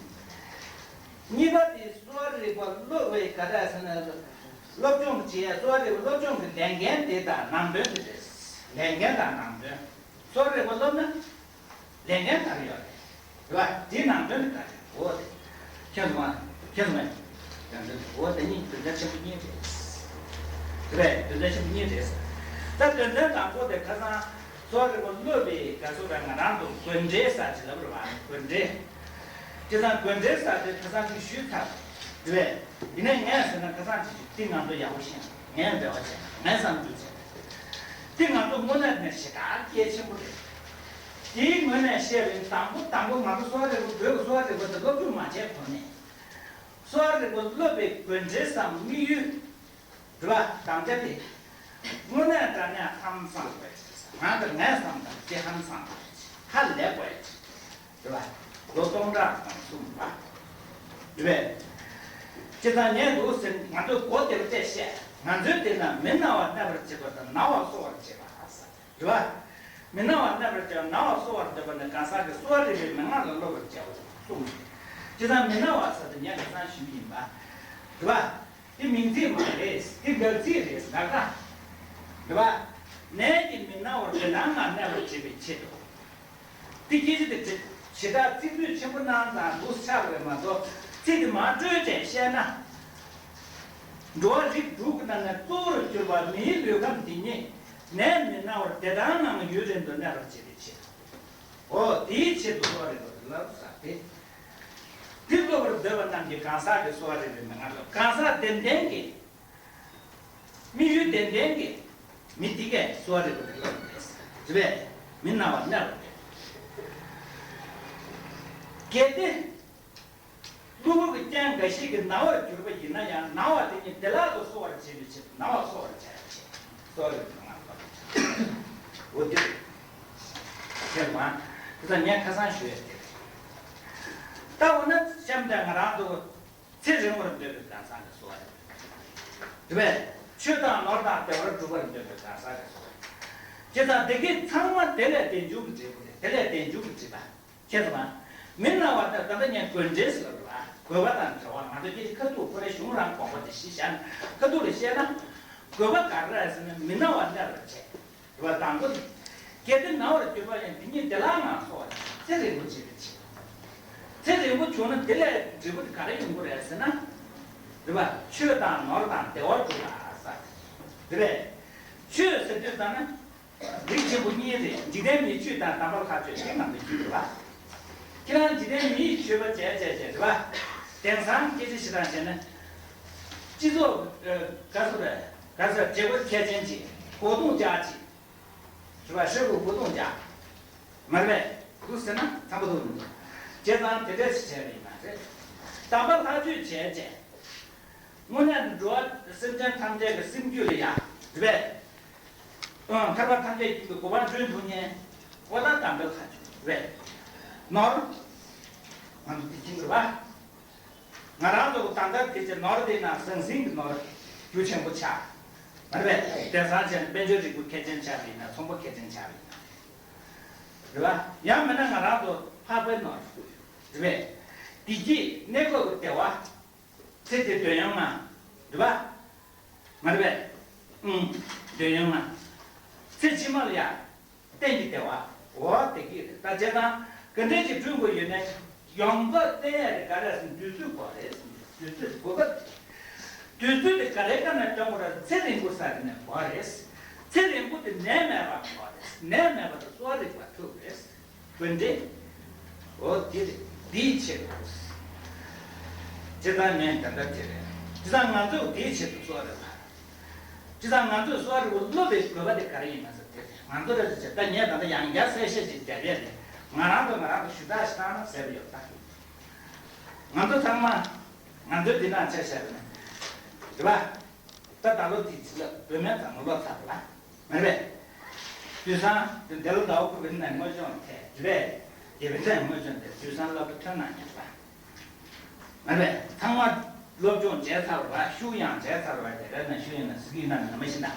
གཉིས་པ་དེ་གསོ་བ་རིག་པ་སློབ་པའི་ག་རེ་ཟེར་ན། སློབ་སྦྱོང་བྱེད་ཡ། གསོ་བ་རིག་པ་སློབ་སྦྱོང་གི་ལས་འགན་དེ་དང་ནང་དོན་དེ་རེད། ལས་འགན་དང་ནང་དོན། གསོ་བ་རིག་པ་སློབ་ན་ལས་འགན་ག་རེ་ཡོད་རེད། རེད་པ། དེའི་ནང་དོན་དེ་ག་རེ་འོ་དེ། མཁྱེན་སོང་ང་། མཁྱེན་སོང་ངས། ཡང་དོན་འོ་དེ་གཉིས་དོན་ཚན་ཆེན་པོ་གཉིས་རེད། རེད་པས། དོན་ཚན་ཆེན་པོ་གཉིས་རེད། ད་དོན་ཚན་དང་པོ་དེ་ཁ་སང་གསོ་བ་རིག་པ་སློབ་པའི་ག་ཚོད་པ་ང་རང་ཚོ་དགོས་འབྲེལ་ཟེར་ཅིག་ལབ་རེད་པ། དགོས་འབྲེལ། དེ་དང་དགོས་འབྲེལ་ཟེར་དེ་ཁ་སང་ཅིག་ཞུས་ཚར། རེད་པས། ཡིན་ནའི་ངས་ཟེར་ན་ཁ་སང་ཅིག་ཅིག་དེ་ང་ཚོ་ཡག་པོ་ཤེས། ངས་འབྲེལ་བ་བྱས། ངས་བསམ་ཚུལ་བྱས། དེ་ང་ཚོ་དངོས་གནས་ནས་ཞེ་དྲག་གལ་ཆེན་པོ་རེད། དེའི་ངོས་ནས་བཤད་པའི་དང་པོ་དང་པོ་ང་ཚོ་གསོ་བ་རིག་པ་བོད་ཀྱི་གསོ་བ་རིག་པ་དེ་སློབ་སྦྱོང་མ་བྱས་གོང་ནས། གསོ་བ་རིག་པ་སློབ་པའི་དགོས་འབྲེལ་སམ་དམིགས་ཡུལ། རེད་པ། དམ་བཅའ་དེ། དངོས་གནས་དྲང་གནས་ཧང་སངས་དགོས་ཀྱི་རེད། ང་དང་ངས་བསམ་དང་དེ་ཧང་སངས་དགོས་ཀྱི་རེད། ཧ་ལས་དགོས་ཀྱི་རེད། རེད་པ། ལོ་སྟོང་ཕྲག་གང་གསུངས་པ། རེད་པས། སྤྱིར་བཏང་ངས་འདུག་ཟེར་ང་ཚོས་གོ་བདེ་པོ་བྱས་བཤད། ང་ཚོའི་དེ་ན་མི་ན་བར་གནས་པར་བྱེད་པ་དང་ན་བ་གསོ་བར་བྱེད་པ། རེད་བ། མི་སྣང་བར་གནས་པར་བྱ་བ། སྣང་བ་གསོ་བར་འདོད་པ་ནི་གང་ཟག་གི་གསོ་བ་རིག་པའི་མན་ངག་ལ་སློབ་པར་བྱའོ་གསུངས། བྱས་ཙང་མི་སྣང་བ་ཟེར་དུས་ངས་ཁ་སང་ཞུས་ཡིན་པ། རེད་བ། དེ་མིང་ཚིག་མ་རེད། དེ་འགལ་ཚིག་རེད། འགལ་ཟླ། རེད་བ། ནད་ཀྱིས་མི་སྣང་བར་དེ་སྣང་ངར་གནས་པར་བྱེད་པའི་ཆེད་དུ། དེ་སྐད་ཆ་དེ་དྲི་ཞེ་དྲག་ཚིག་ཚོད་ཆེན་པོ་གནང་ཙང་འདུག་ཆགས་པ་རེད་མ་གཏོགས། ཚིག་དེ་མར་བཀྲོལ་བྱས་བཤད་ན། འགྲོ་བ་རིགས་དྲུག་གི་ནང་ནས་གཙོ་བོར་གྱུར་པ་མིའི་ལུས་ཁམས་འདི་ཉིད་ནད་མི་སྣང་བར་བདེ་ཐང་ངང་ཡུན་རིང་དུ་གནས་པར་བྱེད་པའི་ཕྱིར། འོ་དེའི་ཕྱིར་དུ་གསོ་བ་རིག་པ་ལ་ཟེར་ཏེ། དེ་སློབ་པར་འདོད་པ་རྣམས་ཀྱིས་གང་ཟག་གི་གསོ་བ་རིག་པའི་མན་ངག་ལ། གང་ཟག་བདེན་བདེན་གྱི། དམིགས་ཡུལ་བདེན་བདེན་གྱི་མི་དེ་གས་གསོ་བ་རིག་པ་དེ་ལ་རེད། རེད་པས། མི་སྣང་བར་གནས་པ་རེད། གལ་ཏེ་གློ་བུར་གྱི་རྐྱེན་འགའ་ཞིག་གིས་ན་བར་གྱུར་པ་ཡིན་ན་ཡང་། ན་བ་དེ་ཉིད་བདེ་བླག་ཏུ་གསོ་བར་བྱེད་པའི་ཕྱིར་ན་བ་གསོ་བར་བྱ་ཡང་བྱེད། གསོ་བ་རིག་པའི་མན་ངག་ལ། འོ་དེ་རེད། ཁྱེད་མ། དེ་ཚོ་ངས་ཁ་སང་ཞུ་ཡ་དེ་རེད། ད་འོ་ན་གཤམ་དུ་ང་རང་ཚོ། ཚེ་རིང་བར་འདོད་པའི་གང་ཟག་གི་གསོ་བ་རེད། རེད་པས། ཆོས་དང་ནོར་དང་བདེ་བར་སྒྲུབ་པར་འདོད་པའི་གང་ཟག་གི་གསོ་བ་རེད། བྱས་ཙང་དེ་གའི་ཚང་མ་དེ་ལས་དལ་འབྱོར་གྱི་འབྲས་བུ་རེད། དེ་ལས་དལ་འབྱོར་གྱི་སྒྲིབ་པ། ཁྱེད་ཚོ་ལ། མི་སྣང་བ་དང་། ད་ལྟ་ངས་དགོས་འབྲེལ་ཟེར་བ་རེད་བ། དགོས་པ་དང་འབྲེལ་བ། ང་ཚོ་སྐད་ཆ་ཁ་ཐུག་ཁོ་རའི་གཞུང་རང་དགོངས་པ་དེ་གཞི་བཞག་ན། ཁ་ཐུག་ལ་བཤད་ན། དགོས་པ་ག་རེ་རེད་ཟེར་ན་མི་སྣང་བར་གནས་པར་བྱེད། རེད་པ། དང་པོ་དེ། གལ་ཏེ་ན་བར་གྱུར་པ་ཡང་། དེ་ཉིད་བདེ་བླག་ངང་གསོ་བར་བྱེད། ཚེ་རིང་པོ་བྱེད་པའི་ཕྱིར། ཚེ་རིང་པོ་བྱུང་ན་དེ་ལས་འབྲས་བུ་དེ་ག་རེ་ཡོང་གི་རེད་ཟེར་ན། རེད་པ། ཆོས་དང་ནོར་དང་བདེ་བར་འགྲུབ་པ་ཟེར། རེད་པས། ཆོས་ཟེར་དུས་ཙམ་ན། རིགས་ཆེན་པོ་གཉིས་རེད། འཇིག་རྟེན་མིའི་ཆོས་དང་དམ་པ་ལྷ་ཆོས་དེ་ང་ཚོ་རྒྱུད་རེད་པ། ཁྱེད་རང་འཇིག་རྟེན་མིའི་ཆོས་པ་བྱས་བྱས་བྱས་རེད་པ། དེང་སང་སྐད་ཆ་ཞིག་དང་བྱས་ན། སྤྱི་ཚོགས་ག་ཚོད་རེད། ག་ཚོད་བྱེད་སྒོ་གལ་ཆེན་ཅིག་གོ་རྡུང་རྒྱག་ཅིག་རེད་པ། ཧྲིལ་པོ་གོ་རྡུང་རྒྱག་མ་རེད་པས། འདུག་ཟེར་ན་འཚམ་པོ་འདུག་མི་འདུག་བྱས་ཙང་དེ་འདྲས་ཞིག་བྱས་པ་ཡིན་ན་རེད། དམ་པ་ལྷ་ཆོས་བྱས་བྱས། དངོས་གནས་འགྲོ་བ་སེམས་ཅན་ཐམས་ཅད་ཀྱི་སེམས་རྒྱུད་ལ་ཡ། རེད་པས། ཨང་། ཐར་པ་ཐམས་ཅད་ཀྱི་གོ་འཕང་བསྐྲུན་ཐུབ་མཁན། འོ་ད་དམ་པའི་ལྷ་ཆོས་རེད། ནོར། ང་ཚོ་དེ་ཁྱིམ་རེད་པ། ང་རང་ཚོ་ད་ལྟ་དེ་ཚེ་ནོར་དེ་ན་ཟང་ཟིང་གི་ནོར་རྒྱུ་ཆེན་པོ་ཆགས། མ་རེད་པས། དེང་སང་བྱས་ན་དཔལ་འབྱོར་རིག་པ་མཁས་ཅན་ཆགས་པ་ཡིན་ན། ཚོང་པ་མཁས་ཅན་ཆགས་པ་ཡིན་ན། རེད་པ། ཡང་མིན་ན་ང་རང་ཚོ་འཕགས་པའི་ནོར། རེད་པས། བདེ་སྐྱིད་གནས་སྐབས་ཀྱི་བདེ་བ། ཚེ་འདིའི་འདོད་ཡོན་ལྔ། རེད་པ། མ་རེད་པས། ཨང་། འདོད་ཡོན་ལྔ། ཚེ་ཕྱི་མ་ལ་ཡ། གཏན་གྱི་བདེ་བ། འོ་དེ་གི་རེད། ད་བྱས་ཙང་ག་འདྲས་ཅིག་བསྐྲུན་དགོས་ཡོད་ན། ཡོང་འབབ་བསྟན་ཡ་རེད། ག་རེ་ཟེར་ན་དུས་ཚོད་དགོས་རེད། དུས་ཚོད་དགོས་པ། དུས་ཚོད་དེ་ག་རེ་ག་ནས་སྟོན་དགོས་རེད། ཚེ་རིང་པོ་ཟེར་ནས་དགོས་རེད། ཚེ་རིང་པོ་དེ་ནད་མེད་པ་དགོས་རེད། ནད་མེད་པ་དེ་གསོ་བ་རིག་པ་ཐུབ་རེད། དགོས་འདྲེ། འོ་དེ་རེད། དེའི་ཆེད་དུ། སྤྱིར་བཏང་ངས་ད་ལྟ་དེ་རེད། སྤྱིར་བཏང་ང་ཚོས་དེའི་ཆེད་དུ་གསོ་བ་རིག་པ། སྤྱིར་བཏང་ང་ཚོས་གསོ་བ་རིག་པ་སློབ་པའི་དགོས་པ་དེ་ག་རེ་ཡིན་ན་ཟེར་དེ་རེད། ང་ཚོ་རེ་ཟེར་བྱས། ད་ངས་ད་ལྟ་ཡང་བསྐྱར་གསལ་བཤད་ཅིག་རྒྱབ་ཡས་རེད། ང་རང་ཚོ་ང་རང་ཚོ་ཞུ་དག་ཞིག་བཏང་ན་ཟེར་བ་ཡོད་ད། ང་ཚོ་ཚང་མ་ང་ཚོའི་འདི་ནང་ཆ་བཞག་པ་ན་རེད་པ། ད་ད་ལོ་དེ་ཚིག་ལ་བོད་སྨན་ཚང་མ་ལོ་ཚར་བ་ལ། མ་རེད་པས། དུས་སང་དེ་འདི་ལོ་ཟླ་བ་དགུ་པའི་ནང་དངོས་སྦྱོང་ཐད་རེད་པས། དགེ་བའི་ཚལ་དངོས་སྦྱོང་དེ་དུས་སང་སློབ་གྲྭ་ཐོན་གནང་མྱོང་པ། མ་རེད་པས། ཚང་མ་སློབ་སྦྱོང་བྱས་ཚར་བ། ཤུགས་ཡང་བྱས་ཚར་བ། དེ་རེད་ན་ཤུགས་ཡིན་ན་ཟིག་ཡིན་ན་ནམ་ཞིག་ན།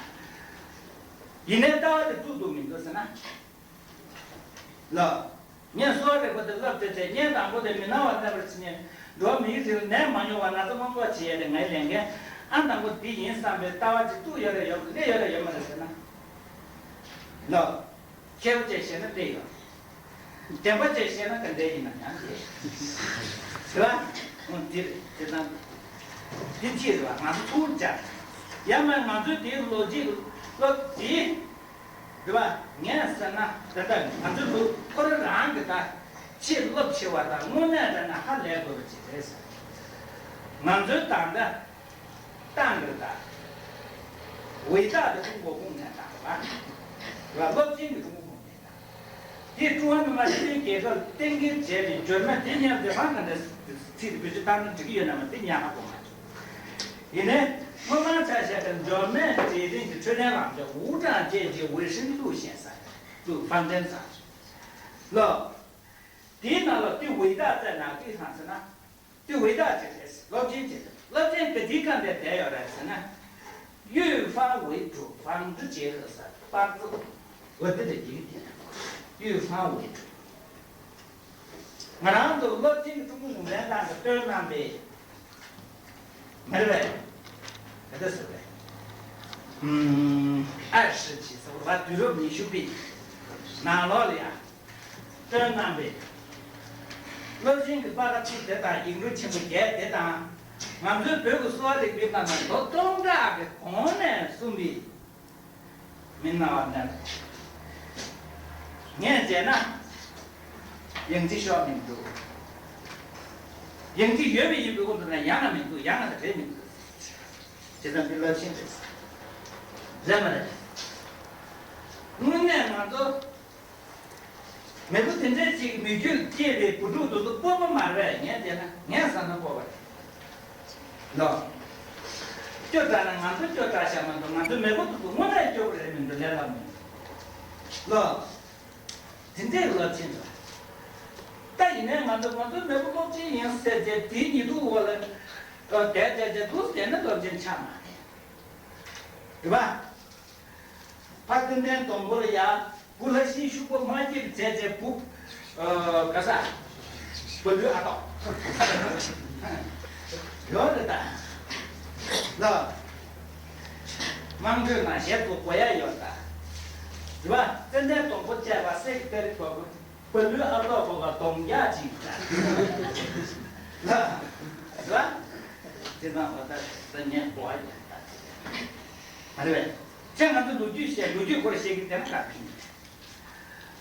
ཡིན་ནའི་ལྟ་བ་དེ་བཙུགས་འདུག་མི་འདུག་ཟེར་ན། ལགས། ངས་གསོ་བ་རིག་པ་དེ་བསླབ་བྱས་བྱས། ངས་དང་པོ་དེ་མི་སྣང་བར་གནས་པར་བྱེད་ནས། འགྲོ་བ་མིའི་རིགས་ལ་ནད་མ་ཡོང་བར་ན་ཚ་སྔོན་འགོག་བྱེད་ཡས་དེ་ངའི་ལས་འགན། ཨ། དང་པོ་འདི་ཡིན་བསམ་པའི་ལྟ་བ་ཅིག་བཙུགས་ཡོད་རེད་ཡོད། སླེབས་ཡོད་རེད་ཡོད་མ་རེད་ཟེར་ན། ལགས། མཁས་པ་བྱས་བཤད་ན་སླེབས་ཡོད། བདེན་པ་བྱས་བཤད་ན་ག་འདྲ་ཡིན་ན་ཡང་སླེབས། རེད་པ། འོ་དེ་རེད། དེ་ཙང་། དེ་གཅིག་རེད་པ། ང་ཚོ་ཚུར་བཅར། ཡང་མིན་ང་ཚོའི་དེའི་ལོ་རྒྱུས་སློབ་དེའི། རེད་པ། ངས་ཟེར་ན་ད་ལྟ་ང་ཚོའི་ལུགས་ཁོ་རང་རང་གི་ད་ཆེས་རླབས་ཆེ་བ་དང་དངོས་གནས་དྲང་གནས་ཧ་ལས་དགོས་པ་ཅིག་རེད་ཟེར། ང་ཚོའི་ད་ལྟ་ཏང་གི་ད་伟大的中国共产党 རེད་པ། རེད་པ། རླབས་ཆེན་གྱི་ཀྲུང་གོ་གུང་ཁྲན་ཏང་། དེས་ཀྲུང་ཧྭ་མི་དམངས་སྤྱི་མཐུན་རྒྱལ་ཁབ་གཏན་འཁེལ་བྱས་ཏེ། འབྱོར་མེད་དེ་ཉར་དེ་སང་ག་འདྲ་ཚིག་དེ་བེད་སྤྱོད་བཏང་ན་འགྲིག་གི་ཡོད་ན་མ་དེ་ཉར་ཧ་གོ་མ་བྱུང་། ཡིན་ནའི་སྔོན་མ་ཆ་བཞག་པའི་འབྱོར་མེད་སྒྲིག་རིམ་གྱི་འཕྲོད་བསྟེན་རང་བཞིན། 无障碍解决卫生路线 ཟེར་དུས། 方针 ཟེར་ལོ། དེའི་ནང་ལ་དེ་伟大在哪个地方 ཟེར་ན། དེ་伟大ཅིག་རེད། རླབས་ཆེན་ཅིག་རེད། རླབས་ཆེན་ག་དེའི་སྒང་ནས་བསྡད་ཡོད་རེད་ཟེར་ན། 预防为主，防治结合 ཟེར། 八字 འོ་དེ་ལས་ཀྱི་དེ་ཡུས་སང་འོ། ང་རང་ཚོ་སློབ་ཆེན་གྱི་ཀྲུང་གོ་གུང་ཁྲན་ཏང་གི་སྟོན་རྣམ་པའི་མི་རེད་པས། ག་འདྲ་ཟེར་བས། ཨ་ཧྲི་ཅི་ཟེར་བ་དུས་རབས་ཉི་ཤུ་པའི་ནང་ལོགས་ལ་ཡང་སྟོན་རྣམ་པའི་སློབ་ཆེན་གྱི་པར་ཆས་དེ་དང་ཡིག་འབྲུ་ཆེན་པོ་བརྒྱད་དེ་དང་ང་ཚོའི་བོད་ཀྱི་གསོ་བ་རིག་པའི་སྟེང་ན་ལོ་སྟོང་ཕྲག་གི་གོང་ནས་གསུངས་པའི། མི་སྣང་བ་གནས། ངས་མཇལ་ན། ཡང་ཅིག་ཤོག་མི་འདུག་ཡང་ཅིག་ཡོད་པའི་ཡིན་པའི་དབང་དུ་ན་ཡང་ང་མི་འདུག་ཡང་ང་ལ་རེད་མི་འདུག་བྱས་ཙང་འདི་རླབས་ཆེན་རེད། རེད་མ་རེད། དངོས་གནས་ང་ཚོ། མེས་པོ་དེ་འདྲ་ཅིག་མི་རྒྱུད་སྐྱེས་པའི་བུ་ཕྲུག་དེ་ཚོ་སྤོབས་པ་མ་རེད་པས། ངས་བལྟས་ན་ངས་བསམ་ན་སྤོབས་པ་རེད། ལོ། སྐྱོ་དྲགས་ན་ང་ཚོ་སྐྱོ་དྲགས་ཤག་མ་གཏོགས་ང་ཚོ་མེས་པོ་དེ་ཚོ་དངོས་གནས་སྐྱོ་པོ་རེད་མི་འདུག་ལས་སླ་མོ། ལོ། དེ་འདྲའི་རླབས་ཆེན་རེད། ད་ཡིན་ནའི་ང་ཚོ་ང་ཚོའི་མེས་པོ་སློབ་ཆེན་ཡིན་ཟེར་རྗེས་དེའི་ཉེ་དུ་འོག་ལ་བསྡད་བསྡད་བསྡད་འདུག་བསྡད་ན་སློབ་ཆེན་ཆགས་མ་རེད། རེད་པ། ཕ་ཙན་དན་སྡོང་པོ་ལ་ཡ། བུ་ལྷ་ཤིང་ཤུག་པ་མ་སྐྱེས་བྱས་བྱས་བུ། ཨ། ག་ས། བུ་ལུས་ཨ་ཏོག་ཡོད་རེད་ད། ལ། དམངས་ཁྲོད་ནང་ཞེ་པོ་གོ་ཡ་ཡོད་ད། རེད་པ། ཙན་དན་སྡོང་པོ་བཅད་པ་སྲེག་སྟེར་བ་བུ། བུ་ལུས་ཨ་ཏོག་གོ་ག་སྡོང་རྒྱག་ཅིག་ད། ལ། རེད་པ། དེ་དང་བ་ད་ད་ཉན་གོ་བ་ཡོད་ད། མ་རེད་པས། ཁྱེད་ང་ཚོ་ལོ་རྒྱུས་བཤད་ལོ་རྒྱུས་སྐོར་བཤད་ཀྱི་དེ་ན་ག་ཕིན།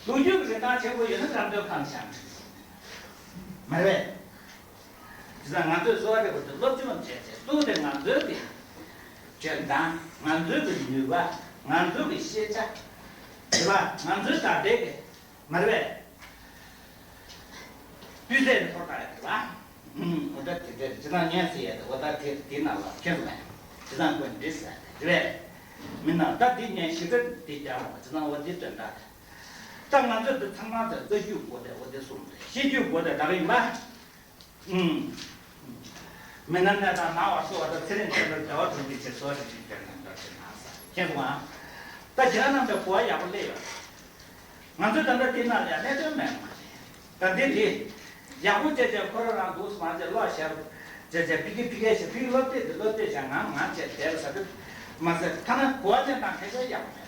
ལོ་རྒྱུས་ཀྱི་རིན་ཐང་ཆེན་པོ་ཡོད་ན་རང་དོན་ཁམས་བཞག་མ་རེད། དེ་ཙང་ང་ཚོས་གསོ་བ་རིག་པ་དེ་སློབ་སྦྱོང་བྱས་ཚེ་གཙོ་བོ་དེ་ང་ཚོའི་གི་འཇོན་ཐང་། ང་ཚོའི་གི་ནུས་པ། ང་ཚོའི་གི་ཤེས་བྱ། རེད་པ། ང་ཚོའི་ད་ལྟའི་གི་མ་རེད་པས། སྤུས་ཚད་དེ་མཐོར་བཏང་ཡ་རེད་པ། ཨུམ། འོ་ད་དེ་དེ་ཅི་ན་ཉན་སྲིད་ཡ་དེ་འོ་ད་དེ་དེ་ནང་ལ་ཁྱེད་ཚོ་མེད་ཅི་ན་དགོས་འདྲི་ཟེར་རེད་པས། མི་ན་ད་དེ་ཉན་ཞིབ་ཕྲ་དེ་རྒྱག་འོང་ཅི་ན་འོ་དེ་དོན་དག་རེད། ད་ང་ཚོ་འདི་ཚང་མ་ཚོ་ལྟ་རྒྱུ་དགོས་ཏེ་འོ་དེ་གསུངས་ཏེ་ཤེས་རྒྱུ་དགོས་ཏེ་ད་ག་ཡིན་པ། ཨུམ། མི་སྣ་གནས་དང་ན་བ་གསོ་བ་དང་ཚེ་རིང་ལྡན་པར་བདེ་བ་སྒྲུབ་པའི་ཕྱིར་གསོ་བ་རིག་པའི་དོན་དང་འདོར་ཕྱིར་ན་ས་མཁྱེན་སོང་ཨ། ད་ཁྱེད་རང་རྣམས་ཀྱི་གོ་བ་ཡག་པོ་སླེབས་ཡོད། ང་ཚོས་ད་ལྟ་དེ་ནང་ལ་ཡང་གནད་དོན་མེད་པ་རེད། ད་འདི་རེད། ཡག་པོ་བྱས་བྱས་ཁོ་རང་རང་འདུག་སེ་མ་བྱས་ལོག་ཞར་བྱས་བྱས་ཕི་གི་ཕི་གེ་ཞིག་ཕི་གི་སློབ་དེབ་དེ་སློབ་དེབ་བྱས་ངང་ངང་བྱས་བསྡད་པ་ཟ་དུས་མ་ཟད་ཐ་ན་གོ་བ་ལེན་སྟངས་ཁ་ཤས་ཡག་པོ་མེད།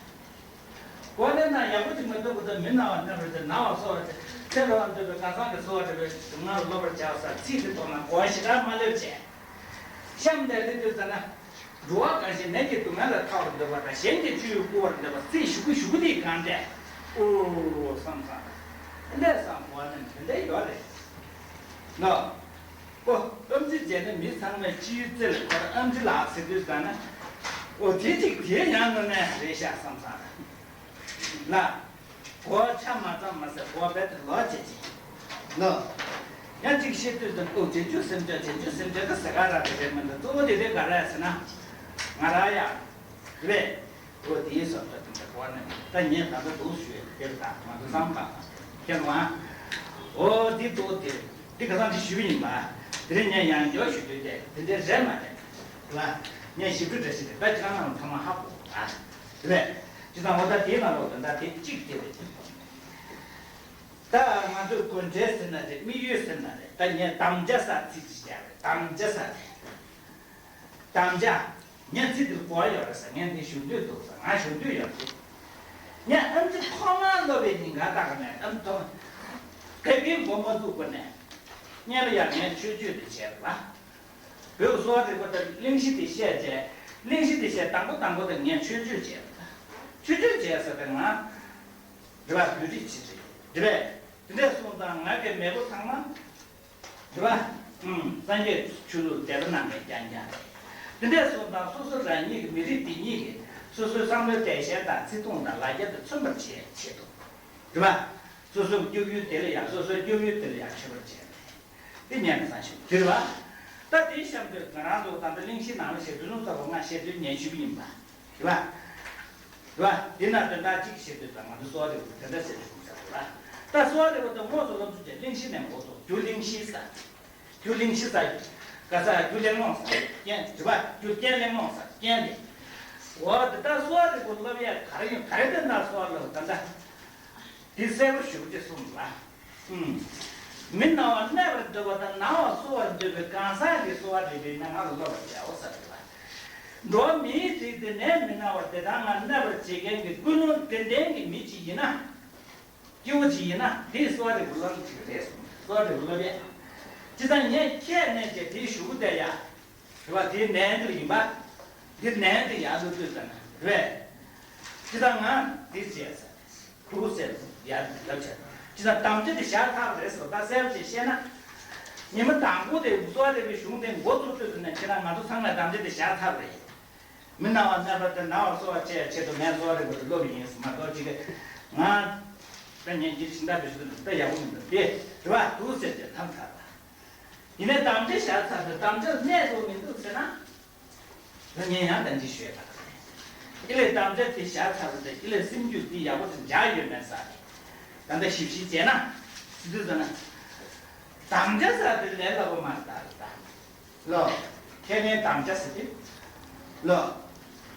གོ་ལེན་ན་ཡག་པོ་ཅིག་མི་འདུག་པ་དང་མི་སྣང་བ་སྣང་བར་དེ་སྣང་བ་གསོ་བ་དེ་ཚེ་རབས་ལ་འདོད་པའི་གང་ཟག་གི་གསོ་བ་རེ་བའི་སྡུག་བསྔལ་སློབ་པར་བྱ་བ་ས་ཚིག་དེ་ཐོག་ན་གོ་བ་ཞེ་དྲག་མ་སླེབས་བྱས། གཤམ་དེ་ལས་དུས་ཙ་ན། འགྲོ་བ་གང་ཞིག་ནད་ཀྱི་སྡུག་བསྔལ་ལས་ཐར་བར་འདོད་པ་དང་གཞན་གྱི་སྤྱོད་ཡུལ་བསྐུར་བར་འདོད་པ་ཚིག་ཞུ་གི་ཞུ་གི་དེ་གང་འདྲ། ཨོ་བསམ་བསམ། འདི་འདྲ་བསམ་གོ་བ་ནི་དེ་འདྲ་ཡོད་རེད། ནོ། ཨོ། ཨམ་ཆི་བྱས་ན་མི་ཚང་མས་སྤྱི་ཡུལ་རྩེ་ལ་ཁོ་རང་ཨམ་ཆི་ལགས་ཟེར་དུས་ཙ་ན། ཨོ་དེ་གཅིག་དེ་ཡང་ནོར་ནས་རེད་ཤག་བསམ་བསམ། ལ། གོ་བ་ཆ་མ་ཚང་མ་ཟེར་གོ་བ་རྦད་དེ་ལོག་བྱེད་ཅིང་། ལོ། ཡང་གཅིག་བཤད་དུས་ཙམ་ཨོ་བྱེད་རྒྱུ་སེམས་ཅན་བྱེད་རྒྱུ་སེམས་ཅན་གྱི་ཟེར་ག་ར་དེ་རེད་མི་འདུག་གཙོ་བོ་དེ་རེད་ག་རེ་ཟེར་ན། ང་རང་ཡང་། རེད། ཨོ་དེའི་བསམ་ཚུལ་དེ་འདྲ་གོ་ནས་ད་ངས་ད་ལྟ་འདུག་ཞུ་ཡས་དེར་ད་ང་ཚོ་བསམ་པ་ཁྱེད་མ། ཨོ་འདི་འདུག་དེ་འདི་ག་ཚང་གི་ཞུ་ཡིན་པ། དེ་རིང་ངས་ཡང་བསྐྱར་ཞུ་དུས་དེ་དེ་འདྲ་རེད་མ་རེད། ལ། ངས་ཞིབ་ཕྲ་འདྲ་ཞིག་རེད་ད་ཁྱེད་རང་རྣམས་ཚང་མ་ཧ་གོ་ཨ། རེད། ཅི་ཙང་འོ་ད་དེའི་ནང་ལོགས་དོན་དག་དེ་གཅིག་དེ་རེད། ད་ང་ཚོས་དགོན་གྲལ་ཟེར་ན་རེད་དམིགས་ཡུལ་ཟེར་ན་རེད་ད་ངས་དམ་བཅའ་ས་ཚིག་ཅིག་བཞག་རེད་དམ་བཅའ་ས་རེད། དམ་བཅའ། ངས་ཚིག་དེར་གོ་བ་ཡོད་རེད་ཟེར་ངས་འདི་ཞུ་འདོད་འདུག་ཟེར་ང་ཞུ་འདོད་ཡོད་རེད། ངས་ཨམ་ཆི་ཐོག་མར་སློབ་པའི་ཉིན་ག་ད་ག་ནས་ཨམ་ཐོག་དགེ་རྒན་མགོ་མ་བཙུགས་པ་ནས་སྔོན་ལ་ཡང་ངས་ཆོས་སྤྱོད་དེ་བྱས་རེད་པ། བོད་གསོ་བ་རིག་པ་དང་གླེང་གཞི་དེ་བཤད་བྱས། གླེང་གཞི་དེ་བཤད་དང་པོ་དང་པོ་དེ་ངས་ཆོས་སྤྱོད་བྱས་རེད། ཆོས་སྤྱོད་བྱས་ཟེར་ཏེ་ང་། རེད་པ་བོད་རིགས་ཅིག་རེད། རེད་པས། དེ་འདྲས་སོང་ཙང་ང་གི་མེས་པོ་ཚང་མ། རེད་པ། ཨུམ། སངས་རྒྱས་ཆོས་ལུགས་དད་པ་གནང་མཁན་རྐྱང་རྐྱང་རེད། དེ་འདྲས་སོང་ཙང་སོ་སོ་རང་ཉིད་ཀྱི་མི་རིགས་དེ་ཉིད་ཀྱི་སོ་སོའི་བསམ་བློའི་དད་ཞེན་དང་བརྩི་མཐོང་དང་ལ་རྒྱ་དང་མཚོན་པར་བྱེད་ཆེད་དུ། རེད་པ། སོ་སོའི་སྐྱོ་ཡུལ་དེ་ལ་ཡང་སོ་སོའི་སྐྱོ་ཡུལ་དེ་ལ་ཡང་མཆོད་པར་བྱས་པ་རེད། དེ་ཉན་དུ་བསམ་ཞིང་དེ་རེད་པ། ད་དེའི་གཤམ་དུ་ང་རང་ཚོ་ད་ལྟ་གླེང་གཞི་ནང་ལ་ཞེས་དུས་ནུབ་ཚ་བོ་ང་བཤད་དུས་ཉན་ཞུས་པ་ཡིན་པ། རེད་པ། རེད་པ། འདི་ན་དོན་དག་གཅིག་བཤད་དུས་ད་ང་ཚོ་གསོ་བ་རིག་པ་དེ་འདྲ་ཟེར་ཞུ་ས་རེད་པ། ད་གསོ་བ་རིག་པ་དེ་དངོས་སུ་སློབ་ཚུལ་གྱི་གླེང་གཞི་ནས་འགོ་ཚུགས་རྒྱུ་གླེང་གཞི་ཟེར། རྒྱུ་གླེང་གཞི་ཟེར། ག་ས་རྒྱུ་གླེང་སློང་ཟེར་རྐྱེན་རེད་པ་རྒྱུ་རྐྱེན་གླེང་སློང་ཟེར་རྐྱེན་དེ། འོ་དེ་ལྟར་གསོ་བ་རིག་པ་སློབ་ཡས་ག་རེ་ཡིན། ག་རེ་དེ་ལྟར་གསོ་བ་སློབ་ད་ལྟ་དེ་གསལ་པོ་ཞུ་རྒྱུ་གསུངས་ལ། ཨུམ། མི་སྣང་བར་གནས་པར་འདོད་པ་དང་སྣང་བ་གསོ་བར་འདོད་པའི་གང་ཟག་གིས་གསོ་བ་རིག་པའི་མན་ངག་ལ་སློབ་པར་བྱའོ་ཟེར་བ། འགྲོ་བ་མིའི་རིགས་དེ་ནད་མི་སྣང་བར་བདེ་ཐང་ངང་གནས་པར་བྱེད་མཁན་གྱི་ཀུན་སློང་དེ་ལྡན་གྱི་མི་ཅིག་ཡིན་ན། སྐྱེ་བོ་ཅིག་ཡིན་ན་དེས་གསོ་བ་རིག་པ་སློབ་ཅིག་རེད་གསུངས། གསོ་བ་རིག་པ་སློབ་ཡས། ཅི་ལྟར་ངས་ཁྱེད་གནས་ཀྱི་དེའི་ཞུ་བ་དེ་ཡ། རེད་བ། དེའི་ནན་དེར་ཡིན་པ། འདིར་ནན་དེ་ཡར་ལུས་དུས་ཙམ་ན་རེད། ཅི་ལྟར་ང་འདིར་བྱས་ས་ཁུ་སེམས་ཡར་ལབ་བྱས། ཅི་ལྟར་དམ་བཅའ་དེ་བཞག་ཚར་རེད་ཟེར་བ་ད་གསལ་བྱེད་བཤད་ན། ཉི་མ་དང་པོ་དེ་གསོ་བ་རིག་པའི་གཞུང་དེ་འགོ་ཚུགས་དུས་ཙམ་ན་ཁྱེད་རང་ང་ཚོ་ཚང་མས་དམ་བཅའ་དེ་བཞག་ཚར་རེད། མི་སྣང་བར་གནས་པ་དེ་སྣང་བ་གསོ་བར་བྱེད་ཆེད་དུ་ངས་གསོ་བ་རིག་པ་དེ་སློབ་ཡིན་ཟེར་མ་གཏོགས་ཅིག་གིས་ང་ད་ཉན་གྱི་ཤིང་རྟ་བེད་སྤྱོད་དེ་ཡག་པོ་མི་འདུག་དེ་རེད་བ་འདུག་ཟེར་ཏེ་ཐམས་ཚར་བ། ཡིན་ནའི་དམ་བཅའ་བཞག་ཚར་དུས་དམ་བཅའ་གནས་ཐུབ་མི་འདུག་ཟེར་ན། ད་ངས་ཡང་ད་འདི་ཞུས་པ་རེད། ཨི་ལས་དམ་བཅའ་དེ་བཞག་ཚར་དུས་ཨི་ལས་སེམས་རྒྱུད་འདི་ཡག་པོ་དེ་འཇགས་ཡོད་མེད་ས་རེད། ད་ལྟ་ཞིབ་ཞིབ་བྱས་ན། ཟེར་དུས་ཟེར་ན། དམ་བཅའ་ཟེར་དེ་ལས་སླ་པོ་མ་རེད་ད་རེད་ད། ལོ། ཁས་ལེན་དམ་བཅའ་ཟེར་ཏེ། ལོ།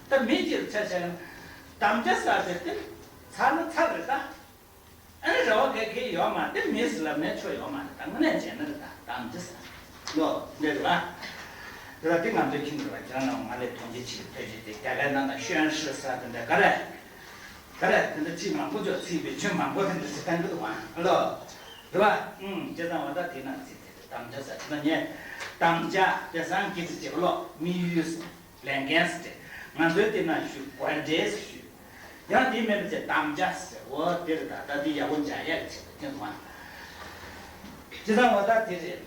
ད་མི་གཅིག་ཆ་བཞག་ན། དམ་བཅའ་ཟེར་དེ་དེ་ཚར་ན་ཚར་རེད་ད། ཨ་ནི་རེ་བ་ག་གེ་ཡོད་མ་རེད། དེ་མི་ཟེར་ལབ་ནས་ཆོ་ཡོད་མ་རེད་ད། དངོས་གནས་བྱས་ན་རེད་ད། དམ་བཅའ་ཟེར། ལོ། འདི་རེད་བ། དེ་ལ་དེ་ང་ཚོའི་ཁྱིམ་དུ་རེད་བ། ཁྱེད་རང་རྣམས་ང་ལས་མཐོང་རྒྱ་ཆེ་ཐོས་རྒྱ་ཆེ། རྒྱ་གར་ནང་ན་ཤོན་ཧྲི་ཟེར་དེ་འདྲ་ག་རེ། ག་རེ་དེ་འདྲ་ཚིག་མང་པོ་ཅོག་ཚིག་པའི་ཆོས་མང་པོ་དེ་འདྲ་ཟེར་བཏང་གི་འདུག་བ། ལོ། རེད་བ། ཨུམ། བྱས་ཙང་འོ་ད་དེ་ནང་ཚིག་དེ་དམ་བཅའ་ཟེར་ན་ངས་དམ་བཅའ་དེ་སང་སྐད་ཆ་བྱེད་པ་ལོ། དམིགས་ཡུལ་ཟེར། ལས་འགན་ཟེར། ང་ཚོའི་དེ་ནང་ཞུ་དགོས་འདྲེས་ཞུ། ཡང་དེ་མིན་པ་ཚེ་དམ་བཅའ་ཟེར། འོ་དེ་རེད་ད། ད་དེ་ཡག་པོ་འཇགས་ཡག་ཆེད་དུ་ཁྱེད་མ། བྱས་ཙང་འོ་ད་དེ་རེད།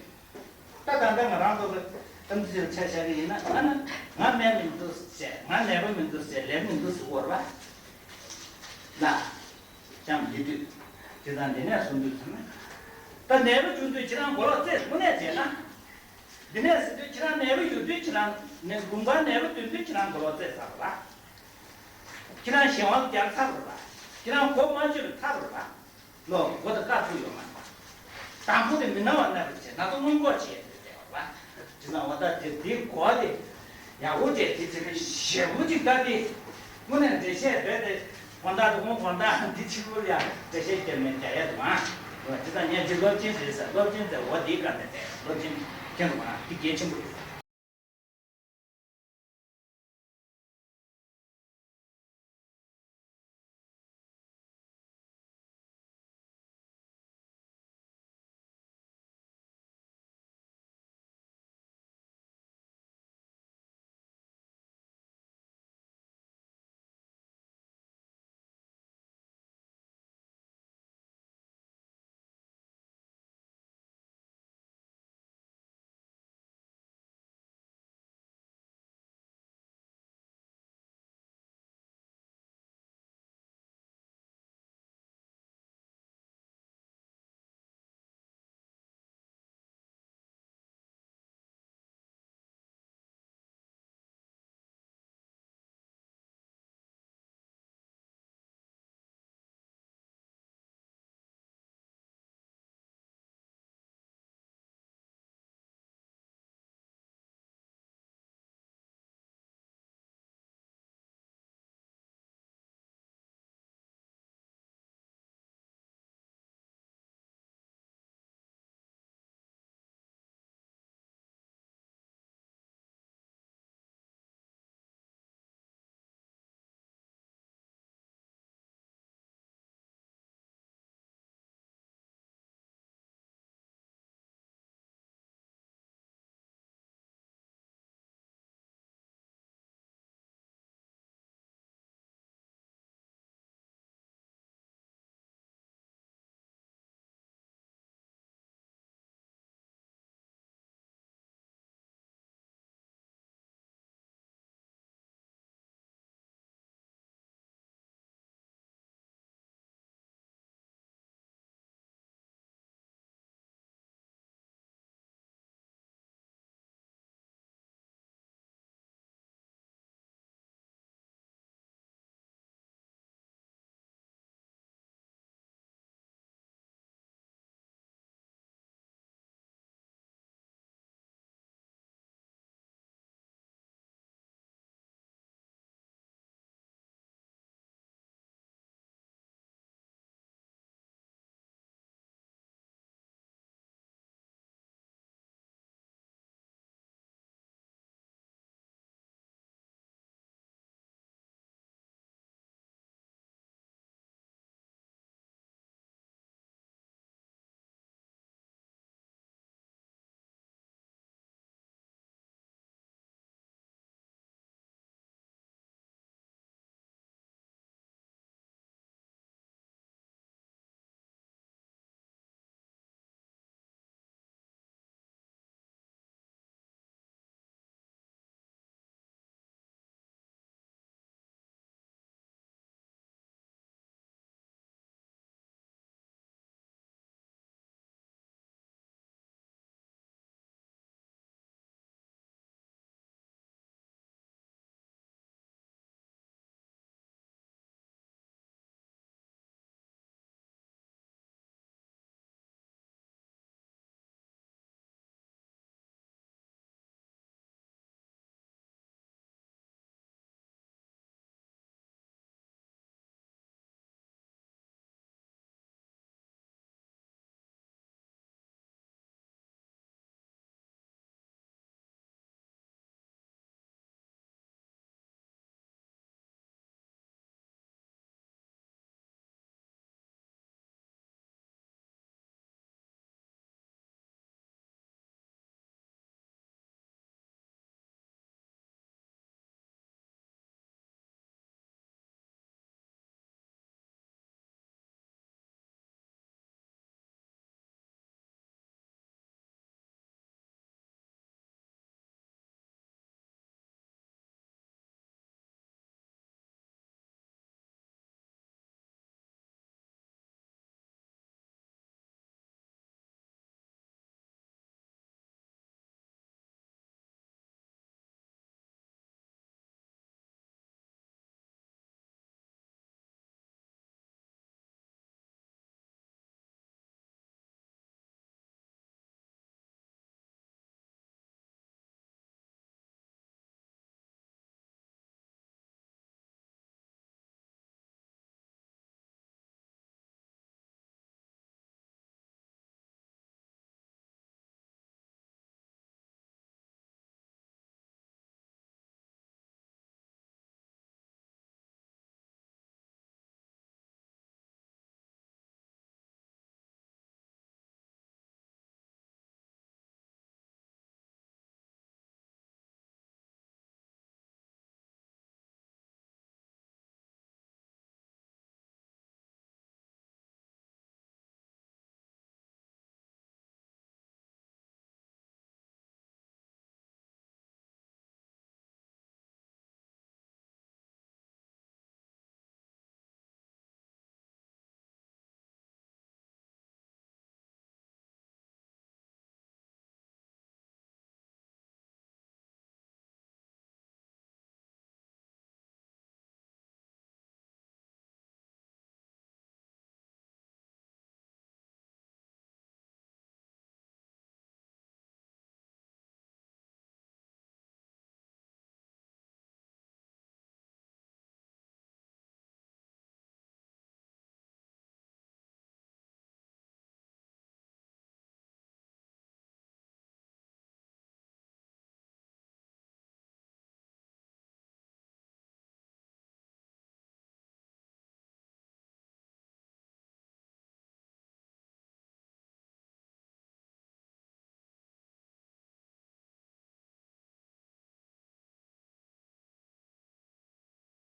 ད་ད་ལྟ་ང་རང་ཚོ་གི་ཨམ་ཆི་ཆ་བཞག་གི་ཡིན་ན། ཨ་ན་ང་ནད་མི་འདུག་ཟེར། ང་ནད་པ་མི་འདུག་ཟེར། ལས་མི་འདུག་ཟེར་བོར་བ་ལ། ཅང་མི་འདུག་བྱས་ཙང་འདི་ནས་གསུང་དུས་ཚང་མ། ད་ནད་པ་བྱུང་དུས་ཁྱེད་རང་མགོ་ལོག་རྩེ་དངོས་གནས་བྱས་ན། འདི་ནས་ཟེར་དུས་ཁྱེད་རང་ནད་པ་ཡོད་དུས་ཁྱེད་རང་ནས་དགུན་ཁར་ནད་པ་ཐོན་དུས་ཁྱེད་རང་མགོ་ལོག་རྩེ་ཚར་བ། ཁྱེད་རང་གཞན་དབང་རྒྱག་ཚར་བ། ཁྱེད་རང་གོ་མ་ཆོད་པའི་ཐག་རེད་བ། ལོ། མགོ་དང་བཀའ་ཐུག་ཡོད་མ་རེད་བ། དང་པོ་དེ་མི་སྣང་བ་ན་རེ་བྱས་ན་ཚོ་སྔོན་འགོག་བྱས་ཡོད་བསྡད་བ། བྱས་ཙང་འོ་ད་དེ་དེའི་གོ་བ་དེ་ཡག་པོ་བྱས་དེ་ཚེ་གི་ཞེ་པོ་ཅིག་ད་དེ་དངོས་གནས་འགྲེལ་བཤད་རྦད་དེ་དགོང་དག་དུ་དགོང་དག་འདི་ཕྱི་པོར་ཡང་འགྲེལ་བཤད་རྒྱབ་ནས་རྒྱག་ཡ་འདུག་ཨང་། བྱས་ཙང་ངས་འདི་སློབ་ཆེན་རེད་ཟེར། སློབ་ཆེན་ཟེར་འོ་དེའི་སྒང་ནས་བསྡད། སློབ་ཆེན་མཁྱེན་འདུག་ཨང་། འདི་གལ་ཆེན་པོ་རེད།